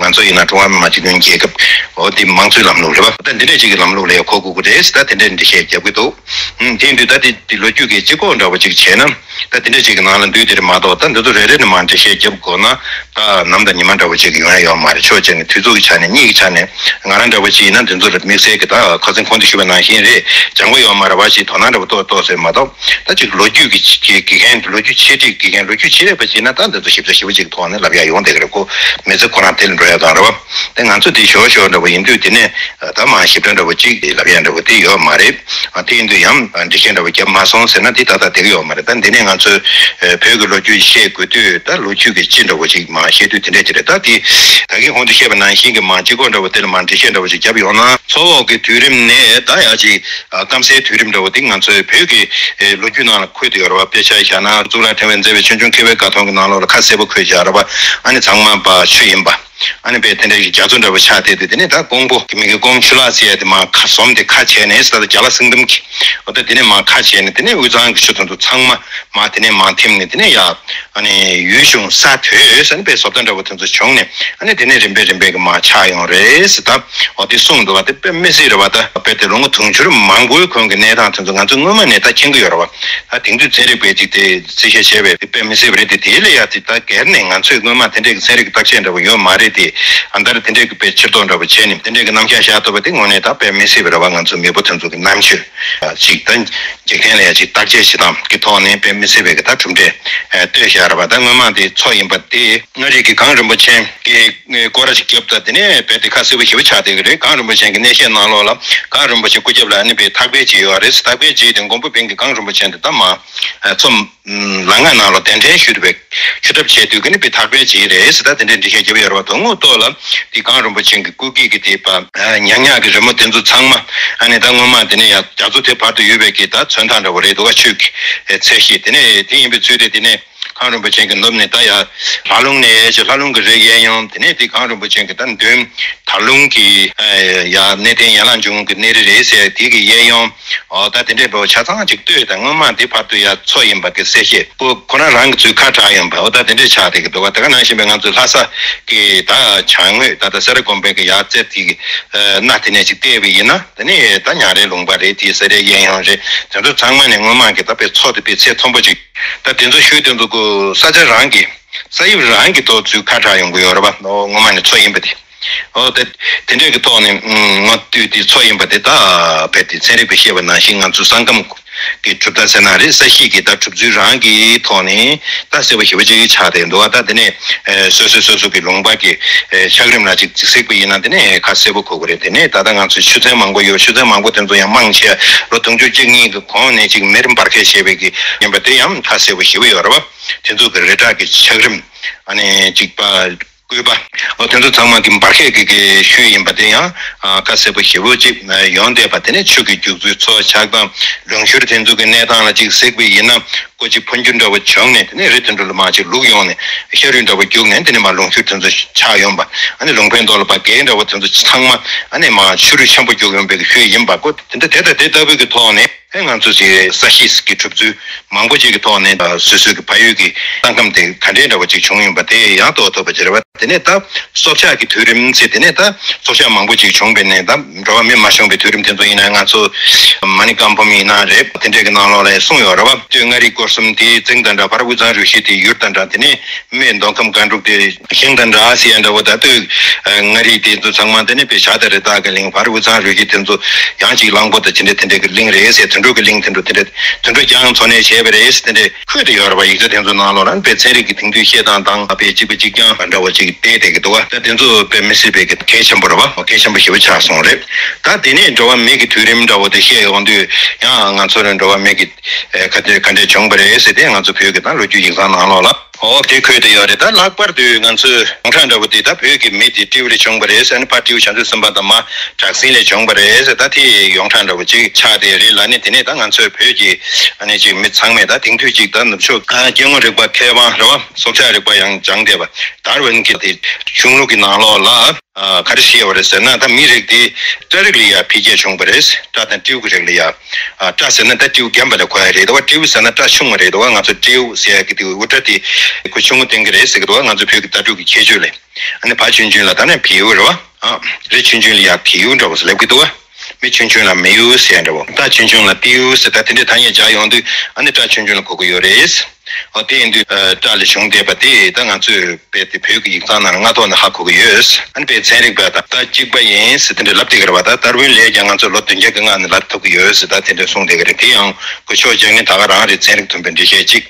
བ། ང་ཚོ་ཡིན་ན་ཀྲུང་ཧྭ་མི་དམངས་སྤྱི་མཐུན་རྒྱལ་ཁབ་འོ་དེ་དམངས་གཙོའི་ལམ་ལུགས་རེད་བ། ད་འདི་འདྲ་ཅིག་གི་ལམ་ལུགས་ལ་ཡང་གོ་དགོས་ཀྱི་རེད་ཟེར། ད་དེ་འདྲ་འགྲེལ་བཤད་རྒྱབ་ཀྱི་འདུག་ཨུམ། དེ་ཡིན་དུས་ད་དེ་དེ་ལོ་རྒྱུས་ཀྱི་སྤྱི་ཁོག་འདྲ་བོ་ཅིག་བྱས་ན། ད་དེ་འདྲ་ཅིག་གི་ནང་ལ་འདུས་དེ་རེད་མ་གཏོགས། ད་འདི་ཚོ་རེ་རེ་ནས་མར་འགྲེལ་བཤད་རྒྱབ་དགོས་ན་ད་ནམ་དང་ཉི་མ་འདྲ་བོ་ཅིག་ཡོང་ཡ་ཡོད་མ་རེད། ཕྱོགས་གཅིག་ནས་དུས་ཚོད་ཀྱི་ཆ་ནས་གཉིས་ཀྱི་ཆ་ནས་ང་རང་འདྲ་བོ་ཅིག་ཡིན་ན་འདི་ཚོ་ལ་དམིགས་བསལ་གྱི་ད་ཁ་སང་གོང་དུ་ཞུས་པ་ནང་བཞིན་རེད། སྦྱང་དགོས་ཡོད་མ་རེད་བ་ཞེས་དོ་སྣང་འདྲ་བོ་ཏོག་ཏོག་ཟེར་མ་གཏོགས། ད་ཅིག་ལོ་རྒྱུས་ཀྱི་ཀྱི་དགེ་རྒན་ལོ་རྒྱུས་ཆེ་གྲས་དགེ་རྒན་ལོ་རྒྱུས་ཆེ་རས་པ་ཅིག་ཡིན་ན་ད་འདི་ཚོ་ཞིབ་ཚགས་ཞིབ་པོ་ཅིག་ཐོག་ནས་ལབ་ཡ་ཡོང་བསྡད་ཀྱི་རེད། ཁོ་མི་ཚེ་ཁོ་རང་དེ་ལ་འགྲོ་ཡ་ཙང་རེད་བ། ད་ང་ཚོ་འདི་ཞོར་ཞོར་འདྲ་བོ་ཡིན་དུས་དེ་ནས་ད་མ་ཞིབ་ཕྲ་འདྲ་བོ་ཅིག་ལབ་ཡ་འདྲ་བོ་དེ་ཡོད་མ་རེད། ཨ། དེ་ཡིན་དུས་ཡང་འགྲེལ་བཤད་འདྲ་བོ་བརྒྱབ་མ་སོང་ཟེར་ན་དེ་ད་ལྟ་བསྡད་ཀྱི་ཡོད་མ་རེད། ད་འདི་ནས་ང་ཚོས་ཨ་བོད་ཀྱི་ལོ་རྒྱུས་བཤད་དགོས་དུས་ད་ལོ་རྒྱུས་ཀྱི་སྤྱི་འདྲ་བོ་ཅིག་མ་བཤད་དུས་དེ་འདྲ་ཅིག་རེད། ད་དེ་ད་གིན་གོང་དུ་བཤད་པ་ནང་བཞིན་གྱི་མ་སྤྱི་ཁོག་འདྲ་བོ་དེ་ལ་མ་འགྲེལ་བཤད་འདྲ་བོ་ཅིག་བརྒྱབ་ཡོང་ན། མཚོ་འོག་གི་དུས་རིམ་ནས་ད་ཡ་ཅིག་ཨ་སྐམ་སའི་དུས་རིམ་འདྲ་བོ་དེ་ང་ཚོའི་བོད་ཀྱི་ཨེ་ལོ་རྒྱུས་ནང་ལ་འཁོད་དུ་ཡོད་རེད་བ། དཔེ་ཆ་བཞག་ན་གཙུག་ལག་ཕྲེང་བས་མཛད་པའི་ཆོས་འབྱུང་མཁས་པའི་དགའ་སྟོན་གྱི་ནང་ལོགས་ལ་ཁ་གསལ་པོ་འཁོད་བཞག་རེད་བ། ཨ་ནི་ཚང་མ་པ་ཆུ་ཡིན་པ། ཨ་ནི་དཔེ་དེ་འདྲའི་རྒྱ་མཚོ་འདྲ་བོ་ཆགས་བསྡད་དུས་དེ་ནས་ད་ཀོང་པོ་གི་མི་གི་ཀོང་ཆུ་ལག་ཟེར་ཡ་དེ་མར་ཁ་ཟོམ་དེ་ཁ་བྱས་ནས་ད་ལྟ་རྒྱ་ལ་སེང་ལྡེམ་གྱི་འོ་ད་དེ་ནས་མར་ཁ་བྱས་ནས་དེ་ནས་དབུས་གཙང་གི་ཆུ་དེ་ཚོ་ཚང་མ་མར་དེ་ནས་མར་ཐིམ་ནས་དེ་ནས་ཡར་ཨ་ནི་ཡུལ་གཞུང་ས་མཐོའི་ས་ནས་དཔེ་བཟོ་ལྟ་འདྲ་བོ་དེ་ཚོ་བྱུང་ནས་ཨ་ནི་དེ་ནས་རིམ་པས་རིམ་པས་ཀྱི་མར་ཆགས་ཡོང་རེད་ཟེར། ད་འོ་དེ་གསུངས་འདུག་བ། དེ་དཔེ་མི་སྲིད་རེད་བ། ད་དཔེ་དེ་ལོ་ངོ་དུང་ཕྱུར་མང་པོའི་གོང་གི་གནས་སྟངས་དེ་ཚོ་ང་ཚོ་སྔོན་མ་ནས་ད་མཁྱེན་གྱི་ཡོད་རེད་བ། ད་དེང་དུས་ཚན་རིག་པས་ཅིག་དེ་རྩིས་བཤེར་བྱས་པས་དེ་དཔེ་མི་སྲིད་པ་རེད་དེ། དེའི་ལས་ཡ་དེ་ད་སྒེར་ནས་ང་ཚོས་སྔོན་མ་དེ་འདྲའི་གི་ཚན་རིག་གི་བརྟག་དཔྱད་འདྲ་བོ་ཡོད་མ་རེད་དེ། ཨ་མདའ་ར་དེ་འདྲའི་གི་དཔེ་ཕྱིར་རྟོག་འདྲ་བོ་བྱས་ནས་དེ་འདྲའི་གི་རྣམ་གཞག་བཞག་ཐུབ་པ་དེ་དངོས་གནས་ད་དཔེ་མི་སྲིད་པ་རེད་བ། ང་ཚོ་མེས་པོ་དེ་ཚོ་གི་རྣམ་དཔྱོད་ཅིག་ད་འཇིག་རྟེན་ལ་ཡ་ཅིག་བརྟག་དཔྱད་བྱེད་སྟངས་ཀྱི་ཐོག་ནས་དཔེ་མི་སྲིད་པའི་གི་ད་གྲུབ་འབྲས་བཏོད་བཞག་རེད་བ། ད་སྔོན་མ་དེ་མཚོ་ཡིན་པ་དེ་མངའ་རིས་ཀྱི་གངས་རིན་པོ་ཆེ་གི་སྐོར་ར་ཅིག་བརྒྱབ། ད་དེ་ནས་དཔེ་དེ་ཁ་གསལ་པོ་ཞེ་པོ་ཆགས་བསྡད་ཀྱི་རེད། གངས་རིན་པོ་ཆེ་གི་གནས་བཤད་ནང་ལོགས་ལ་གངས་རིན་པོ་ཆེ་སྐུ་རྒྱབ་ལ་ཨ་ནི་དཔེ་ཐག་པས་བྱས་ཡོད་རེད། ཐག་པས་བྱས་ཏེ་མགོན་པོ་བོན་གྱི་གངས་རིན་པོ་ཆེ་འདི་ད་མ་མཚོ་ལ་ང་ནང་ལ་གདན་འདྲེན་ཞུས་པའི་ཆུ་ཁྲབ་བྱས་དུས་ཀྱི་ནི་དཔེ་ཐག་པས་བྱས་རེད་ཟེར། ད་དེ་འདྲའི་འགྲེལ་བཤད་རྒྱབ་ཡོད་རེད་བ། དོན་དངོས་ཐོག་ལ་དེ་གངས་རིན་པོ་ཆེ་གི་སྐུ་སྐྱེས་ཀྱི་དེ་པ་ཉག་ཉག་གི་རི་མོ་དེ་ཚོ་ཚང་མ་ཨ་ནི་ད་སྔོན་མ་དེ་ནས་ཡ་རྒྱ་མཚོ་དེ་བར་དུ་ཡོད་པའི་གི་ད་མཚོན་རྟགས་འདྲ་བོ་རེད་འདུག་ག་ཆོས་ཀྱི་ཚད་གཞི་དེ་ནས་དེ་ཡིན་པའི་ཚུལ་དེ། དེ་ནས་གངས་རིན་པོ་ཆེ་གི་ནུབ་ནས་ད་ཡ་ལྷ་ལུང་ནས་ཡ་ལྷ་ལུང་གི་རི་གཡས་གཡོན། དེ་ནས་དེ་གངས་རིན་པོ་ཆེ་གི་ད་མདུན་དར་ལུང་གི་ཡ་གནས་བརྟན་ཡན་ལག་འབྱུང་གི་གནས་རི་རེད་ཟེར་དེ་གི་གཡས་གཡོན། ཨོ་ད་དེ་འདྲའི་འགྲོ་ཆ་ཚང་ཅིག་ལྟོས་དང་། སྔོན་མ་འདི་བར་དུ་ཡ་མཚོ་ཡིན་པ་གི་གསལ་བཤད་པོ་ཁོ་རང་རང་གི་ཚུལ་ཁ་གྲག་ཡོང་པ། ཨོ་ད་དེ་འདྲའི་ཆགས་བསྡད་ཀྱི་འདུག་བ། དེ་ག་ནང་བཞིན་པའི་ང་ཚོའི་ལྷ་ས་གི་ད་བྱང་ངོས་ད་ལྟ་སེ་ར་དགོན་པའི་གི་ཡ་རྩེ་དེ་གི་སྣ་དེ་ནས་ཅིག་བལྟས་པ་ཡིན་ན་དེ་ནས་ད་ཉག་རའི་ལུང་པ་རེད། དེ་སེ་རའི་གཡས་གཡོན་རེད། དེ་ཚོ་ཚང་མ་ནས་སྔོན་མ་གི་ད་དཔེ་མཚོ་དེ་དཔེ་ཚད་མཐོན་པོ་ཅིག་ད་དེ་ཚོ་ཤོད་དེ་ཚོ་གི་ས་ཆ་རང་གི་ས་དབྱིབས་རང་གི་ཐོག་ཚུལ་ཁ་གྲག་ཡོང་གི་ཡོད་རེད་བ། ཨོ་སྔོན་མ་ནས་མཚོ་ཡིན་པ་དེ། ཨོ་དེ་དེ་འདྲས་ཀྱི་ཐོག་ནས་ངོ་བསྟོད་དེ་མཚོ་ཡིན་པ་དེ་ད་རྦད་དེ་ཚན་རིག་པས་བཤད་པ་ནང་བཞིན་ང་ཚོའི་ས་ཁམས་ཀྱི་གྲུབ་མཐའ་ཟེར་ན་རེད། ས་གཤིས་ཀྱི་ད་གྲུབ་ཚུལ་རང་གི་ཐོག་ནས་ད་གསལ་པོ་ཞེ་པོ་ཅིག་ཆགས་བསྡད་འདུག་བ། ད་དེ་ནས་སོ་སོ་སོ་སོ་གི་ལུང་པ་གི་ཆགས་རིམ་ལ་ཅིག་གཟིགས་པ་ཡིན་ན་དེ་ནས་ཁ་གསལ་པོ་གོ་གི་རེད། དེ་ནས་ད་ལྟ་ང་ཚོའི་ཆུ་ཚན་མང་པོ་ཡོད། ཆུ་ཚན་མང་པོ་དེ་ཚོ་ཡང་མང་ཆེ་ལོ་དུང་ཕྱུར་གཅིག་གཉིས་ཀྱི་གོང་ནས་ཅིག་མེར་འབར་གས་བྱས་པའི་གི་ཡིན་པ་དེ་ཡང་ཁ་གསལ་པོ་ཞེ་པོ་ཡོད་རེད་བ། དེ་ཚོ་གི་རི་བྲག་གི་ཆགས་རིམ་ཨ་ནི་ཅིག་པ། སྐུད་པ། ཨོ་དེ་ཚོ་ཚང་མ་གི་འབར་གས་ཀྱི་གི་ཤུལ་ཡིན་པ་དེ་ཡང་ཨ་ཁ་གསལ་པོ་ཞེ་པོ་ཅིག་ཡོང་བསྡད་པ། དེ་ནས་ཆུ་གི་རྒྱུག་ཚུལ་མཚོ་ཆགས་སྟངས་ལུང་ཤུར་དེ་ཚོ་གི་གནས་སྟངས་ལ་ཅིག་གཟིགས་པ་ཡིན་ན་ཀོ་ཅིག་འཕོ་འགྱུར་འདྲ་བོ་བྱུང་ནས་དེ་ནས་རི་དེ་འདྲ་ལ་མར་ཅིག་ལུག་ཡོང་ནས་ཤ་རུས་འདྲ་བོ་རྒྱུག་ནས་དེ་ནས་མར་ལུང་ཤུར་དེ་ཚོ་ཆགས་ཡོང་པ། ཨ་ནི་ལུང་པའི་མདོག་ལ་པ་རྒན་འདྲ་བོ་དེ་ཚོ་ཚང་མ་ཨ་ནི་མར་ཆུ་རུད་ཆེན་པོ་རྒྱུག་ཡོང་པའི་གི་ཤུལ་ཡིན་པ་ཀོ། དེ་འདྲ་དེ་དང་དེ་ལྟ་བུའི་གི་ཐོག་ནས། ཨེ་ང་ཚོ་ཅིག་ས་གཤིས་ཀྱི་གྲུབ་ཚུལ་མང་པོ་ཅིག་གི་ཐོག་ནས་སོ་སོའི་གི་ཕ་ཡུལ་གྱི་ས་ཁམས་དེ་ག་འདྲའི་འདྲ་བོ་ཅིག་བྱུང་ཡིན་པ་དེ་ཡང་རྟོགས་ཐུབ་པ་ཅིག་རེད་བ། དེ་ནས་ད་སྲོག་ཆགས་ཀྱི་དུས་རིམ་ཚེ་དེ་ནས་ད་སྲོག་ཆགས་མང་པོ་ཅིག་བྱུང་བའི་ནས་ད་འགྲོ་བ་མི་མ་བྱུང་བའི་དུས་རིམ་དེ་ཚོ་ཡིན་ན་ང་ཚོ་མ་ཎི་བཀའ་འབུམ་ཡིན་ན་རེད། དེ་འདྲའི་གི་ནང་ལོགས་ལ་གསུངས་ཡོད་རེད་བ། སྟོད་མངའ་རིས་སྐོར་གསུམ་དེའི་རྫིང་དང་འདྲ། བར་དབུས་གཙང་རུ་བཞི་དེའི་ཡུར་དང་འདྲ། དེ་ནས་སྨད་མདོ་ཁམས་སྒང་དྲུག་དེ་ཞིང་དང་འདྲ་ཟེར་ཡ་འདྲ་བོ། ད་སྟོད་མངའ་རིས་དེ་ཚོ་ཚང་མ་དེ་ནས་དཔེ་བྱ་དང་རི་དྭགས་ཀྱི་གླིང་། བར་དབུས་གཙང་རུ་བཞི་དེ་ཚོ་ཡང་ཅིག་གླང་པོ་དང་དེ་འདྲ་དེ་འདྲ་གི་གླིང་རེད་ཟེར། དུད་འགྲོ་གི་གླིང་དེ་འདྲ་དེ་འདྲ་དུད་འགྲོ་རྐྱང་འཚོ་གནས་བྱས་པ་རེད་ཟེར་དེ་འདྲ་འཁོད་དེ་ཡོད་རེད་བ། ཡིག་ཆ་དེ་ཚོ་ནང་ལོགས་ལ་དཔེ་ཚན་རིག་གི་དེང་དུས་བཤད་སྟངས་དང་དཔེ་གཅིག་པ་གཅིག་རྐྱང་འདྲ་བོ་ཅིག་བལྟས་བསྡད་ཀྱི་འདུག་བ། ད་དེ་ཚོ་དཔེ་མི་སྲིད་པའི་གི་གལ་ཆེན་པོ་རེད་བ། གལ་ཆེན་པོ་ཞེ་པོ་ཆགས་སོང་རེད། ད་དེ་ནས་འགྲོ་བ་མི་གི་དུས་རིམ་འདྲ་བོ་དེ་བཤད་ཡོང་དུས་ཡང་ང་ཚོ་རང་འགྲོ་བ་མི་གི་ཨེ་ག་དེ་ག་འདྲས་བྱུང་བ་རེད་ཟེར་ཏེ་ང་ཚོ་བོད་ཀྱི་ད་ལོ་རྒྱུས་ཡིག་ཚང་ནང་ལོགས་ལ། འོ་དེ་འཁོད་དེ་ཡོད་རེད། ད་ལྷག་པར་དུ་ང་ཚོས་ཡོངས་གྲགས་འདྲ་བོ་དེ་ད་བོད་ཀྱི་མི་དེ་སྤྲེའུ་ལས་བྱུང་བ་རེད་ཟེར་ནས། ཕ་སྤྲེའུ་བྱང་ཆུབ་སེམས་དཔའ་དང་མ་བྲག་སྲིན་ལས་བྱུང་བ་རེད་ཟེར། ད་དེ་ཡོངས་གྲགས་འདྲ་བོ་ཅིག་ཆགས་བསྡད་རེད་ལབ་ནས། དེ་ནས་ད་ང་ཚོའི་བོད་ཀྱི་ཨ་ནི་ཅིག་མི་ཚང་མས་ད་དེང་དུས་ཅིག་ད་ནུབ་ཕྱོགས་སྐྱེ་དངོས་རིག་པ་མཁས་དབང་རེད་བ། སྲོག་ཆགས་རིག་པ་ཡང་སྦྱངས་བསྡད་པ་ཌར་ཝིན་གྱི་དེ་གཞུང་ལུགས་ཀྱི་ནང་ལོགས་ལ། ཨ་ག་རེ་བཤད་ཡོད་རེད་ཟེར་ན། ད་མིའི་རིགས་དེ་སྤྲ་རིགས་ལ་ཡ་འཕེལ་རྒྱས་བྱུང་བ་རེད། སྤྲ་དང་སྤྲེའུ་གི་རིགས་ལ་ཡ། ཨ་སྤྲ་ཟེར་ན་ད་སྤྲེའུ་རྒན་པ་ལ་གོ་ཡ་རེད་དོ། སྤྲེའུ་ཟེར་ན་སྤྲ་ཆུང་བ་རེད་དོ། ང་ཚོ་སྤྲེའུ་ཟེར་ཡ་གི་དེ་དབུ་སྐྲ་དེ་ཁོ་ཆུང་ངུ་བསྟན་གི་རེད་ཟེར་གི་འདུག་ང་ཚོ་བོད་ཀྱི་བརྡ་སྤྲོད་ཀྱི་ཁྱད་ཆོས་ལས། ཨ་ནི་བ་ཆུང་ཆུང་ལ་ད་ནི་བེའུ་རེད་བ། ཨ་རི་ཆུང་ཆུང་ལ་ཡ་བེའུ་འདྲ་བོ་ཟེར་ལབ་གི་འདུག་བ། མི་ཆུང་ཆུང་ལ་མེའུ་ཟེར་འདྲ་བོ། རྟ་ཆུང་ཆུང་ལ་ཏེའུ་ཟེར། ད་དེ་འདྲའི་ཐ་སྙད་སྦྱར་ཡོང་དུས་ཨ་ནི་སྤྲ་ཆུང་ཆུང་ལ་གོ་གི་ཡོད་རེད། འོ་དེ་ཡིན་དུས་ཨ་སྤྲ་ལས་བྱུང་བསྡད་པ་དེ་ད་ང་ཚོས་དཔེ་དེ་བོད་ཀྱི་ཡིག་ཚང་ནང་ལ་སྔ་ཐོག་ནས་ཧ་གོ་གི་ཡོད། ཨ་ནི་དཔེ་ཚན་རིག་པ་དང་ད་གཅིག་པ་ཡིན་ཟེར་དེ་འདྲ་ལབ་བསྡད་ཀྱི་རེད་བ། ད་ཏར་ཝིན་ལས་ཀྱང་ང་ཚོས་ལོ་བདུན་བརྒྱ་གི་སྔ་ནས་ལབ་ཐུབ་ཀྱི་ཡོད་ཟེར་ད་དེ་འདྲ་གསུངས་བསྡད་ཀྱི་རེད། དེ་ཡང་གོ་ཆོད་བྱས་ནས་ད་ག་རང་རེད། ཚན་རིག་མཐུན་པའི་འགྲེལ་བཤད་ཅིག་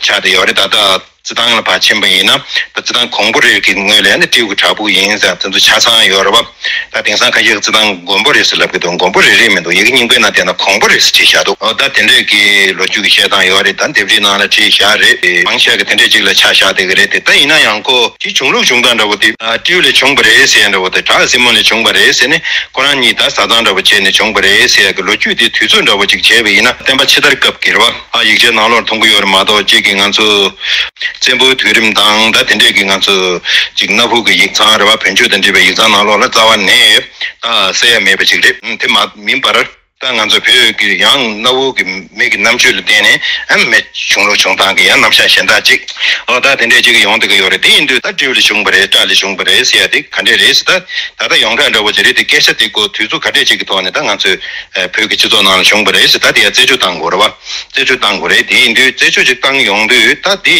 ཆགས་བསྡད་ཡོད་རེད། ད་ལྟ་རྩི་ཐང་ལ་ཕར་ཕྱིན་པ་ཡིན་ན། ད་རྩི་ཐང་གོང་པོ་རེ་གི་ངོས་ལ་ནི་སྤྲེའུ་གི་བྲག་ཕུག་ཡིན་ཟེར་དེ་ཚོ་ཆ་ཚང་ཡོད་རེད་བ། ད་དེང་སང་ཁ་ཤས་ཀྱིས་རྩི་ཐང་མགོན་པོ་རེད་ཟེར་ལབ་ཀྱི་འདུག་མགོན་པོ་རེ་རེད་མི་འདུག་ཡི་གེ་རྙིང་པའི་ནང་བལྟས་ན་གོང་པོ་རེད་ཟེར་བྲིས་བཞག་འདུག་འོ་ད་དེ་འདྲས་ཀྱི་ལོ་རྒྱུས་ཀྱི་བཤད་སྟངས་ཡོད་རེད། ད་ལྡེབས་རིས་ནང་ལ་བྲིས་བཞག་རེད། མང་ཆེ་གི་དེ་འདྲས་ཅིག་ལ་ཆ་བཞག་བསྡད་ཀྱི་རེད་དེ། ད་ཡིན་ན་ཡང་ཁོ་གི་བྱུང་ལུགས་བྱུང་སྟངས་འདྲ་བོ་དེ་ཨ་སྤྲེའུ་ལས་བྱུང་བ་རེད་ཟེར་འདྲ་བོ་དེ། བྲག་སྲིན་མོ་ལས་བྱུང་བ་རེད་ཟེར་ནས་ཁོ་རང་གཉིས་ད་བཟའ་ཚང་འདྲ་བོ་བྱས་ནས་བྱུང་བ་རེད་ཟེར་ཡ་གི་ལོ་རྒྱུས་དེ་དུས་ཚོད་འདྲ་བོ་ཅིག་བྱས་པ་ཡིན་ན་བསྟན་པ་ཕྱི་དར་སྐབས་ཀྱི་རེད་བ། ཨ་ཡིག་ཆའི་ནང་ལོགས་མཐོང་གི་ཡོད་རེད་མ་གཏོགས། གཅིག་གི་ང་ཚོ་བཙན་པོའི་དུས་རིམ་དང་ད་དེ་འདྲས་ཀྱི་ང་ཚོ་ཅིག་གནའ་ཕུག་གི་ཡིག་ཚང་རེད་བ། བོན་ཆོས་དང་འབྲེལ་བའི་ཡིག་ཚང་ནང་ལོགས་ལ་རྩ་བ་ནས་ད་གསལ་ཡ་མེད་པ་ཅིག་རེད། ཨ་དེ་མ་མིན་པར་ད་ང་ཚོ་བོད་ཀྱི་ཡང་གནའ་བོ་གི་མི་གི་རྣམ་དཔྱོད་ལ་བརྟེན་ནས་ཨ་མི་བྱུང་ལུགས་བྱུང་སྟངས་ཀྱི་ཡང་རྣམ་གཞག་གཞན་དག་ཅིག་འོ་ད་དེ་འདྲས་ཅིག་ཡོང་བསྡད་ཀྱི་ཡོད་རེད། དེ་ཡིན་དུས་ད་སྤྲེའུ་ལས་བྱུང་བ་རེད། སྤྲ་ལས་བྱུང་བ་རེད་ཟེར་ཡ་དེ་ག་འདྲས་རེད་ཟེར། ད་ད་ལྟ་ཡོངས་གྲགས་འདྲ་བོ་ཅིག་རེད་དེ། སྐད་ཆ་དེ་ཀོ་དུས་ཚོད་ག་འདྲས་ཅིག་གི་ཐོག་ནས་ད་ང་ཚོའི་ཨ་བོད་ཀྱི་སྤྱི་ཚོགས་ནང་ལ་བྱུང་བ་རེད་ཟེར། ད་དེ་ཡ་རྩད་གཅོད་བཏང་དགོས་རེད་བ། རྩད་གཅོད་བཏང་དགོས་རེད། དེ་ཡིན་དུས་རྩད་གཅོད་ཅིག་བཏང་ཡོང་དུས་ད་དེ་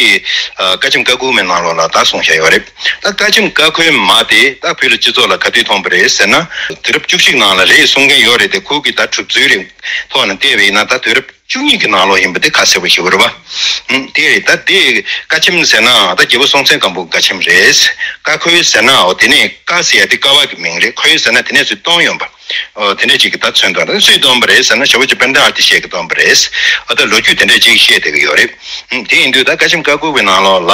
ཨ་བཀའ་ཆེམས་ཀ་ཁུལ་མའི་ནང་ལོགས་ལ་ད་གསུངས་བཞག་ཡོད་རེད། ད་བཀའ་ཆེམས་ཀ་ཁུལ་མ་དེ་ད་བོད་ལ་སྤྱི་ཚོགས་ལ་ག་དུས་ཐོན་པ་རེད་ཟེར་ན། དུས་རབས་བཅུ་གཅིག་ནང་ལ་རེད་གསུང་མཁན་ཡོད་རེད་དེ། ཁོ་གི་ད་གྲུབ་ཚུལ་རིང་ཐོག་ནས་བལྟས་པ་ཡིན་ན་ད་དུས་རབས་བཅུ་གཉིས་ཀྱི་ནང་ལོགས་ཡིན་པ་དེ་ཁ་གསལ་པོ་ཞེ་པོ་རེད་བ། ཨུམ། དེ་རེད། ད་དེ་བཀའ་ཆེམས་ཟེར་ན་ད་རྒྱལ་པོ་སྲོང་བཙན་སྒམ་པོའི་བཀའ་ཆེམས་རེད། ཀ་ཁུལ་ཟེར་ན་འོ་དེ་ནས་ཀ་ཟེར་ཡ་དེ་ཀ་བ་གི་མིང་རེད། ཁུལ་ཟེར་ན་དེ་ནས་ཚུར་བཏོན་ཡོང་པ། འོ་དེ་འདྲས་ཅིག་གི་ད་མཚོན་དོན་རེད། སུས་བཏོན་པ་རེད་ཟེར་ན་ཇོ་བོ་རྗེ་དཔལ་ལྡན་ཨ་ཏི་ཤས་ཀྱིས་བཏོན་པ་རེད། འོ་ད་ལོ་རྒྱུས་དེ་འདྲས་ཅིག་བཤད་བསྡད་ཀྱི་ཡོད་རེད། ཨུམ། དེ་ཡིན་དུས་ད་བཀའ་ཆེམས་ཀ་ཁུལ་གྱི་ནང་ལོགས་ལ་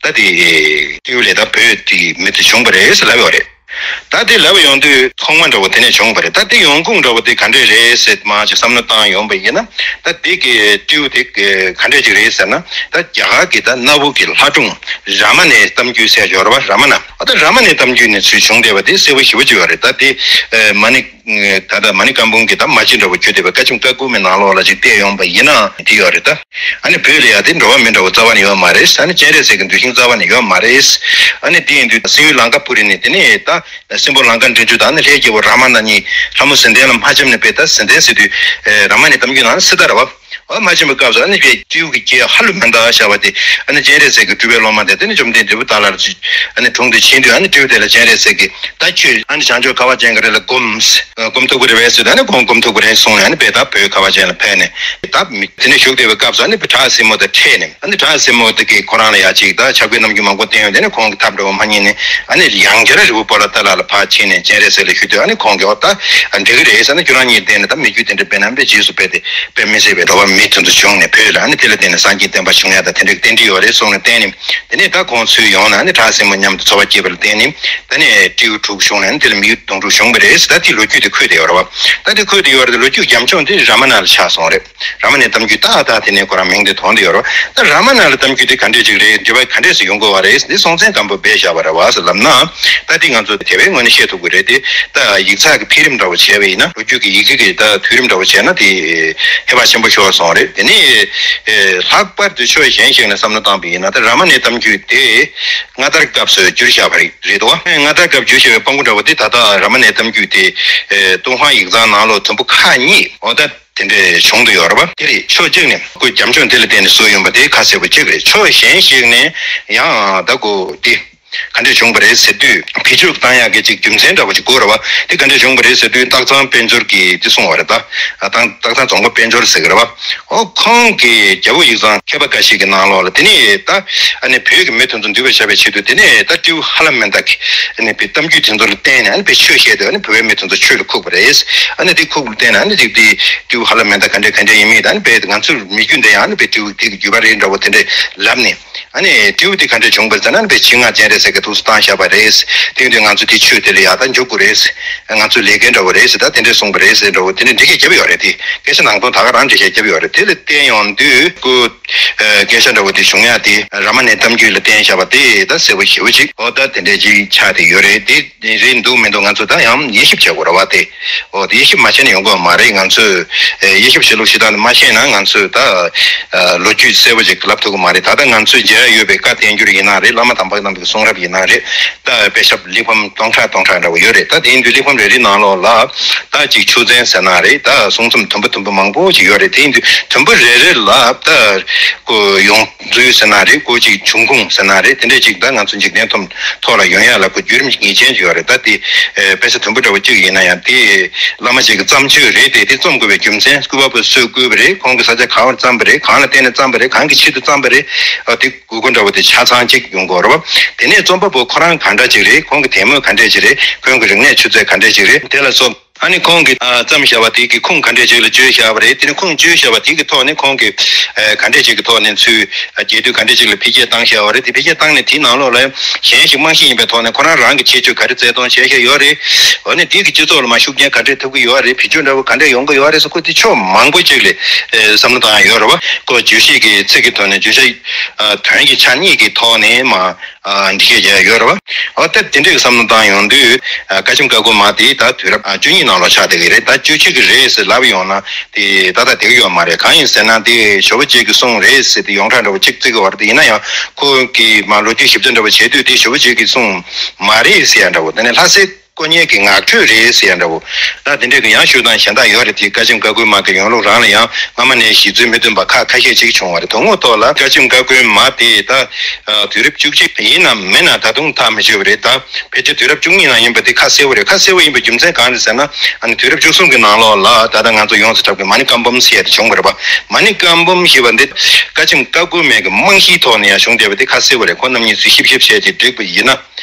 ད་དེ་སྤྲེའུ་ལས་ད་བོད་དེ་མི་དེ་བྱུང་བ་རེད་ཟེར་ལབ་ཡོད་རེད། ད་དེ་ལབ་ཡོང་དུས་ཐོག་མ་འདྲ་བོ་དེ་ནས་བྱུང་བ་རེད། ད་དེ་ཡོང་ཁུངས་འདྲ་བོ་དེ་ག་འདྲས་རེད་ཟེར་མར་ཅིག་བསམ་བློ་བཏང་ཡོང་པ་ཡིན་ན། ད་དེ་གི་སྤྲེའུ་དེ་ག་འདྲས་ཅིག་རེད་ཟེར་ན། ད་རྒྱ་གར་གྱི་ད་གནའ་བོ་གི་ལྷ་སྒྲུང་རཱ་མ་ཎའི་གཏམ་རྒྱུད་ཟེར་ཡོད་རེད་བ། རཱ་མ་ཎ། ཨ་ད་རཱ་མ་ཎའི་གཏམ་རྒྱུད་ནས་ཚུར་བྱུང་བསྡད་པ་དེ་གསལ་པོ་ཞེ་པོ་ཅིག་ཡོད་རེད། ད་དེ་ཨ་མ་ཎི་ད་ལྟ་མ་ཎི་བཀའ་འབུམ་གྱི་ད་མ་ཕྱི་འདྲ་བོ་གྱུར་བསྡད་པའི་བཀའ་ཆེམས་ཀ་ཁུལ་མའི་ནང་ལོགས་ལ་ཅིག་བལྟས་ཡོང་པ་ཡིན་ན་དེ་ཡོད་རེད་ད། ཨ་ནི་བོད་ལ་ཡ་དེ་འགྲོ་བ་མི་འདྲ་བོ་རྩ་བ་ནས་ཡོད་མ་རེད། ཨ་ནི་སྤྱན་རས་གཟིགས་ཀྱི་གདུལ་ཞིང་རྩ་བ་ནས་ཡོད་མ་རེད། ཨ་ནི་དེ་ཡིན་དུས་སྲིན་ཡུལ་ལང་ཀ་པུ་རི་ནས་དེ་ནས་ད་སྲིན་པོ་ལང་ཀ་འདྲེན་རྒྱུ་དང་ནི་ལྷའི་རྒྱལ་པོ་རཱ་མ་ན་གཉིས་ལྷ་མོ་གཟི་ལྡན་ལ་མ་འཆམ་ནས་བས། ད་གཟི་ལྡན་ཟེར་དུས་རཱ་མ་ཎའི་གཏམ་རྒྱུད་ནང་ནས་སྲི་ད་ར་བ། འོ་མ་ཕྱིན་པའི་སྐབས་སུ་ཨ་ནི་སྤྲེའུ་གི་སྐྱེས་ཧ་ལུ་མན་ད་ཤ་བ་དེ་ཨ་ནི་སྤྱན་རས་གཟིགས་ཀྱི་སྤྲུལ་པའི་སློབ་མ་དེ་དེ་ནི་བཅོམ་ལྡན་འབྲས་བུ་ཏཱ་ལར་ཨ་ནི་དྲུང་དུ་ཕྱིན་དུས་ཨ་ནི་སྤྲེའུ་དེ་ལ་སྤྱན་རས་གཟིགས་ཀྱིས་ད་ཁྱོད་ཨ་ནི་བྱང་ཕྱོགས་ཁ་བ་ཅན་གྱི་རི་ལ་སྒོམས། སྒོམ་ཐུབ་ཀྱི་རེད་པས་ཟེར་དུས་ཨ་ནི་ཁོང་སྒོམ་ཐུབ་ཀྱི་རེད་གསུངས་ནས་ཨ་ནི་དཔེ་ད་བོད་ཁ་བ་ཅན་ལ་ཕེབས་ནས་ད་མི་དེ་ནས་བཞུགས་བསྡད་པའི་སྐབས་སུ་ཨ་ནི་བྲག་སྲིན་མོ་དེ་འཕྲད་ནས་ཨ་ནི་བྲག་སྲིན་མོ་དེ་གིས་ཁོ་རང་ལ་ཡ་ཅིག་ད་ཕྱག་དཔེ་རྣམ་འགྱུར་མང་པོ་བསྟན་ཡོང་དེ་ནས་ཁོང་གི་ཐབས་འདྲ་བོ་མ་རྙེད་ནས་ཨ་ནི་ཡང་བསྐྱར་རི་བོ་པོ་ལ་ཏཱ་ལ་ལ་ཕར་ཕྱིན་ནས་སྤྱན་རས་གཟིགས་ལ་ཞུས་དུས་ཨ་ནི་ཁོང་གིས་འོ་ད་འགྲིག་གི་རེད་ཟེར་ནས་ཁྱོད་རང་གཉིས་བསྟན་ནས་ད་མི་རྒྱུད་དེ་འདྲ་དཔེ་རྣམ་པས་རྗེས་སུ་དཔེ་དེ། དཔེ་མི་སྲིད་པའི་འགྲོ་བ་མི་དེ་ཚོ་བྱུང་ནས་བོད་ལ་ཨ་ནི་དེ་ལ་བརྟེན་ནས་སངས་རྒྱས་བསྟན་པ་བྱུང་ཡ་དང་དེ་འདྲའི་རྟེན་འབྲེལ་ཡོད་རེད་གསུངས་ནས་བརྟེན་ནས་དེ་ནས་ད་ཁོང་ཚུར་ཡོང་ནས་ཨ་ནི་བྲག་སྲིན་མོ་མཉམ་དུ་འཚོ་བ་སྐྱེལ་བ་ལ་བརྟེན་ནས་ད་ནས་སྤྲེའུ་དྲུག་བྱུང་ནས་ཨ་ནི་དེ་ལ་མི་གདུང་དྲུག་བྱུང་བ་རེད་ཟེར། ད་དེ་ལོ་རྒྱུས་དེ་འཁོད་དེ་ཡོད་རེད་བ། ད་དེ་འཁོད་དེ་ཡོད་རེད་དེ་ལོ་རྒྱུས་རྒྱབ་ལྗོངས་དེ་རཱ་མ་ན་ལ་ཆགས་སོང་རེད། རཱ་མ་ནའི་གཏམ་རྒྱུད་ད་ད་དེ་ནས་ཁོ་རང་མིང་དེ་ཐོན་དེ་ཡོད་རེད་བ། ད་རཱ་མ་ན་ལ་གཏམ་རྒྱུད་དེ་ག་འདྲས་ཅིག་རེད། འབྲེལ་བ་ག་འདྲས་སུ་ཡོང་དགོས་བ་རེད། འདི་སྲོང་བཙན་སྒམ་པོས་སྦས་བཞག་པ་རེད་བ་ཟེར་ལབ་ན། ད་དེ་ང་ཚོ་དེ་བས་དངོས་གནས་བཤད་ཐུབ་ཀྱི་རེད་དེ། ད་ཡིག་ཚགས་ཀྱི་འཕེལ་རིམ་འདྲ་བོ་བྱས་པ་ཡིན་ན། ལོ་རྒྱུས་ཀྱི་ཡི་གེ་གི་ད་འཕེལ་རིམ་འདྲ་བོ་བྱས་ན་དེ་ཧེ་བག་ཆེན་པོ་ཤོར་སོང་རེད། དེ་ནས་ལྷག་པར་དུ་ཕྱོགས་གཞན་ཞིག་ནས་བསམ་བློ་བཏང་པ་ཡིན་ན། ད་རཱ་མ་ནའི་གཏམ་རྒྱུད་དེ་མངའ་ཐང་སྐབས་སུ་བསྒྱུར་བཞག་པ་རེད་དོ། མངའ་ཐང་སྐབས་བསྒྱུར་བཞག་པའི་དཔང་པོ་འདྲ་བོ་དེ་ད་ལྟ་རཱ་མ་ནའི་གཏམ་རྒྱུད་དེ་ཏུན་ཧོང་ཡིག་ཚང་ནང་ལོགས་དུམ་བུ་ཁག་གཉིས། འོ་ད་དེ་འདྲས་བྱུང་དུ་ཡོད་རེད་པ། དེ་རེད། ཕྱོགས་གཅིག་ནས་ཁོའི་རྒྱབ་ལྗོངས་དེ་ལ་བརྟེན་ནས་བཟོས་ཡོང་པ་དེ་ཁ་གསལ་པོ་གཅིག་རེད། ཕྱོགས་གཞན་ཞིག་ནས་ཡང་ད་གོ་དེ་ ག་འདྲས་བྱུང་བ་རེད་ཟེར་དུས། བེད་སྤྱོད་བཏང་ཡག་གི་ཅིག་རྒྱུ་མཚན་འདྲ་བོ་ཅིག་དགོས་རེད་བ། དེ་ག་འདྲས་བྱུང་བ་རེད་ཟེར་དུས། སྟག་ཚང་དཔལ་འབྱོར་གྱིས་དེ་གསུངས་པ་རེད་ད། ཨ། སྟག་སྟག་ཚང་རྫོང་པ་དཔལ་འབྱོར་ཟེར་གི་རེད་བ། ཨོ། ཁོང་གིས་རྒྱལ་པོ་ཡིག་ཚང་མཁས་པ་འགའ་ཞིག་གི་ནང་ལོགས་ལ། དེ་ནས་ད་ཨ་ནི་བོད་ཀྱི་མི་དེ་ཚོ་འདུལ་བར་བྱ་བའི་ཆེད་དུ། དེ་ནས་ད་སྤྲེའུ་ཧ་ལམ་མན་དྷ་གི་ཨ་ནི་བའི་གཏམ་རྒྱུད་དེ་ཚོ་ལ་བརྟེན་ནས། ཨ་ནི་བའི་ཆོས་བཤད་དུས། ཨ་ནི་བོད་པའི་མི་དེ་ཚོ་ཆོས་ལ་ཁུག་པ་རེད། ཨ་ནི་དེ་ཁུག་པ་ལ་བརྟེན་ནས། ཨ་ནི་ཅིག་དེ་སྤྲེའུ་ཧ་ལམ་མན་དྷ་ག་འདྲས་ག་འདྲས་ཡིན་མིན། ཨ་ནི་བའི་ང་ཚོའི་མི་རྒྱུད་འདི་ཡང་ཨ་ནི་བའི་སྤྲེའུ་དེ་གི་རྒྱུད་པ་རེད་འདྲ་བོ་དེ་འདྲས་ལབ་ནས། ཨ་ནི་སྤྲེའུ་དེ་ག་འདྲས་བྱུང་བ་ཟེར་ན། ཨ་ནི་བའི་ཆེད་མངགས་སྤྱན་རས་གཟིགས་ཀྱིས་ཐུགས་སུ་བཏང་བཞག་པ་རེད། དེ་ཡིན་དུས་ང་ཚོ་དེ་ཆོས་དེ་ལ་ཡག་ཐག་འཇུག་དགོས་རེད། ང་ཚོའི་ལས་འགན་འདྲ་བོ་རེད་ཟེར། ད་དེ་འདྲས་གསུངས་པ་རེད་ཟེར་འདྲ་བོ་དེ་འདྲས་འགྲེལ་བཤད་བརྒྱབ་ཡོད་རེད། དེ་སྐད་ཆ་ནང་དོན་ད་ག་རང་འགྲེལ་བཤད་བརྒྱབ་ཡོད་རེད། དེ་ལ་བརྟེན་ཡོང་དུས་ཁོ། ཨ། སྐད་ཆ་འདྲ་བོ་དེ་བྱུང་ཡག་དེ་རཱ་མ་ཎའི་གཏམ་རྒྱུད་ལ་བརྟེན་བཞག་པ་དེ་ད་གསལ་པོ་ཞེ་པོ་ཅིག་ཨོ། ད་དེ་འདྲས་ཅིག་ཆགས་བསྡད་ཡོད་རེད། དེ་རེད་འདུག་མི་འདུག་ང་ཚོ་ད་ཡང་དབྱེ་ཞིབ་བྱེད་དགོས་རེད་བ། དེ། ཨོ། དེ་དབྱེ་ཞིབ་མ་བྱས་ན་ཡོང་གི་མ་རེད། ང་ཚོས། ཨེ། དབྱེ་ཞིབ་བྱེད་ལུགས་ཤིག་ད་མ་ཤེས་ན། ང་ཚོས་ད། ཨ། ལོ་རྒྱུས་གསལ་པོ་ཅིག་ལབ་ཐུབ་ཀྱི་མ་རེད། ད་ལྟ་ང་ཚོས་མཇལ་ཡ་ཡོད་པའི་བཀའ་བསྟན་འགྱུར་ཡིན་ན་རེད། བླ་མ་དམ་པ་རྣམས་ཀྱི་གསུང་རབ་ཡིན་ན་རེད། ད་དཔེ་ཆ་གླེགས་བམ་སྟོང་ཕྲག་སྟོང་ཕྲག་འདྲ་བོ་ཡོད་རེད། ད་དེ་ཡིན་དུས་གླེགས་བམ་རེ་རེའི་ནང་ལོགས་ལ་ད་ཅིག་ཆོས་ཚན་ཟེར་ན་རེད། ད་གསུང་རྩོམ་དུམ་བུ་དུམ་བུ་མང་པོ་ཅིག་ཡོད་རེད། དེ་ཡིན་དུས་དུམ་བུ་རེ་རེ་ལ་ད་ཁོ་ཡོང་ཚུལ་ཟེར་ན་རེད། ཁོ་ཅིག་འབྱུང་ཁུངས་ཟེར་ན་རེད། དེ་འདྲས་ཅིག་ད་ང་ཚོ་འཇིག་རྟེན་ཐོག་ཐོག་ལ་ཡོང་ཡ་ལ་ཁོ་བརྒྱུད་རིམ་ངེས་ཅན་ཅིག་ཡོད་རེད། ད་དེ། ཨེ། དཔེ་ཆ་དུམ་བུ་འདྲ་བོ་གཅིག་ཡིན་ན་ཡང་། དེ་བླ་མ་ཅིག་གི་བརྩམས་ཆོས་རེད། དེ་དེ་རྩོམ་དགོས་པའི་རྒྱུ་མཚན། སྐུ་པར་པོས་སུས་བརྐོས་པ་རེད། ཁོང་གིས་ས་ཆ་ག་བར་བརྩམས་པ་རེད། གང་ལ་བརྟེན་ནས་བརྩམས་པ་རེད། གང་གི་ཆེད་དུ་བརྩམས་པ་རེད། ཨ། དེ་དགོས་མཁོ་འདྲ་བོ་དེ་ཆ་ཚང་གཅིག་ཡོང་དགོས་རེད་བ། དེ་ནས་རྩོམ་པ་པོ་ཁོ་རང་ག་འདྲ་ཅིག་རེད། ཁོང་གི་དད་མོས་ག་འདྲས་ཅིག་རེད། ཁོང་གི་རིག་གནས་ཆུ་ཚད་ག་འདྲས་ཅིག་རེད། དེ་ལ་སོགས། ཨ་ནི་ཁོང་གིས། ཨ། བརྩམས་བཞག་པ་དེ་གི་ཁུངས་ག་འདྲས་ཅིག་ལ་བརྗོད་བཞག་པ་རེད། དེ་ནི་ཁུངས་བརྗོད་བཞག་པ་དེ་གི་ཐོག་ནས་ཁོང་གིས། ཨ། ག་འདྲས་ཅིག་གི་ཐོག་ནས་ཚུར། ཨ། རྒྱས་བསྡུས་ག་འདྲས་ཅིག་ལ་འཕེལ་རྒྱས་བཏང་བཞག་པ་རེད། དེ་འཕེལ་རྒྱས་བཏང་ནས་དེའི་ནང་ལོགས་ལ་གཞན་ཞིག་རྨང་གཞི་ཡིན་པའི་ཐོག་ནས་ཁོ་རང་རང་གི་ཁྱད་ཆོས་ག་རེ་བརྩེགས་གཏོང་བྱས་བཞག་ཡོད་རེད། འོ་ན་དེ་གི་སྤྱི་ཚོགས་ལ་མར་ཤུགས་རྐྱེན་ག་འདྲས་ཐེབས་ཀྱི་ཡོད་རེད། བེད་སྤྱོད་འདྲ་བོ་ག་འདྲས་ཡོང་གི་ཡོད་རེད་ཟེར། ཁོ་དེ་ཕྱོགས་མང་པོ་ཅིག་ལ། ཨ། བསམ་བློ་བཏང་ཡ་ཡོད་རེད་བ། ཁོ་བརྗོད་གཞི་གི་ཚིག་གི་ཐོག་ནས། བརྗོད་བྱ། ཨ། དོན་གྱི་ཆ་གཉིས་ཀྱི་ཐོག་ནས་མར། ཨ། འགྲེལ་བཤད་རྒྱག་ཡ་ཡོད་རེད་བ། འོ། ད་དེ་འདྲའི་བསམ་བློ་བཏང་ཡོང་དུས། ཨ། བཀའ་ཆེམས་ཀ་ཁོལ་མ་དེ་ད་དུས་རབས། ཨ། བཅུ་གཉིས་ནང་ལོགས་ཆགས་བསྡད་ཀྱི་རེད། ད་བཅུ་གཅིག་གི་རེད་ཟེར་ལབ་ཡོང་ན་དེ་ཏག་ཏག་བསྡད་ཀྱི་ཡོད་མ་རེད། གང་ཡིན་ཟེར་ན། དེ་ཇོ་བོ་རྗེ་གིས་གསུངས་རེད་ཟེར་དེ་ཡོངས་གྲགས་འདྲ་བོ་གཅིག་བརྩི་གི་ཡོད་རེད། དེ་ཡིན་ན་ཡང་ཁོ་གིས་མར་ལོ་རྒྱུས་ཞིབ་ཕྲ་འདྲ་བོ་བྱེད་དུས། དེ་ཇོ་བོ་རྗེ་གིས་གསུངས་མ་རེད་ཟེར་ཡ་འདྲ་བོ། དེ་ནས་ལྷ་སའི་དཀོན་གཉེར་གྱི་ངག་འགྲོས་རེད་ཟེར་ཡ་འདྲ་བོ། ད་དེ་འདྲས་ཀྱི་ཡང་ཤོད་སྟངས་གཞན་དག་ཡོད་རེད། དེ་བཀའ་ཆེམས་ཀ་ཁོལ་མ་གི་ཡོང་ལུགས་རང་ལ་ཡང་སྔ་མ་ནས་གཞི་རྩའི་མི་མཐུན་པ་ཁག་ཁ་ཤས་ཅིག་བྱུང་བ་རེད། དོན་དངོས་ཐོག་ལ་བཀའ་ཆེམས་ཀ་ཁོལ་མ་དེ་ད། ཨ། དུས་རབས་བཅུ་གཅིག་ཡིན་ནམ་མིན་ནམ་ད་དུང་ཐག་མི་ཆོད་པ་རེད། ད་ཕལ་ཆེར་དུས་རབས་བཅུ་གཉིས་ནང་ཡིན་པ་དེ་ཁ་གསལ་པོ་རེད། ཁ་གསལ་པོ་ཡིན་པའི་རྒྱུ་མཚན་གང་རེད་ཟེར་ན། ཨ་ནི་དུས་རབས་བཅུ་གསུམ་གྱི་ནང་ལོགས་ལ་ད་ལྟ་ང་ཚོ་ཡོངས་སུ་གྲགས་པའི་མ་ཎི་བཀའ་འབུམ་ཟེར་ཡ་དེ་བྱུང་བ་རེད་པ། མ་ཎི་བཀའ་འབུམ་ཞེས་པ་འདི་བཀའ་ཆེམས་ཀ་ཁོལ་མའི་གི་རྨང་གཞིའི་ཐོག་ནས་ཡང་བྱུང་བསྡད་པ་དེ་ཁ་གསལ་པོ་རེད། ཁོང་རྣམ་གཉིས་ཚུར་ཞིབ་ཞིབ་བྱས་ཏེ་བསྒྲིགས་པ་ཡིན་ན།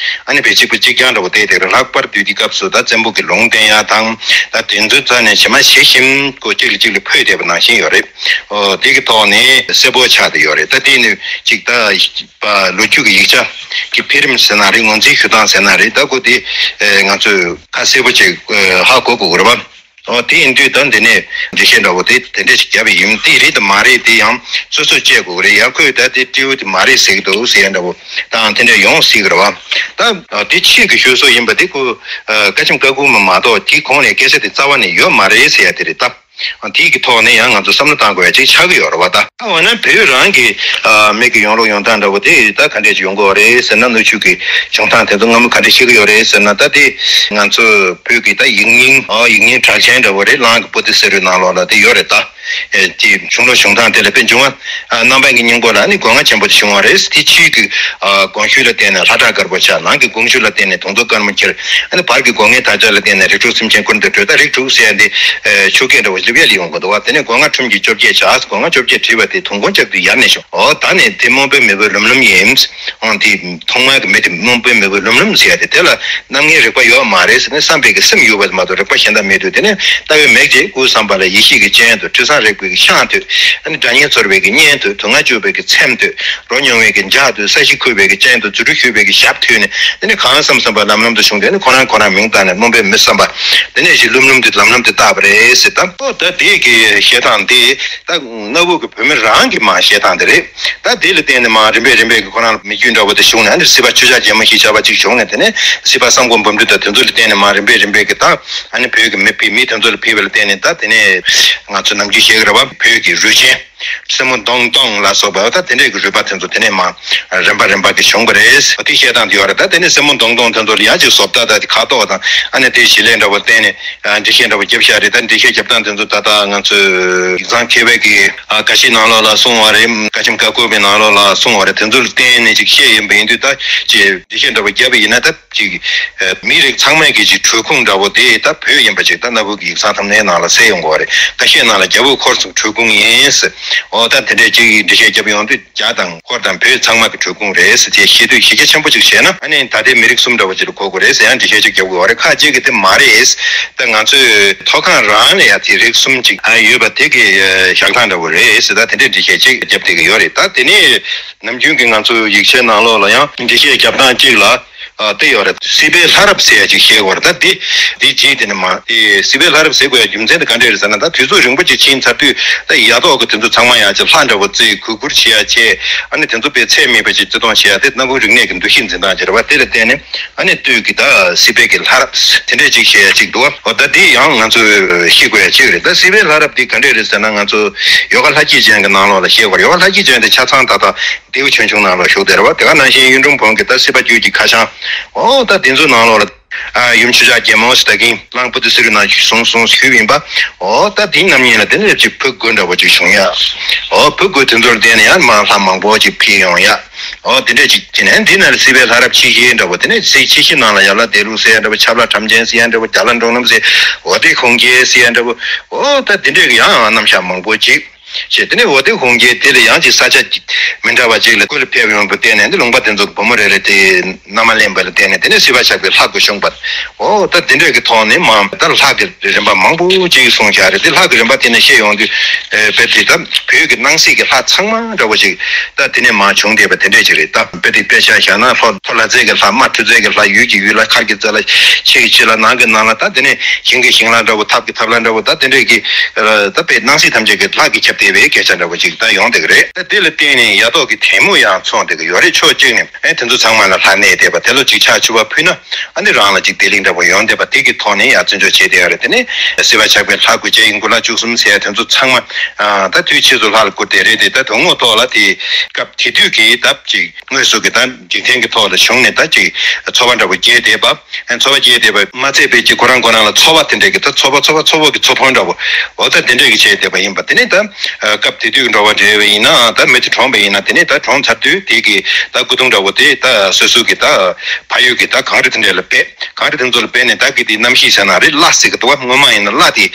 ཨ་ནི་བས་གཅིག་པ་གཅིག་རྐྱང་འདྲ་བོ་བལྟས་བསྡད་རེད། ལྷག་པར་དུ་དེ་སྐབས་སུ་ད་བཙན་པོ་གི་ལུང་བསྟན་ཡ་དང་། ད་དེ་ཚོའི་རྩ་ནས་ཇི་མ་ཇི་བཞིན་ཁོ་གཅིག་ལ་གཅིག་ལ་འཕོས་བསྡད་པ་ནང་བཞིན་ཡོད་རེད། ཨོ། དེ་གི་ཐོག་ནས་གསལ་པོ་ཆགས་བསྡད་ཡོད་རེད། ད་དེ་ནི་གཅིག་ད་པ་ལོ་རྒྱུས་ཀྱི་ཡིག་ཆ་གི་འཕེལ་རིམ་ཟེར་ན་རེད། ངོས་འཛིན་ཞུ་སྟངས་ཟེར་ན་རེད། ད་ཁོ་དེ་ང་ཚོས་ཁ་གསལ་པོ་ཅིག་ཧ་གོ་དགོས་ཀྱི་རེད་པ། ཨོ། དེ་ཡིན་དུས་ད་འདི་ནས་འགྲེལ་བཤད་འདྲ་བོ་དེ་དེ་འདྲས་ཞིག་བརྒྱབ་པ་ཡིན། དེ་རེད་དམ་མ་རེད་དེ་ཡང་སོ་སོས་དཔྱད་དགོས་ཀྱི་རེད། ཡར་ཁོས་ད་དེ་སྤྲེའུ་དེ་མ་རེད་ཟེར་གྱི་འདུག་ཟེར་ཡ་འདྲ་བོ་དང་དེ་འདྲས་ཡོང་སྲིད་ཀྱི་རེད་པ། ད་དེ་ཕྱིས་ཀྱི་ཤོད་སྲོལ་ཡིན་པ་དེ་ཁོ། ཨ། བཀའ་ཆེམས་ཀ་ཁོལ་མ་མ་གཏོགས་དེའི་གོང་ནས་སྐད་ཆ་དེ་རྩ་བ་ནས་ཡོད་མ་རེད་ཟེར་ཡ་དེ་རེད་ད། དེའི་གི་ཐོག་ནས་ཡང་ང་ཚོ་བསམ་བློ་བཏང་དགོས་ཡ་ཅིག་ཆགས་ཀྱི་ཡོད་རེད་པ་ད། ཨ། འོ་ན་བོད་རང་གི། ཨ། མི་གི་ཡོང་ལུགས་ཡོང་སྟངས་འདྲ་བོ་དེ་ད་ག་འདྲས་ཅིག་ཡོང་གི་ཡོད་རེད་ཟེར་ན། སྣོད་བཅུད་ཀྱི་བྱུང་སྟངས་དེ་ཚོ་སྔ་མོ་ག་འདྲས་ཤེས་ཀྱི་ཡོད་རེད་ཟེར་ན། ད་དེ་ང་ཚོ་བོད་ཀྱི་ད་ཡིག་རྙིང་། ཨ། ཡིག་རྙིང་གྲགས་ཅན་འདྲ་བོ་རེད། གླང་གི་པོ་ཏི་ཟེར་བའི་ནང་ལོགས་ལ་དེ་ཡོད་རེད་ད། ཨེ། དེ་གཞུང་ལུགས་བྱུང་སྟངས་དེ་ལ་དཔེ་འབྱུང་བ། ཨ། རྣམ་པ་གི་སྙིང་པོ་ལ་ནི་སྒོ་ང་ཆེན་པོ་ཅིག་བྱུང་བ་རེད། དེ་ཕྱིའི་གི། ཨ། གོང་ཞུས་ལ་བརྟེན་ནས་ལྷ་བྲག་དཀར་པོ་ཆགས། ནང་གི་གོང་ཞུས་ལ་བརྟེན་ནས་དུང་མདོ་དཀར་མོ་ཁྱེར། ཨ་ནི་བར་གྱི་སྒོ་ངའི་དར་ཆ་ལ་བརྟེན་ནས་རིགས་དྲུག་སེམས་ཅན་ཀུན་ཏུ་སྤྲོས། ད་རིགས་དྲུག་ཟེར་ཡ་འདི། ཨེ། ཆོས་སྐད་འདྲ་བོ་ལེབ་ཡ་ལ་ཡོང་གི་འདུག་པ། དེ་ནས་སྒོ་ང་ཁྲོམ་གྱི་བཅོ་བརྒྱད་ཆགས། སྒོ་ང་བཅོ་བརྒྱད་བྲིས་པ་དེ་དུང་སྒོང་ལྕགས་ཀྱུ་ཡར་ནས་བྱུང་། ཨོ། ད་ནི་དེ་སྨོན་པའི་མེས་པོ་ལྷུམ་ལྷུམ་ཡིན། ཨང་། དེ་ཐོག་མའི་གི་མི་དེ་སྨོན་པའི་མེས་པོ་ལྷུམ་ལྷུམ་ཟེར་ཡ་དེ། དེ་ལ་རྣམ་ལྔའི་རིག་པ་ཡོད་མ་རེད་ཟེར་ནས། བསམ་པའི་གི་སེམས་ཡོད་པ་མ་གཏོགས་རིག་པ་གཞན་དག་མེད་དུས། དེ་ནས་ལྟ་བའི་མིག་གིས་སྐུ་བསམ་པ་ལ་ཡེ་ཤེས་ཀྱི་སྤྱན་དུ། ཁྲི་བཟང་རིག་པའི་གི་ཤངས་ཐོད། ཨ་ནི་སྒྲ་སྙན་ཚོར་བའི་གི་སྙན་ཐོད། དུག་ལྔ་གཅོད་པའི་གི་ཚེམས་ཐོད། རོ་མྱོང་བའི་གི་ལྗགས་ཐོད། ས་གཞི་འཁོལ་བའི་གི་སྤྱན་ཐོད། རྫུ་འཕྲུལ་ཞུས་པའི་གི་ཞབས་ཐོད་ནས། དེ་ནས་གང་བསམ་བསམ་པ་ལམ་ལམ་དུ་བྱུང་སྟེ། ཨ་ནི་ཁོ་རང་ཁོ་རང་མིང་བཏགས་ནས་སྨོན་པའི་མི་བསམ་པ། དེ་ནས་ཞིག་ལྷུམ་ལྷུམ་དུ་ལམ་ལམ་དུ་བཏགས་པ་རེད་ཟེར། ད་ཨོ། ད་དེ་གི་བཤད་སྟངས་དེ་ད་གནའ་བོ་གི་བོད་མི་རང་གི་མ་བཤད་སྟངས་དེ་རེད། ད་དེ་ལ་བརྟེན་ནས་མར་རིམ་པས་རིམ་པས་ཀྱི་ཁོ་རང་ལ་མི་རྒྱུད་འདྲ་བོ་དེ་ཞུགས་ནས། ཨ་ནི་སྲིད་པ་ཆོས་ཆགས་རྗེས་མ་ཞེས་བྱ་བ་ཅིག་བྱུང་ནས། དེ་ནས་སྲིད་པ་བསམ་སྒོམ་འབུམ་འདུས་དང་དེ་ཚོ་ལ་བརྟེན་ནས་མར་རིམ་པས་རིམ་པས་ཀྱི་ད། ཨ་ནི་བོད་ཀྱི་མི་ཕལ་མི་དེ་ཚོ་ལ་ཕེབས་པ་ལ་བརྟེན་ནས། ད་དེ་ནས་ང་ཚོ་ནམ་རྒྱུན་བཤད་ཀྱི་རེད་བ། བོད་ཀྱི་རུས་ཆེན། སྲིན་མོ་མདོང་མདོང་ལ་སོགས་པ་ད་དེ་འདྲས་ཀྱི་རུས་པ་དེ་ཚོ་དེ་ནས་མ་རིམ་པ་རིམ་པ་གི་བྱུང་བ་རེད། དེ་བཤད་སྟངས་དེ་ཡོད་རེད། ད་དེ་ནས་སྲིན་མོ་མདོང་མདོང་དེ་ཚོ་ལ་ཡང་ཅིག་བཟོ་ལྟ་ད་དེ་ཁ་དོག་དང་ཨ་ནི་དེ་བྱེད་ལས་འདྲ་བོ་བསྟན་ནས་འགྲེལ་བཤད་འདྲ་བོ་བརྒྱབ་བཞག་རེད། ད་འགྲེལ་བཤད་བརྒྱབ་སྟངས་དེ་ཚོ་ད་ལྟ་ང་ཚོས་ཡིག་ཚང་མཁས་པའི་གི་ཨ་ཁ་ཤས་ནང་ལོགས་ལ་གསུངས་པ་རེད། ཁ་ཆེམས་ཀ་ཁོལ་པའི་ནང་ལོགས་ལ་གསུངས་པ་རེད། དེ་ཚོ་ལ་བརྟེན་ནས་ཅིག་བཤད་ཡིན་པ་ཡིན་དུས་ད་ཅིག་འགྲེལ་བཤད་འདྲ་བོ་བརྒྱབ་པ་ཡིན་ན་ད། ཅིག་མི་རིགས་ཚང་མའི་གི་ཅིག་འཁྲུལ་ཁུངས་འདྲ་བོ་དེ་ད་བོད་ཡིན་པ་ཅིག་ད་སྣ་བུག་གི་ཡིག་ཚང་ཐམས་ཅད་ནང་ལ་གསལ་ཡོང་གི་ཡོད་རེད། ཁ་ཤས་ནང་ལ་རྒྱལ་པོ་འཁོར་གསུམ་འཁྲུལ་ཁུངས་ཡིན་ཟེར། འོ་ད་དེ་འདྲས་ཅིག་འགྲེལ་བཤད་བརྒྱབ་ཡོང་དུས་རྒྱ་དང་འཁོར་དང་བོད་ཚང་མ་གི་འཁྲུལ་ཁུངས་རེད་ཟེར། དེ་བཤད་དུས་གཞི་རྒྱ་ཆེན་པོ་ཅིག་བྱས་ན་ཨ་ནི་ད་ལྟའི་མི་རིགས་གསུམ་འདྲ་བོ་ཅིག་ལ་གོ་དགོས་རེད་ཟེར་ཡང་འགྲེལ་བཤད་ཅིག་བརྒྱབ་དགོས་པ་རེད། ཁ་ཅིག་གིས་དེ་མ་རེད། ད་ང་ཚོའི་མཐོ་སྒང་རང་ལ་ཡང་དེ་རིགས་གསུམ་ཅིག་ཡོད་པ་དེ་གི་བཞག་སྟངས་འདྲ་བོ་རེད་ཟེར། ད་དེ་འདྲས་འགྲེལ་བཤད་ཅིག་བརྒྱབ་བསྡད་ཀྱི་ཡོད་རེད། ད་དེ་ནས་ནམ་རྒྱུན་གྱི་ང་ཚོའི་ཡིག་ཆའི་ནང་ལོགས་ལ་ཡང་འགྲེལ་བཤད་བརྒྱབ་སྟངས་གཅིག་ལ། ཨ་དེ་ཡོད་རེད། སྲིད་པའི་ལྷ་རབ་ཟེར་ཡ་ཅིག་བཤད་ཀྱི་ཡོད་རེད། ད་དེ་དེ་རྗེས་དེ་ནས་མ་དེ་སྲིད་པའི་ལྷ་རབ་ཟེར་དགོས་ཡ་རྒྱུ་མཚན་དེ་ག་འདྲས་རེད་ཟེར་ན། ད་དུས་ཚོད་རིང་པོ་ཅིག་ཕྱིན་ཚར་དུས་ད་ཡ་ཐོག་གི་དེ་ཚོ་ཚང་མ་ཡང་ཅིག་ལྷ་འདྲ་བོ་བརྩིས་གུས་བཀུར་བྱེད་ཡ་བྱས། ཨ་ནི་དེ་ཚོ་དཔེ་ཚད་མེད་པ་ཅིག་བརྩི་མཐོང་བྱེད་ཡ་དེ་སྣ་བུག་རིག་གནས་ཀྱི་འདུ་ཤེས་འཛིན་སྟངས་ཅིག་རེད་བ། དེ་ལ་བརྟེན་ནས་ཨ་ནི་སྟོད་ཀྱི་ད་སྲིད་པའི་གི་ལྷ་རབ་དེ་འདྲས་ཅིག་བཤད་ཡ་ཅིག་འདུག་བ། འོ་ད་དེ་ཡང་ང་ཚོས་ཤེས་དགོས་ཡ་ཅིག་རེད། ད་སྲིད་པའི་ལྷ་རབ་དེ་ག་འདྲས་རེད་ཟེར་ན་ང་ཚོ་ཡོ་ག་ལྷ་སྐྱིད་ཅན་གྱི་ནང་ལོགས་ལ་བཤད་དགོས་རེད། ཡོ་ག་ལྷ་སྐྱིད་ཅན་དེ་ཆ་ཚང་ད་ལྟ་ལྡེའུ་ཆོས་འབྱུང་ནང་ལ་བཞུགས་བསྡད་རེད་བ། དེ་ག་ནང་བཞིན་གཡུང་དྲུང་བོན་གྱི་ད་སྲིད་པ་རྒྱུད་ཀྱི་ཁ་བྱང་། འོ་ད་དེ་ཚོའི་ནང་ལོགས་ལ་ཨ་ཡུམ་ཆོས་ཆགས་རྒྱལ་མོ་ཟེར་ད་གིན་གླང་པོ་ཏི་སེ་རུ་ནང་བཞུགས་སོང་གསུངས་ཞུས་ཡིན་པ། འོ་ད་དེའི་རྣམ་གཉིས་ལ་དེ་ནས་ཅིག་ཕུ་དགོས་འདྲ་བོ་ཅིག་བྱུང་ཡ། འོ་ཕུ་དགོས་དེ་ཚོར་བརྟེན་ནས་ཡང་མ་ལྷ་མང་པོ་ཅིག་ཕུལ་ཡོང་ཡ། འོ་དེ་འདྲས་ཅིག་བྱས་ནས་འདི་ནང་ལ་སྲིད་པའི་ལྷ་རབས་ཆེ་ཤོས་འདྲ་བོ། དེ་ནས་སྲིད་ཆེ་ཤོས་ནང་ལ་ཡ་ལྷ་བདེ་ལུགས་ཟེར་ཡ་འདྲ་བོ། ཆབ་ལྷ་བྲམ་ཆེན་ཟེར་ཡ་འདྲ་བོ། རྒྱ་ལྷ་འབྲོང་གནམ་ཟེར། འོ་དེ་ཁུངས་སྐྱེལ་ཟེར་ཡ་འདྲ་བོ། འོ་ད་དེ་འདྲས་ཀྱི་ཡང་རྣམ་གཞག་མང་པོ་ཅིག་བྱས། དེ་ནས་འོ་དེ་ཁུངས་སྐྱེལ་དེ་ལ་ཡང་ཅིག་ས་ཆ་མི་འདྲ་བ་ཅིག་ལ་སྐུ་ལ་ཕེབས་ཡོང་བའི་སྟེང་ནས་འདི་ལུང་པ་དེ་ཚོ་གི་བུ་མོ་རེ་རེ་དེ་མནའ་མ་ལེན་པ་ལ་བརྟེན་ནས་དེ་ནས་སྲིད་པ་ཆགས་པའི་ལྷ་དགུ་བྱུང་བ། འོ་ད་དེ་འདྲས་ཀྱི་ཐོག་ནས་མ་ད་ལྷ་གི་རིམ་པ་མང་པོ་ཅིག་གསུངས་བཞག་རེད། དེ་ལྷ་གི་རིམ་པ་དེ་ནས་བཤད་ཡོང་དུས་ཨེ་བོད་དེ་ད་བོད་ཀྱི་སྣང་སྲིད་ཀྱི་ལྷ་ཚང་མ་འདྲ་བོ་ཞིག་ད་དེ་ནས་མ་བྱུང་བསྡད་པ་དེ་འདྲས་ཅིག་རེད། ད་དཔེ་དེ་དཔེ་ཆ་བཞག་ན་ལྷོ་ལྷོ་ལྷ་རྫས་ཀྱི་ལྷ། མ་ཁྲུ་རྫས་ཀྱི་ལྷ། ཡུལ་གྱི་ཡུལ་ལྷ། མཁར་གྱི་རྩ་ལྷ། ཕྱི་ཡི་ཕྱི་ལྷ། ནང་གི་ནང་ལྷ། ད་དེ་ནས་ཞིང་གི་ཞིང་ལྷ་འདྲ་བོ། ཐབ་ཀྱི་ཐབ་ལྷ་འདྲ་བོ། ད་དེ་འདྲས་ཀྱི་ད་དཔེ་སྣང་སྲིད་ཐམས་ཅད་ཀྱི་ལྷ་གིས་ཁྱབ་བསྡད་པའི་སྐད་ཆ་འདྲ་བོ་ཅིག་ད་ཡོང་བསྡད་ཀྱི་རེད། ད་དེ་ལ་བརྟེན་ནས་ཡ་ཐོག་གི་དེ་མོ་ཡང་མཚོན་བསྡད་ཀྱི་ཡོད་རེད། ཕྱོགས་གཅིག་ནས་ཨེ་དེ་ཚོ་ཚང་མ་ལ་ལྷ་གནས་བསྡད་པ་དེ་ལ་ཅིག་ཕྱག་ཕྱི་བ་ཕུལ་ན། ཨ་ནི་རང་ལ་ཅིག་བདེ་ལེགས་འདྲ་པོ་ཡོང་བསྡད་པ་དེ་གི་ཐོག་ནས་ཡང་བརྩི་འཇོག་བྱས་བསྡད་ཡོད་རེད། དེ་ནས་སྲིད་པ་ཆགས་པའི་ལྷ་དགུ་བཅས་ཀྱི་མགོ་ལྷ་བཅུ་གསུམ་ཟེར་ཡ་དེ་ཚོ་ཚང་མ་ཨ་ད་དུས་ཕྱིས་སུ་ལྷ་ལ་བཀུར་བསྡད་རེད་དེ། ད་དོན་དངོས་ཐོག་ལ་དེ་སྐབས་དེ་དུས་ཀྱི་ད་ཅིག་དངོས་སུ་གི་ད་འཇིག་རྟེན་གྱི་ཐོག་ལ་བྱུང་ནས་ད་ཅིག་འཚོ་བ་འདྲ་པོ་སྐྱེལ་བསྡད་པ། ཨ་འཚོ་བ་སྐྱེལ་བསྡད་པ་མ་ཚད་པའི་ཅིག་ཁོ་རང་ཁོ་རང་ལ་འཚོ་བ་དེ་འདྲས་ཀྱི་ད་འཚོ་བ་འཚོ་བ་འཚོ་བ་གི་འཚོ་ཕུང་འདྲ་པོ་འོ་ད་དེ་འདྲས་ཀྱི་བྱས་བསྡད་པ་ཡིན་པ། དེ་ནས་ད་སྐབས་དེ་དུས་ཀྱི་འགྲོ་བ་འདྲ་བ་ཡིན་ན་ད་མི་དེ་གྲོངས་པ་ཡིན་ན་དེ་ནས་ད་གྲོངས་ཚར་དུས་དེ་གི་ད་སྐུ་གདུང་འདྲ་པོ་དེ་ད་སོ་སོ་གི་ད་ཕ་ཡུལ་གྱི་ད་གངས་རི་དེ་འདྲས་ལ་སྦས། གངས་རི་དེ་ཚོ་ལ་སྦས་ནས་ད་གི་དེ་གནམ་གཤིས་ཟེར་ན་རི་བླ་ཟེར་གི་འདུག་བ། སྔོན་མ་ཡིན་ན་བླ་དེ་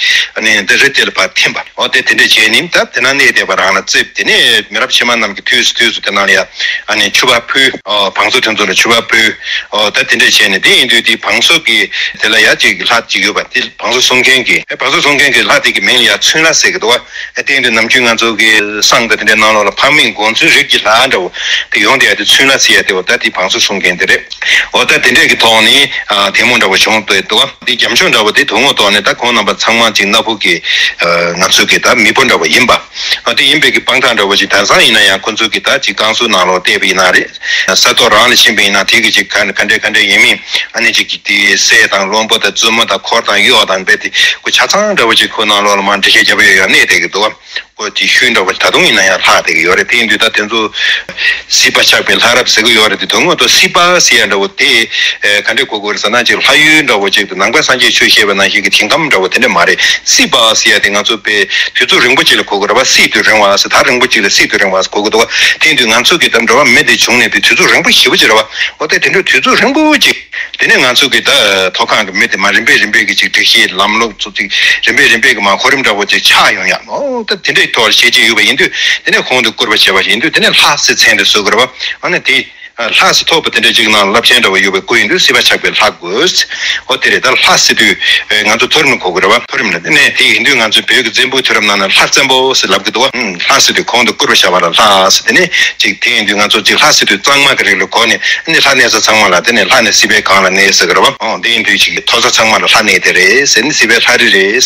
ནས་འདི་རི་དེ་ལ་ཕར་ཐིམ་པ། འོ་དེ་དེ་འདྲས་བྱས་ནས་ད་དེ་ན་གནས་བསྡད་པ་རང་ལ་བརྩེ། དེ་ནས་མི་རབས་ཕྱི་མ་རྣམས་ཀྱི་དུས་སུ་དུས་སུ་དེ་ནང་ལ་ཡ་ཨ་ནི་ཕྱུ་པ་ཕུལ། འོ་བང་སོ་དེ་ཚོ་ལ་ཕྱུ་པ་ཕུལ། འོ་ད་དེ་འདྲས་བྱས་ནས་དེ་ཡིན་དུས་དེ་བང་སོ་གི་དེ་ལ་ཡ་ཅིག་ལྷ་ཅིག་ཡོད་པ། དེ་བང་སོ་སྲུང་མཁན་གྱི་ཨེ་བང་སོ་སྲུང་མཁན་གྱི་ལྷ་དེ་གི་མིང་ལ་ཡ་ཚུན་ལྷ་ཟེར་གི་འདུག་བ། ཨེ་དེ་ཡིན་དུས་ནམ་རྒྱུན་ང་ཚོ་གི་བསང་དང་དེ་འདྲའི་ནང་ལོགས་ལ་ཕ་མེས་དགོངས་ཚུལ་རིགས་ཀྱི་ལྷ་འདྲ་བོ་དེ་ཡོང་བསྡད་ཡ་དེ་ཚུན་ལྷ་ཟེར་ཡ་དེ། འོ་ད་དེ་བང་སོ་སྲུང་མཁན་དེ་རེད། འོ་ད་དེ་འདྲས་ཀྱི་ཐོག་ནས་ཨ་དེ་མོ་འདྲ་བོ་བྱུང་བསྡད་འདུག་བ། དེ་རྒྱབ་ལྗོངས་འདྲ་བོ་དེ་དོན་དངོས་ཐོག་ནས་ད་ཁོང་རྣམ་པ་ཚང་མ་ཅིག་སྣ་ཕུ་གི་ཨ་ང་ཚོ་གི་ད་མེས་པོ་འདྲ་བོ་ཡིན་པ། ཨ་དེ་ཡིན་པའི་གི་དཔང་རྟགས་འདྲ་བོ་ཅིག་དེང་སང་ཡིན་ན་ཡང་ཁོ་ཚོ་གི་ད་ཅིག་བསྐང་གསོའི་ནང་ལོགས་བལྟས་པ་ཡིན་ན་རེད། ས་ཐོག་རང་ལ་ཕྱིན་པ་ཡིན་ན་དེ་གི་ཅིག་ག་ག་འདྲས་ག་འདྲས་ཡིན་མིན་ཨ་ནི་ཅིག་གི་དེ་སྲས་དང་བློན་པོ་དང་བཙུན་མོ་དང་འཁོར་དང་གཡོག་དང་རྦད་དེ་ཁོ་ཆ་ཚང་འདྲ་བོ་ཅིག་ཁོ་ནང་ལོགས་ལ་མར་འགྲེལ་བཤད་རྒྱབ་ཡོད་ཡ་གནས་བསྡད་གི་འདུག་བ། ཁོ་དེ་ཤུལ་འདྲ་བོ་ད་དུང་ཡིན་ན་ཡང་ལྷག་བསྡད་གི་ཡོད་རེད། དེ་ཡིན་དུས་ད་དེ་ཚོ་སྲིད་པ་ཆགས་པའི་ལྷ་རབས་ཟེར་གི་ཡོད་རེད། དེ་དོན་དངོས་ཐོག་སྲིད་པ་ཟེར་ཡ་འདྲ་བོ་དེ་ཨེ་ག་འདྲས་གོ་དགོས་རེད་ཟེར་ན་ཅིག་ལྷ་ཡུལ་འདྲ་བོ་ཅིག་ཏུ་ནང་པ་སངས་རྒྱས་ཆོས་བཤད་པ་ནང་བཞིན་གྱི་དེང་སྐབས་འདྲ་བོ་དེ་འདྲ་མ་རེད། སྲིད་པ་ཟེར་ཡ་དེ་ང་ཚོ་དཔེ་དུས་ཚོད་རིང་པོ་ཅིག་ལ་གོ་དགོས་རེད་བ། སྲིད་དུ་རིང་བ་ཟེར། ད་རིང་པོ་ཅིག་ལ་སྲིད་དུ་རིང་བ་ཟེར་གོ་གི་འདུག་བ། དེ་ཡིན་དུས་ང་ཚོ་གི་ད་འགྲོ་བ་མི་དེ་བྱུང་ནས་དེ་དུས་ཚོད་རིང་པོ་ཞེ་པོ་ཅིག་རེད་བ། འོ་དེ་དེ་འདྲ་དུས་ཚོད་རིང་པོ་ཅིག་དེ་ནས་ང་ཚོ་གི་ད་མཐོ་སྒང་གི་མི་དེ་མ་རིམ་པས་རིམ་པས་ཀྱི་ཅིག་སྒྲིག་གཞི་ལམ་ལུགས་ཚོ་ཅིག་རིམ་པས་རིམ་པས་ཀྱི་མ་གོ་རིམ་འདྲ་བོ་ཅིག་ཆགས་ཡོང་ཡ། འོ་ད་དེ་འདྲའི་ཐོག་ལ་བྱས་རྗེས་ཡོད་པ་ཡིན་དུས་དེ་ནས་གོང་དུ་བཀུར་བ་བྱས་པ་ཞིག་ཡིན་དུས་དེ་ནས་ལྷ་ཟེར་མཚན་དེ་གསོལ་དགོས་རེད་བ། ཨ་ནི་དེ་ལྷ་ཟེར་ཐོགས་པ་དེ་འདྲ་ཅིག་ནང་རླབས་ཆེན་འདྲ་བོ་ཡོད་པའི་སྐུ་ཡིན་དུས་སྲིད་པ་ཆགས་པའི་ལྷ་དགོས། འོ་དེ་རེད། ད་ལྷ་ཟེར་དུས་ང་ཚོ་མཐོ་རིམ་ལ་གོ་དགོས་རེད་བ། མཐོ་རིམ་ལ་དེ་ནས་དེ་ཡིན་དུས་ང་ཚོ་བོད་ཀྱི་བཙན་པོའི་མཐོ་རིམ་ནང་ན་ལྷ་བཙན་པོ་ཟེར་ལབ་ཀྱི་འདུག་བ། ལྷ་ཟེར་དུས་གོང་དུ་བཀུར་བ་བྱ་བ་ལ་ལྷ་ཟེར། དེ་ནས་ཅིག་དེ་ཡིན་དུས་ང་ཚོ་ཅིག་ལྷ་ཟེར་དུས་གཙང་མ་གི་རིགས་ལ་གོ་ནས་ཨ་ནི་ལྷ་གནས་ས་ཚང་མ་ལ་དེ་ནས་ལྷ་ནི་སྲིད་པའི་གངས་ལ་གནས་ཟེར་གི་རེད་བ། ཨོ་དེ་ཡིན་དུས་ཅིག་མཐོ་ས་ཚང་མ་ལ་ལྷ་གནས་དེ་རེད་ཟེར་ནི་སྲིད་པའི་ལྷ་རི་རེད།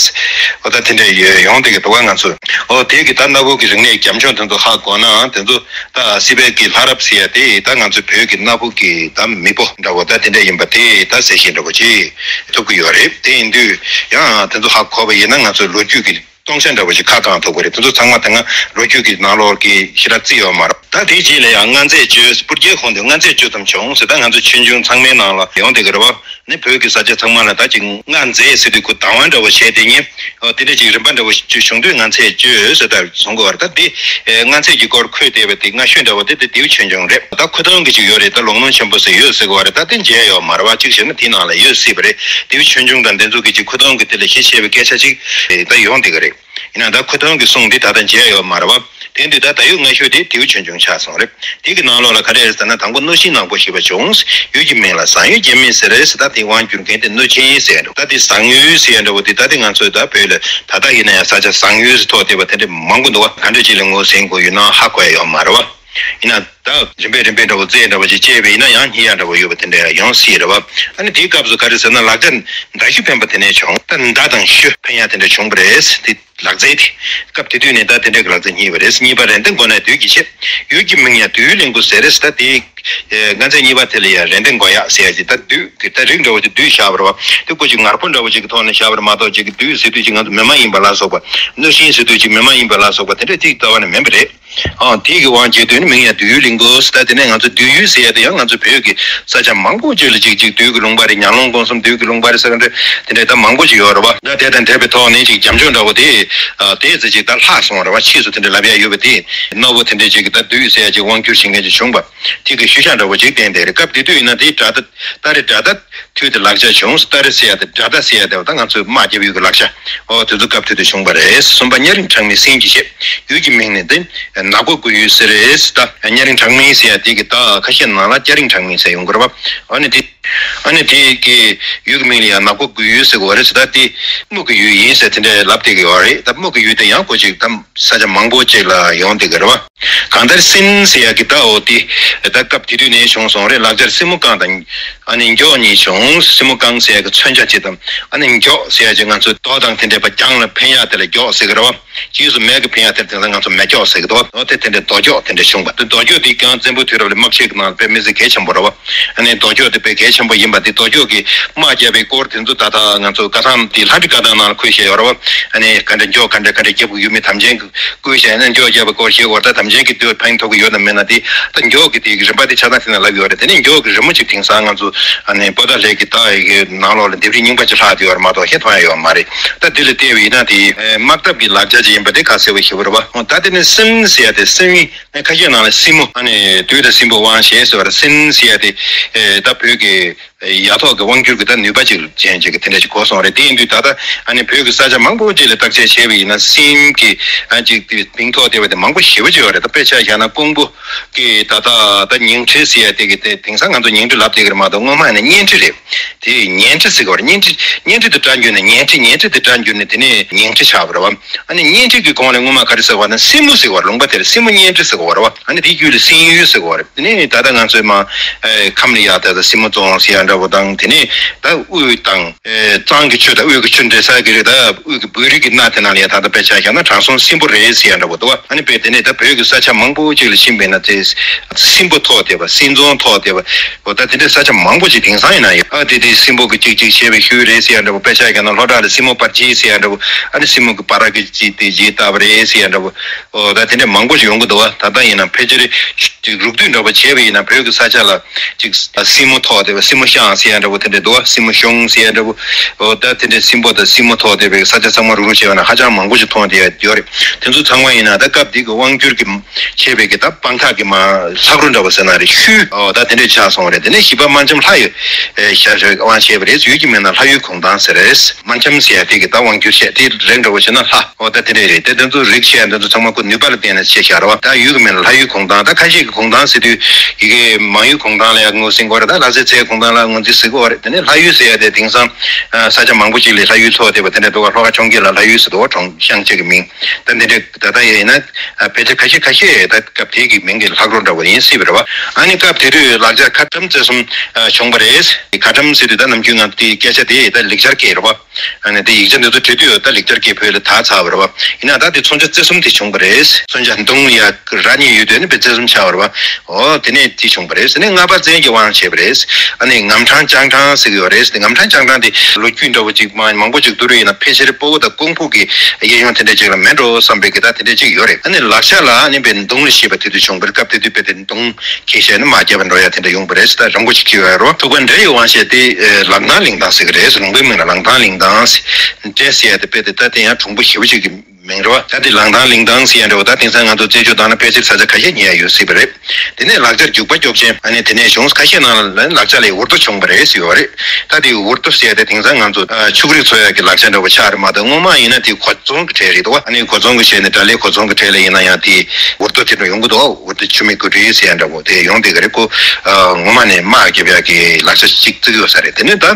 ཨོ་ད་དེ་འདྲ་ཡོད་ཡོང་དེ་གི་འདུག་བ། ང་ཚོ་ཨོ་དེ་གི་ད་སྣ་བུག་གི་རིག་གནས་རྒྱབ་ལྗོངས་དེ་ཚོ་ཧ་གོ་ན་དེ་ཚོ་ད་སྲིད་པའི་གི་ལྷ་རབས་ཟེར་ཡ་དེ་ད་ང་ཚོ་བོད་ཀྱི་སྣ་བུག་གི་ད་མེས་པོ་འདྲ་བོ་ད་དེ་འདྲ་ཡིན་པ་དེ་ད་གསལ་བཤད་འདྲ་བོ་ཅིག་ཐུབ་ཀྱི་ཡོད་རེད། དེ་ཡིན་དུས་ཡང་དེ་ཚོ་ཧ་གོ་བ་ཡིན་ན་ང་ཚོའི་ལོ་རྒྱུས་ཀྱི་ སྟོང་ཆ་འདྲ་པོ་ཞིག་ཁ་བསྐང་ཐུབ་ཀྱི་རེད། དེ་ཚོ་ཚང་མ་ད་སྔ་ལོ་རྒྱུས་ཀྱི་ནང་ལོགས་ཀྱི་ཞེ་དྲག་བརྩི་ཡོད་མ་རེད། ད་དེའི་རྗེས་ལ་ཡང་མངའ་མཛད་བཅུ། སྤུར་རྒྱལ་ཁོངས་དུ་མངའ་མཛད་བཅུ་ཙམ་བྱུང་ཟེར། ད་ང་ཚོ་ཆོས་འབྱུང་ཚང་མའི་ནང་ལ་ཡོང་བསྡད་ཀྱི་རེད་བ། ནི་བོད་ཀྱི་ས་ཆ་ཚང་མ་ལ་ད་ཅིག་མངའ་མཛད་ཟེར་དུས་ཁོ་བདག་དབང་འདྲ་བོ་བྱས་དེ་ཉིན། ཨོ་དེ་འདྲ་ཅིག་རིམ་པ་འདྲ་བོ་ཞིག་བྱུང་དུས་མངའ་མཛད་བཅུ་ཟེར་ད་གསུང་གི་བ་རེད། ད་དེ་མངའ་མཛད་ཀྱི་སྐོར་འཁོད་བསྡད་པ་དེ་སྔ་ཤོས་འདྲ་བོ་དེ་དེ་ལྡེའུ་ཆོས་འབྱུང་རེད། ད་ཁུ་སྟོན་གྱི་ཅིག་ཡོད་རེད། ད་ལོ་ངོ་ཆེན་པོ་ཟེར་ཡོད་ཟེར་གི་བ་རེད། ད་དེ་མཇལ་ཡོད་མ་རེད་བ། གཅིག་བྱས་ན་དེའི་ནང་ལ་ཡོད་སྲིད་པ་རེད། ལྡེའུ་ཆོས་འབྱུང་དང་དེ་ཚོ་གི་ཅིག་ཁུ་སྟོན་གྱི་དེ་ལ་གཞི་བྱས་པའི་སྐད་ཆ་ཅིག་ད་ཡོང་བསྡད་ཀྱི་རེད། ཡིན་ན་ད་ཁུ་སྟོན་གྱི་གསུང་འདི་ད་ལྟ་མཇལ་ཡོད་མ་རེད་བ། དེ་དུས་ད་ད་ཡོད་སྔ་ཤོས་དེ་ལྡེའུ་ཆོས་འབྱུང་ཆགས་སོང་རེད། དེ་གི་ནང་ལོགས་ལ་ག་རེ་རེད་ཟེར་ན། དང་པོ་གནུ་ཤིང་ནག་པོ་ཞེས་པ་བྱུང་། ཡུལ་གྱི་མིང་ལ་བཟང་ཡུལ་རྒྱལ་མིང་ཟེར་རེད་ཟེར། ད་དེ་དབང་སྒྱུར་མཁན་དེ་གནུ་ཆེན་ཟེར་འདུག་ད་དེ་བཟང་ཡུལ་ཟེར་འདྲ་བོ་དེ་ད་དེ་ང་ཚོའི་ད་བོད་ལ་ད་ལྟ་ཡིན་ན་ཡང་ས་ཆ་བཟང་ཡུལ་ཟེར་ཐོགས་བསྡད་པ་དེ་འདྲ་མང་པོ་འདུག་བ། ག་འདྲ་ཅིག་ལ་ངོས་ཟིན་དགོས་ཡོད་ན་ཧ་གོ་ཡ་ཡོད་མ་རེད་བ། ཡིན་ན་ད་རིམ་པས་རིམ་པས་འདྲ་བོ་རྩེ་འདྲ་བོ་ཅིག་བཅད་པ་ཡིན་ན་ཡང་སྙིང་ཡ་འདྲ་བོ་ཡོད་པ་དེ་འདྲ་ཡང་ཡོང་སྲིད་རེད་བ། ཨ་ནི་དེའི་སྐབས་སུ་ག་རེ་ཟེར་ན། ལག་ཆ་མདའ་གཞུ་འཕེན་པ་དེ་ནས་བྱུང་། ད་མདའ་དང་གཞུ་འཕེན་ཡ་དེ་འདྲ་བྱུང་བ་རེད། དེ་ལག་རྩལ་དེ་སྐབས་དེ་དུས་ནས་ད་དེ་འདྲའི་ལག་རྩལ་རྙེད་པ་རེད། གཉིས་པ་རན་ཏེ་མགོ་ནས་བདུད་ཀྱི་ཆེད། ཡུལ་གྱི་མིང་ཡང་བདུད་གླིང་པོ་ཟེར་རེད། ད་དེའི་མངའ་མཛད་གཉིས་པ་དེ་ལ་ཡང་རན་ཏེ་མགོ་ཡག་ཟེར་ཡ་ཅིག་ད་བདུད་ཀྱི་ད་རིགས་འདྲ་བོ་ཅིག་བདུད་བཞག་པ་རེད་བ། དེ་ཀོ་ཅིག་ངར་པོ་འདྲ་བོ་ཅིག་གི་ཐོག་ནས་བཞག་པ་རེད་མ་གཏོགས། ཅིག་གི་བདུད་ཟེར་དུས་ཅིག་ང་ཚོ་མི་མ་ཡིན་པ་ལ་སོགས་པ། གནུ་ཤིང་ཟེར་དུས་ཅིག་མི་མ་ཡིན་པ་ལ་སོགས་པ་དེ་འདྲ་ཅིག་རྩ་བ་ནས་མིན་པ་རེད། ཨང་། དེ་གི་དབང་བྱས་དུས་ནི་མིང་ཡང་བདུད་ཡུལ་གླིང་པོ་ཟེར། ད་དེ་ནས་ང་ཚོ་བདུད་ཡུལ་ཟེར་ཡ་དེ་ཡང་ང་ཚོ་བོད་ཀྱི་ས་ཆ་མང་པོ་ཅིག་ལ་ཅིག་ཅིག་བདུད་ཀྱི་ལུང་པ་རེད། ཉང་ལོང་སྐོར་གསུམ་བདུད་ཀྱི་ལུང་པ་རེད་ཟེར་ག་འདྲ་དེ་འདྲ་ད་མང་པོ་ཅིག་ཡོད་རེད་བ། ད་དེ་དང་འབྲེལ་བའི་ཐོག་ནས་ཅིག་རྒྱབ་ལྗོངས་འདྲ་བོ་དེ་ཨ་དེ་ཙི་ཅིག་ད་ལྷག་སོང་བ་རེད་བ། ཕྱིས་སུ་དེ་འདྲ་ལབ་ཡ་ཡོད་པ་དེ། གནའ་བོ་དེ་འདྲ་ཅིག་གི་ད་བདུད་ཟེར་ཡ་ཅིག་དབང་བསྒྱུར་བྱེད་མཁན་ཅིག་བྱུང་བ་དེ་གི་ཤུལ་བཞག་འདྲ་བོ་ཅིག་བསྟན་བསྡད་རེད། སྐབས་དེ་དུས་ཡིན་ན་དེ་དགྲ་ད་ད་རེད། དགྲ་ད་དུས་དེ་ལག་ཆ་བྱུང་། སྟ་རེ་ཟེར་ཡ་དེ་དགྲ་ད་ཟེར་ཡ་དེ་བ་ད་ང་ཚོའི་དམག་རྒྱབ་ཡུལ་གྱི་ལག་ཆ། ཨོ་དེ་ཚོ་སྐབས་དེ་དུས་བྱུང་བ་རེད། གསུམ་པ་གཉའ་རིང་གྲངས་མེད་སྲིན་གྱི་གཤེད། ཡུལ་གྱི་མིང་ནི་འདི་ནག་པོ་དགུ་ཡུལ་ཟེར་རེད། ད་གཉའ་རིང་གྲངས་མེད་ཟེར་ཡ་དེ་གི་ད་ཁ་ཤས་ནང་ལ་སྐྱ་རིང་གྲངས་མེད་ཟེར་ཡོང་གི་རེད་བ། ཨ་ནི་དེ་ཨ་ནི་དེ་གི་ཡུལ་གྱི་མིང་ལ་ཡང་ནག་པོ་དགུ་ཡུལ་ཟེར་གི་བ་རེད་ཟེར། ད་དེ་སྨུག་གི་ཡུལ་ཡིན་ཟེར་དེ་འདྲ་ལབ་བསྡད་ཀྱི་ཡོད་རེད། ད་སྨུག་གི་ཡུལ་དེ་ཡང་ཀོ་ཅིག་ད་ས་ཆ་མང་པོ་ཅིག་ལ་ཡོང་བསྡད་ཀྱི་རེད་བ། གང་ལྟར་སྲིན་ཟེར་ཡ་གི་ད་འོ་དེ་ད་སྐབས་དེ་དུས་ནས་བྱུང་སོང་རེད། ལག་ཆར་སྲིན་མོ་རྐང་དང་ཨ་ནི་མགྱོགས་གཉིས་བྱུང་། སྲིན་མོ་རྐང་ཟེར་ཡ་གི་མཚོན་ཆ་ཅིག་དང་། ཨ་ནི་མགྱོགས་ཟེར་ཡ་ཅིག་ང་ཚོའི་རྡོ་དང་དེ་འདྲའི་བ་རྒྱང་ལ་འཕེན་ཡ་དེ་ལ་མགྱོགས་ཟེར་གི་རེད་བ། རྗེས་སུ་མེ་གི་འཕེན་ཡ་དེ་དེང་སང་ང་ཚོ་མེ་སྒྱོགས་ཟེར་གི་འདུག་འོ་དེ་དེ་འདྲའི་རྡོ་སྒྱོགས་དེ་འདྲ་བྱུང་བ། དེ་རྡོ་སྒྱོགས་དེ་ཀྱང་བཙན་པོའི་དུས་རབས་ལ་དམག་ཆས་ཀྱི་ནང་ལ་དཔེ་མི་སྲིད་གལ་ཆེན་པོ་རེད་བ། ཨ་ནི་རྡོ་སྒྱོགས་དེ་དཔེ་གལ་ཆེན་པོ་ཡིན་པ་དེ། རྡོ་སྒྱོགས་ཀྱི་དམག་རྒྱབ་པའི་སྐོར་དེ་ཚོ་ད་ལྟ་ང་ཚོ་བཀའ་ཐང་དེ་ལྷ་འབྲི་བཀའ་ཐང་ནང་ལ་འཁོད་བཞག་ཡོད་རེད་བ། ཨ་ནི་ག་འདྲ་མགྱོགས་ག་འདྲ་ག་འདྲ་རྒྱབ་ཀྱི་ཡོད་མེད་དམ་ཅན་གྱི་བསྐུལ་བྱས་ནས་མགྱོགས་རྒྱབ་པའི་སྐོར་བཤད་དགོས། ད་དམ་ཅན་གྱི་དུས་ཕན་ཐོགས་ཀྱི་ཡོད་དམ་མེད་ན་དེ་ད་མགྱོགས་ཀྱི་དེ་གི་རིམ་པ་དེ་ཆ་ཚང་དེ་ན་ལབ་ཡོད་རེད། དེ་ནས་མགྱོགས་ཀྱི་རི་མོ་ཅིག་དེང་སང་ང་ཚོ་ཨ་ནི་པོ་ཏཱ་ལའི་གི་ད་ཡི་གེ་ནང་ལོགས་ལ་ལྡེབས་རིས་རྙིང་པ་ཅིག་ལྷག་བསྡད་ཡོད་རེད་མ་གཏོགས་ཤེས་ཐུབ་ཡ་ཡོད་མ་རེད། ད་དེ་ལ་བལྟས་པ་ཡིན་ན་དེ་དམག་འཐབ་ཀྱི་ལག་ཆ་ཅིག་ཡིན་པ་དེ་ཁ་གསལ་པོ་ཞེ་པོ་རེད་བ། ད་དེ་ནས་སྲིན་ཟེར་ཡ་དེ་སྲིན་ཡིན། ཁ་ཤས་ནང་ལ་སྲིན་མོ། ཨ་ནི་བདུད་དང་སྲིན་པོ་དབང་ཞེས་ཟེར་བ་རེད། སྲིན་ཟེར་ཡ་དེ་ད་བོད་ཀྱི་ཡ་ཐོག་གི་དབང་སྒྱུར་གྱི་ད་ནུས་པ་ཅིག་ཅན་ཅིག་གི་དེ་འདྲ་ཅིག་གོ་སོང་རེད། དེ་ཡིན་དུས་ད་ལྟ་ཨ་ནི་བོད་ཀྱི་ས་ཆ་མང་པོ་ཅིག་ལ་བརྟག་དཔྱད་བྱས་པ་ཡིན་ན་སྲིན་གྱི་ཨ་ཅིག་དེ་མིང་ཐོགས་བསྡད་པ་དེ་མང་པོ་ཞེ་པོ་ཅིག་ཡོད་རེད། ད་དཔེ་ཆ་བཞག་ན་ཀོང་པོ་གི་ད་ལྟ་ད་ཉིང་ཁྲི་ཟེར་ཡ་དེ་གི་དེ་དེང་སང་ང་ཚོ་ཉིང་ཁྲི་ལབ་བསྡད་ཀྱི་རེད་མ་གཏོགས་སྔོན་མ་ཡིན་ན་གཉན་ཁྲི་རེད། དེ་གཉན་ཁྲི་ཟེར་གི་རེད། གཉན་ཁྲི་གཉན་ཁྲི་དེ་སྒྲ་འགྱུར་ནས་གཉན་ཁྲི། གཉན་ཁྲི་དེ་སྒྲ་འགྱུར་ནས་དེ་ནས་ཉིང་ཁྲི་ཆགས་པ་རེད་བ། ཨ་ནི་གཉན་ཁྲི་གི་གོང་ལ་སྔོན་མ་ག་རེ་ཟེར་བ་ན་སྲིན་མོ་ཟེར་བ་རེད། ལུང་པ་དེར་སྲིན་མོ་གཉན་ཁྲི་ཟེར་བ་རེད་བ། ཨ་ནི་དེའི་རྒྱུད་ལ་སྲིན་ཡུལ་ཟེར་བ་རེད། དེ་ནས་ད་ལྟ་ང་ཚོའི་མ་ཨེ་ཁམས་ལ་ཡ་ད་ལྟ་སྲིན་མོ་རྫོང་ཟེར་ཡ་འདྲ་བོ་དང་། དེ་ནས་ད་དབུས་དང་ཨེ་གཙང་གི་ཆུ་དང་དབུས་ཀྱི་ཆུ་འདྲེས་ས་གི་རེད། ད་དབུས་ཀྱི་བོད་རིགས་ཀྱི་གནའ་དེ་ནང་ལ་ཡ་ད་ལྟ་དཔེ་ཆ་བཞག་ན་དྲང་སྲོང་སྲིན་པོ་རེད་ཟེར་ཡ་འདྲ་བོ་འདུག་བ། ཨ་ནི་དཔེ་དེ་ནས་ད་བོད་ཀྱི་ས་ཆ་མང་པོ་ཅིག་ལ་ཕྱིན་པས་ན་དེ་སྲིན་པོ་ཐོགས་བསྡད་པ། སྲིན་རྫོང་ཐོགས་བསྡད་པ། འོ་ད་དེ་འདྲའི་ས་ཆ་མང་པོ་ཅིག་དེང་སང་ཡིན་ན་ཡོད། ཨ་དེ་དེ་སྲིན་པོ་གི་ཅིག་ཅིག་བྱས་པའི་ཤུལ་རེད་ཟེར་ཡ་འདྲ་བོ། དཔེ་ཆ་བཞག་ན་ལྷོ་བྲག་ལ་སྲིན་མོ་པར་ཆས་ཟེར་ཡ་འདྲ་བོ། ཨ་ནི་སྲིན་མོ་གི་པར་གི་ཅིག་དེ་རྗེས་བཏགས་པ་རེད་ཟེར་ཡ་འདྲ་བོ། འོ་ད་དེ་འདྲ་མང་པོ་ཞིག་ཡོང་གི་འདུག་བ། ད་ལྟ་ཡིན་ན་ཕལ་ཆེར་ཅིག་རུབ་བསྡུས་འདྲ་བོ་བྱས་པ་ཡིན་ན་བོད་ཀྱི་ས་ཆ་ལ་ཅིག་སྲིན་མོ་ཐོགས་བསྡད་པ། སྲིན་མོ་ཤང་ཟེར་ཡ་འདྲ་བོ་དེ་འདྲ་འདུག་བ། སྲིན་མོ་ཤོང་ཟེར་ཡ་འདྲ་བོ། འོ་ད་དེ་འདྲའི་སྲིན་པོ་དང་སྲིན་མོ་ཐོགས་བསྡད་པའི་ས་ཆ་ཚང་མ་རུབ་རུབ་བྱས་པ་ན་ཧ་ཅང་མང་པོ་ཞིག་མཐོང་བསྡད་ཡ་ཡོད་རེད། དེ་ཚོ་ཚང་མ་ཡིན་ན་ད་སྐབས་འདི་གི་དབང་སྒྱུར་གྱི་བྱས་པའི་གི་ད་སྤང་ཁ་གི་མ་ལྷ་རུ་འདྲ་བོ་ཟེར་ན་རེད། ཤུལ་འོ་ད་དེ་འདྲས་ཆགས་སོང་རེད། དེ་ནས་བཞི་པ་སྨན་ལྕམ་ལྷ་ཡི་ཨེ་ཤ་ཤ་དབང་བྱས་པ་རེད། ཡུལ་གྱི་མིང་ལ་ལྷ་ཡུལ་གུང་ཐང་ཟེར་རེད། སྨན་ལྕམ་ཟེར་ཡ་དེ་གི་ད་དབང་སྒྱུར་བྱས་དེ་རེད་འདྲ་བོ་བྱས་ན་ལྷ་འོ་ད་དེ་འདྲས་རེད། དེ་དེ་ཚོ་རིགས་བྱས་འདི་ཚོ་ཚང་མ་ཁོ་ནུས་པ་ལ་བརྟེན་ནས་བྱས་བཞག་རེད་བ། ད་ཡུལ་གྱི་མིང་ལ་ལྷ་ཡུལ་གུང་ཐང་། ད་ཁ་ཤས་ཀྱི་གུང་ཐང་ཟེར་དུས་ཡི་གེ་མང་ཡུལ་གུང་ཐང་ལ་ཡ་ངོས་ཟིན་གྱི་རེད། ད་ལྷ་སའི་ཚལ་གུང་ཐང་ལ་ངོས་འཛིན་ཟེར་གྱི་རེད། དེ་ནས་ལྷ་ཡུལ་ཟེར་ཡ་དེ་དེང་སང་ས་ཆ་མང་པོ་ཅིག་ལ་ལྷ་ཡུལ་ཚོགས་བསྡད་པ་དེ་འདྲས་འདུག་ག་ལྷོ་ཁ་འཕྱོངས་རྒྱས་ལ་ལྷ་ཡུལ་ཟེར་འདུག་ག་གྲོང་ཤང་གཅིག་གི་མིང་། ད་འདི་འདྲའི་ད་ལྟ་ཡིན་ན་ཕལ་ཆེར་ཁ་ཤས་ཁ་ཤས་ད་སྐབས་དེ་གི་མིང་གི་ལྷག་རོ་འདྲ་བོ་ཡིན་སྲིད་པ་རེད་བ། ཨ་ནི་སྐབས་དེ་དུས་ལག་ཆ་ཁ་ཊམ་རྩེ་གསུམ་བྱུང་བ་རེད། ཁ་ཊམ་ཟེར་དུས་ད་ནམ་རྒྱུན་ང་ཚོ་དེའི་སྐད་ཆ་དེ་ད་ལེགས་སྦྱར་སྐད་རེད་བ། ཨ་ནི་དེ་ཡིག་ཆ་འདི་ཚོ་བྲིས་དུས་ད་ལེགས་སྦྱར་སྐད་བོད་ལ་དར་ཚར་བ་རེད་བ། ཡིན་ན་ད་དེ་མཚོན་ཆ་རྩེ་གསུམ་དེ་བྱུང་བ་རེད། མཚོན་ཆ་མདུང་ཡ་རྭ་གཉིས་ཡོད་དུས་ནི་དཔེ་རྩེ་གསུམ་ཆགས་པ་རེད་བ། ཨོ་དེ་ནས་དེ་བྱུང་བ་རེད། དེ་ནས་ལྔ་པ་བཙན་གྱིས་དབང་བྱས་པ་རེད། ཨ་ནི་ངམ་ཕྲང་ལྕང་ཕྲང་ཟེར་གྱི་ཡོད་རེད། དེ་ངམ་ཕྲང་ལྕང་ཕྲང་དེ་ལོ་རྒྱུས་འདྲ་བོ་ཅིག་མ་མང་པོ་ཅིག་བསྡུར་བ་ཡིན་ན་ཕལ་ཆེར་སྤོ་བོ་དང་ཀོང་ཕོ་གི་གཡས་གཡོན་དེ་འདྲ་ཅིག་ལ་མེད་འགྲོ་བསམ་པའི་གི་ད་དེ་འདྲ་ཅིག་ཡོད་རེད། ཨ་ནི་ལག་ཆ་ལ་ཨ་ནི་དཔེ་མདུང་ལ་བཤད་པ་དེ་དུས་བྱུང་བ་རེད། སྐབས་དེ་དུས་དཔེ་དེ་མདུང་ཁྱེར་བྱས་ནས་དམག་རྒྱབ་པ་འགྲོ་ཡ་དེ་འདྲ་ཡོང་བ་རེད། ད་རིང་པོ་ཅིག་འཁྱེར་ཡོད་རེད་བ། ཐུབ་དཀའ་འདྲེ་ཡི་དབང་བྱས་དེ་ལག་མདའ་ལིང་ཐང་ཟེར་གི་རེད། ལུང་པའི་མིང་ལ་ལག་མདའ་ལིང་ཐང་ཟེར། འདྲེ་ཟེར་ཡ་དེ་དཔེ་དེ་ད་དེ་ཡང་གྲུང་པོ་ཞེ་པོ་ཅིག་གི་མིང་རེད་བ། ད་དེ་ལང་ཐང་ལིང་ཐང་ཟེར་ཡ་འདྲ་བོ་ད་དེང་སང་ང་ཚོ་རྩེད་འཇོ་བཏང་ན་ཕལ་ཆེར་ས་ཆ་ཁ་ཤས་རྙེད་ཡ་ཡོད་སྲིད་པ་རེད། དེ་ནས་ལག་ཆར་རྒྱུག་པ་རྒྱོབ་ཆེན། ཨ་ནི་དེ་ནས་གཞུང་ཁ་ཤས་ནང་ལ་ལག་ཆ་ལས་འུར་རྡོ་བྱུང་བ་རེད་ཟེར་བ་རེད། ད་དེ་འུར་རྡོ་ཟེར་ཡ་དེ་དེང་སང་ང་ཚོ་ཕྱུགས་རིགས་འཚོ་ཡ་གི་ལག་ཆ་འདྲ་བོ་ཆགས་རེད་མ་གཏོགས་སྔོན་མ་ཡིན་ན་དེ་གོ་མཚོན་གྱི་གྲས་རེད་འདུག་བ། ཨ་ནི་གོ་མཚོན་གྱི་གཞས་ནི་དགྲ་ལྷའི་གོ་མཚོན་གྱི་གྲས་ལ་ཡིན་ན་ཡང་དེ་འུར་རྡོ་དེ་འདྲ་ཡོང་གི་འདུག་འུར་རྡོ་ཆུ་མིག་གུ་དྲིལ་ཟེར་ཡ་འདྲ་བོ་དེ་ཡོང་དེ་ག་རེ་ཁོ། ཨ་ངོ་མ་ནས་དམག་རྒྱབ་ཡག་གི་ལག་ཆ་གཅིག་བརྩི་གི་ཡོད་ས་རེད། དེ་ནས་ད་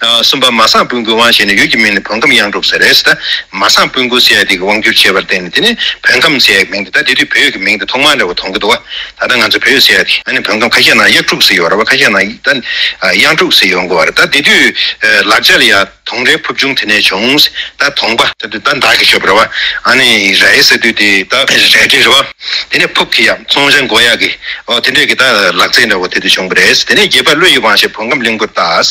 ཨ་གསུམ་པ་མ་སངས་སྤུན་དགུའི་དབང་བྱས་ནས་ཡུལ་གྱི་མིང་ནི་བོད་ཁམས་གཡང་འབྲུག་ཟེར་རེད་ཟེར། ད་མ་སངས་སྤུན་དགུ་ཟེར་ཡ་དེ་གི་དབང་བསྒྱུར་བྱས་པར་བརྟེན་ནས་དེ་ནས་བོད་ཁམས་ཟེར་ཡག་མིང་དེ་ད་དེ་དུས་བོད་ཀྱི་མིང་དེ་ཐོག་མར་འདྲ་བོ་མཐོང་གི་འདུག་བ། ད་ལྟ་ང་ཚོ་བོད་ཟེར་ཡ་དེ་ཨ་ནི་བོད་ཁམས་ཁ་ཤས་ནང་གཡག་འབྲུག་ཟེར་ཡོད་རེད་བ། ཁ་ཤས་ནང་ད་ཨ་གཡང་འབྲུག་ཟེར་ཡོང་གི་བ་རེད། ད་དེ་དུས་ཨ་ལག་ཆ་ལ་ཡ་དོང་རའི་ཕུབ་ཆུང་དེ་ནས་བྱུང་། ད་དོང་པ་ད་དུས་ད་མདའ་གི་ཤོབ་རེད་བ། ཨ་ནི་རའི་ཟེར་དུས་དེ་ད་རལ་གྲི་རེད་བ། དེ་ནས་ཕུབ་ཁྱེར་ཡག་མཚོན་ཆ་འགོ་ཡག་གི་ཨོ་དེ་འདྲས་ཀྱི་ད་ལག་རྩལ་འདྲ་བོ་དེ་དུས་བྱུང་བ་རེད། དེ་ནས་བརྒྱད་པ་ཀླུ་ཡི་དབང་བྱས་བོད་ཁམས་གླིང་བུར་བཏགས།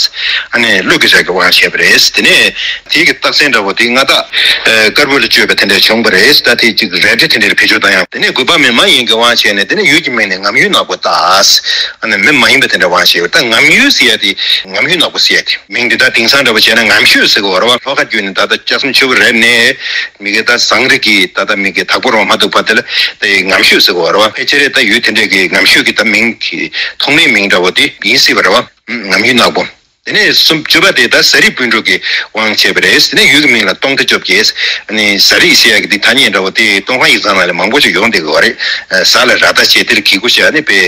ཨ་ནི་ཀླུ་གི་རས་ཀྱི་དབང་བྱས་པ་རེད། དེ་ནས་དེའི་གི་རྟགས་མཚན་འདྲ་བོ་དེ་མངའ་བདག་ཨ་དཀར་པོ་ལ་བཅོལ་བ་དེ་འདྲས་བྱུང་བ་རེད། ད་དེ་གཅིག་རལ་གྲི་དེ་འདྲས་བེད་སྤྱོད་བཏང་ཡག་དེ་ནས་དགུ་པ་མི་མ་ཡིན་གྱི་དབང་བྱས་ནས་དེ་ནས་ཡུལ་གྱི་མིང་ནས་ངམ་ཡུལ་ནག་པོ་བཏགས། ཨ་ནི་མི་མ་ཡིན་པ་དེ་འདྲས་དབང་བྱས་ཡོད། ད་ངམ་ཡུལ་ཟེར་ཡ་དེ་ངམ་ཡུལ་ནག་པོ་ཟེར་ཡ་དེ། མིང་འདི་དག་དེང་སང་འདྲ་བོ་བྱས་ན་ངམ་ཤོད་ཟེར་གི་ཡོད་རེད་བ། ལྷོ་ཁ་བརྒྱུད་ནས་ད་ལྟ་ལྕགས་ཟམ་ཆུ་བོ་རལ་ནས་མི་གི་ད་ཟངས་རི་གི་ད་ལྟ་མི་གི་དྭགས་པོ་རོང་མ་འདུག་པ་དེ་ལ་དེ་ངམ་ཤོད་ཟེར་གི་ཡོད་རེད་བ། ཕལ་ཆེར་ད་ཡུལ་དེ་འདྲས་ཀྱི་ངམ་ཤོད་ཀྱི་ད་མིང་གི་ཐོག་མའི་མིང་འདྲ་བོ་དེ་ཡིན་སྲིད་པ་རེད་བ། ངམ་ཡུལ་ནག་པོ། དེ་ནས་སུམ་བཅུ་པ་དེ་ད་ཟ་རིགས་སྤུན་དྲུག་གི་དབང་བྱས་པ་རེད། དེ་ནས་ཡུལ་གྱི་མིང་ལ་སྟོང་སྡེ་བཅོ་བརྒྱད། ཨ་ནི་ཟ་རིགས་ཟེར་ཡ་གི་དེ་ཐ་སྙད་འདྲ་བོ་དེ་ཏོང་ཧྥང་ཡིག་ཚང་ནང་ལ་མང་པོ་ཅིག་ཡོང་བསྡད་ཀྱི་ཡོད་རེད། ཟ་ལ་ར་ད་བྱས་དེར་གི་གུ་བྱས་ཨ་ནི་པའི་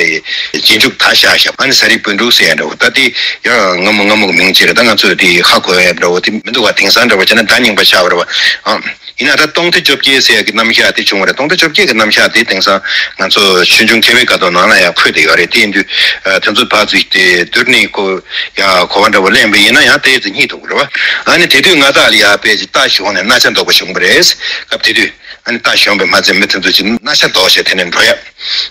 རྗེས་འཇུག་ད་ཤ་ཞབས་ཨ་ནི་ཟ་རིགས་སྤུན་དྲུག་ཟེར་ཡ་འདྲ་བོ་ད་དེ་ཡང་སྔ་མོ་སྔ་མོ་གི་མིང་ཅིག་རེད། ད་ང་ཚོས་དེ་ཧ་གོ་ཡ་འདྲ་བོ་དེ་མི་འདུག་བ། དེང་སང་འདྲ་བོ་བྱས་ན་ད་རྙིང་པ་ཆགས་པ་རེད་བ། ཨ་ཡིན་ན་ད་སྟོང་སྡེ་བཅོ་བརྒྱད་ཟེར་ཡ་གི་རྣམ་གཞག་དེ་བྱུང་བ་རེད། སྟོང་སྡེ་བཅོ་བརྒྱད་ཀྱི་རྣམ་གཞག་དེ་དེང་སང་ང་ཚོ་ཆོས་འབྱུང་མཁས་པའི་ཀ་ཏོ་ནང་ལ་ཡང་འཁོད་བསྡད་ཡོད་རེད། དེ་ཡིན་དུས་ཨ་དེ་ཚོ་ཕར་ཚུར་དེ་བསྡུར་ནས་ཁོ་ཡ་གོ་བ་འདྲ་བོ་ལེན་པ་ཡིན་ན་ཡང་དེ་ཚོ་སྙིང་རྗེ་འདུག་རེད་བ། ཨ་ནི་དེ་དུས་མངའ་བདག་ལ་ཡ་དཔེ་ཅིག་རྟ་ཞོན་ནས་རྣ་ཆ་འདོགས་པ་བྱུང་བ་རེད། སྐབས་དེ་དུས་ཨ་ནི་རྟ་ཞོན་པའི་མ་ཚད་མི་དེ་ཚོ་ཅིག་རྣ་ཆ་འདོགས་བྱས་དེ་ནས་འགྲོ་ཡ།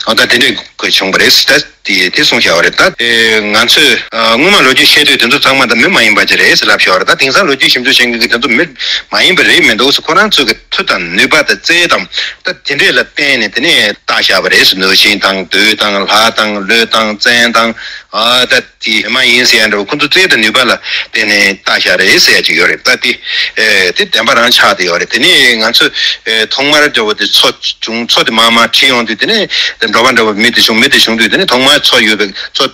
ཨ་ད་དེ་འདྲས་ཁོ་བྱུང་བ་རེད། ད་དེ་དེ་གསུངས་བཞག་པ་རེད། ད་དེ་ང་ཚོས་ཨ་སྔོན་མ་ལོ་རྒྱུས་བཤད་དུས་དེ་ཚོ་ཚང་མ་ད་མི་མ་ཡིན་པ་ཅིག་རེད་ཟེར་ལབ་བཞག་པ་རེད། ད་དེང་སང་ལོ་རྒྱུས་ཞིབ་འཇུག་བྱེད་མཁན་གྱིས་དེ་ཚོ་མི་མ་ཡིན་པ་རེད་མི་འདུག་ཟེར། ཁོ་རང་ཚོ་གི་མཐུ་དང་ནུས་པ་དང་རྩལ་དང་ད་དེ་འདྲས་ལ་བརྟེན་ནས་དེ་ནས་བཏགས་བཞག་པ་རེད་ཟེར། གནོད་སྦྱིན་དང་བདུད་དང་ལྷ་དང་ཀླུ་དང་བཙན་དང་ཨ་ད་དེ་མི་མ་ཡིན་ཟེར་ཡ་འདྲ་བོ་ཁོ་ཚོ་རྩལ་དང་ནུས་པ་ལ་བརྟེན་ནས་བཏགས་བཞག་རེད་ཟེར་ཡ་ཅིག་ཡོད་རེད། ད་དེ་ཨེ་དེ་བདེན་པ་རང་ཆགས་བསྡད་ཡོད་རེད། དེ་ནས་ང་ཚོས་ཨེ་ཐོག་མར་འདྲ་བོ་དེ་མཚོ་བྱུང་། མཚོ་དེ་མར་མར་ཁྲིད་ཡོང་དུས་དེ་ནས་འགྲོ་བ་འདྲ་བོ་མི་དེ་བྱུང་། མི་དེ་བྱུང་དུས་དེ་ནས་ཐོག་མར་མཚོ་ཡོད་པའི་མཚོ་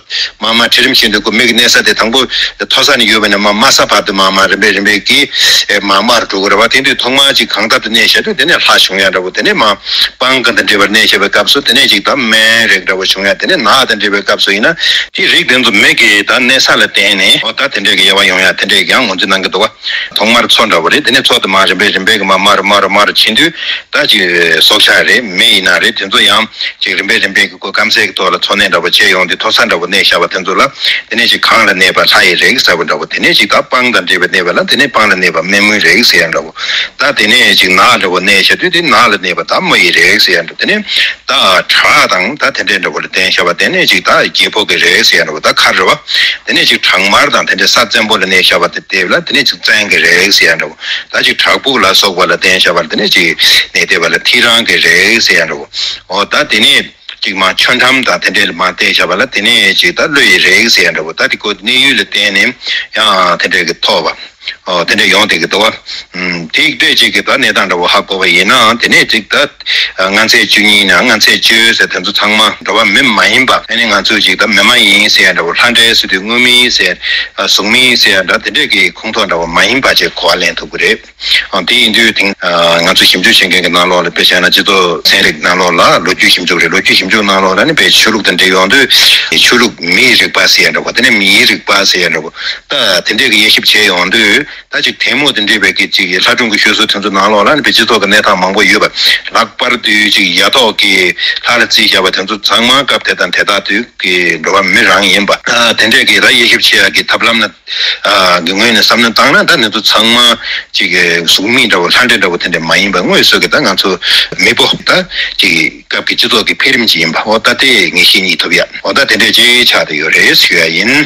མར་མར་གྲལ་རིམ་བཞིན་དུ་ཁོ་མི་གི་གནས་ས་དེ་དང་པོ་མཐོ་ས་ནས་ཡོད་པ་ནས་མར་དམའ་ས་བར་དུ་མར་མར་རིམ་པས་རིམ་པས་ཀྱིས་ཨེ་མར་དམའ་རུ་འགྲོ་གི་རེད་བ། དེ་དུས་ཐོག་མར་ཅིག་གངས་འདབས་དུ་གནས་བཞག་དུས་དེ་ནས་ལྷ་བྱུང་ཡ་འདྲ་བོ། དེ་ནས་མར་སྤང་དང་འབྲེལ་བར་གནས་བཞག་པའི་སྐབས་སུ་དེ་ནས་ཅིག་ད་སྨན་རིགས་འདྲ་བོ་བྱུང་ཡ། དེ་ནས་ནགས་དང་འབྲེལ་བའི་སྐབས་སུ་ཡིན་ན་དེ་རིགས་དེ་ཚོ་མི་གི་ད་གནས་ས་ལ་བརྟེན་ནས་འོ་ད་དེ་འདྲས་ཀྱི་དབྱེ་བ་ཡོང་ཡ་དེ་འདྲས་ཀྱང་ངོས་འཛིན་གནང་གི་འདུག་བ། ཐོག་མར་མཚོ་འདྲ་བོ་རེད། དེ་ནས་མཚོ་དེ་མར་རིམ་པས་རིམ་པས་ཀྱི་མར་དམའ་རུ་དམའ་རུ་དམའ་རུ་ཕྱིན་དུས་ད་ཅིག་སྲོག་ཆགས་རེད། མི་ཡིན་ན་རེད། དེ་ཚོ་ཡང་ཅིག་རིམ་པས་རིམ་པས་ཀྱི་ཁོ་སྐམ་སའི་གི་ཐོག་ལ་འཚོ་གནས་འདྲ་བོ་བྱས་ཡོང་དུས་མཐོ་ས་འདྲ་བོ་གནས་བཞག་པ་དེ་ཚོ་ལ་དེ་ནས་ཅིག་གངས་ལ་གནས་པ་ལྷ་ཡི་རིགས་ཟེར་བ་འདྲ་བོ། དེ་ནས་ཅིག་ད་སྤང་དང་འབྲེལ་བའི་གནས་པ་ལ་དེ་ནས་སྤང་ལ་གནས་པ་སྨན་མོའི་རིགས་ཟེར་ཡ་འདྲ་བོ། ད་དེ་ནས་ཅིག་ནགས་འདྲ་བོ་གནས་བཞག་དུས་དེ་ནགས་ལ་གནས་པ་ད་མོ་ཡི་རིགས་ཟེར་ཡ་འདྲ་བོ། དེ་ནས་ད་བྲག་དང་ད་དེ་འདྲའི་འདྲ་བོ་ལ་བརྟེན་བཞག་པ། དེ་ནས་ཅིག་ད་རྒྱལ་པོ་གི་རིགས་ཟེར་ཡ་འདྲ་བོ་ད་མཁར་རེད་བ། དེ་ནས་ཅིག་བྲག་དམར་དང་དེ་འདྲའི་ས་བཙན་པོ་ལ་གནས་བཞག་པ་དེ་དེ་ལ་དེ་ནས་ཅིག་བཙན་གྱི་རིགས་ཟེར་ཡ་འདྲ་བོ། ད་ཅིག་བྲག་ཕུག་ལ་སོགས་པ་ལ་བརྟེན་བཞག་པ་ལ་དེ་ནས་ཅིག་གནས་བསྡད་པ་ལ་ཐིག་རོང་གི་རིགས་ཟེར་ཡ་འདྲ་བོ། འོ་ད་དེ་ནས་ཅིག་མར་ཆོས་ཁྲམ་དང་དེ་འདྲའི་ལ་མར་བལྟས་བཞག་པ་ལ་དེ་ནས་ཅིག་ད་ཀླུ་ཡི་རིགས་ཟེར་ཡ་འདྲ་བོ། ད་དེ་ཁོ་གནས་ཡུལ་ལ་བརྟེན་ནས་ཡང་དེ་འདྲའི་གི་ཐོབ་པ། འོ་དེ་འདྲ་ཡོང་བསྡད་ཀྱི་འདུག་བ། ཨུམ། དེ་འདྲ་ཅིག་གི་ད་གནས་སྟངས་འདྲ་བོ་ཧ་གོ་བ་ཡིན་ནའང་དེ་ནས་ཅིག་ད་ཨ་མངའ་ཚད་བཅུ་གཉིས་ནས་མངའ་ཚད་བཅུ་ཟེར་དེ་ཚོ་ཚང་མ་འགྲོ་བ་མི་མ་ཡིན་པ། ཨ་ནི་ང་ཚོས་ཅིག་ད་མི་མ་ཡིན་ཟེར་ཡ་འདྲ་བོ། ལྷ་འདྲེ་ཟེར་དུས་དངོས་མིང་ཟེར། ཨ་གཟུགས་མིང་ཟེར་ཡ་འདྲ་དེ་འདྲས་ཀྱི་ཁོངས་གཏོགས་འདྲ་བོ་མ་ཡིན་པ་ཅིག་གོ་བ་ལེན་ཐུབ་ཀྱི་རེད། ཨ་དེ་ཡིན་དུས་དེང་ཨ་ང་ཚོ་ཞིབ་འཇུག་བྱེད་མཁན་གྱི་ནང་ལོགས་ལ་དཔེ་བཞག་ན་སྤྱི་ཚོགས་ཚན་རིག་ནང་ལོགས་ལ་ལོ་རྒྱུས་ཞིབ་འཇུག་རེད། ལོ་རྒྱུས་ཞིབ་འཇུག་ནང་ལོགས་ལ་ནི་དཔེ་ཆོས་ལུགས་དང་འབྲེལ་ཡོང་དུས་ཆོས་ལུགས་མིའི་རིག་པ་ཟེར་ཡ་འདྲ་བོ། དེ་ནས་མིའི་རིག་པ་ཟེར་ཡ་འདྲ་བོ། ད་དེ་འདྲས་ཀྱི་དབྱེ་ཞིབ་བྱས་ཡོང་དུས་ ད་ཅིག་དེ་མོ་དེ་འདྲས་པའི་གི་ཅིག་ལྷ་སྒྲུང་གི་ཤོད་སྲོལ་དེ་ཚོ་ནང་ལོགས་ལ་ནི་བོད་སྤྱི་ཚོགས་ཀྱི་གནས་སྟངས་མང་པོ་ཡོད་པ། ལྷག་པར་དུ་ཅིག་ཡ་ཐོག་གི་ལྷ་ལ་རྩིས་བཞག་པ་དེ་ཚོ་ཚང་མ་སྐབས་དེ་དང་དེ་དག་དུས་ཀྱི་འགྲོ་བ་མི་རང་ཡིན་པ། ཨ་དེ་འདྲས་ཀྱི་ད་དབྱེ་ཞིབ་བྱེད་ཡག་གི་ཐབས་ལམ་ལ་ཨ་གི་ངོས་ནས་བསམ་བློ་བཏང་ན། ད་ནི་ཚོ་ཚང་མ་ཅིག་གཟུགས་མེད་འདྲ་བོ་ལྷ་འདྲེ་འདྲ་བོ་དེ་འདྲས་མ་ཡིན་པ། དངོས་སུ་གི་ད་ང་ཚོ་མི་བོ་ད་ཅིག་སྐབས་ཀྱི་སྤྱི་ཚོགས་ཀྱི་འཕེལ་རིམ་ཅིག་ཡིན་པ། འོ་ད་དེ་ངེས་ཤེས་རྙེད་ཐུབ་ཡ། འོ་ད་དེ་འདྲས་ཅིག་ཆགས་བསྡད་ཡོད་རེད་ཞུ་ཡ་ཡིན།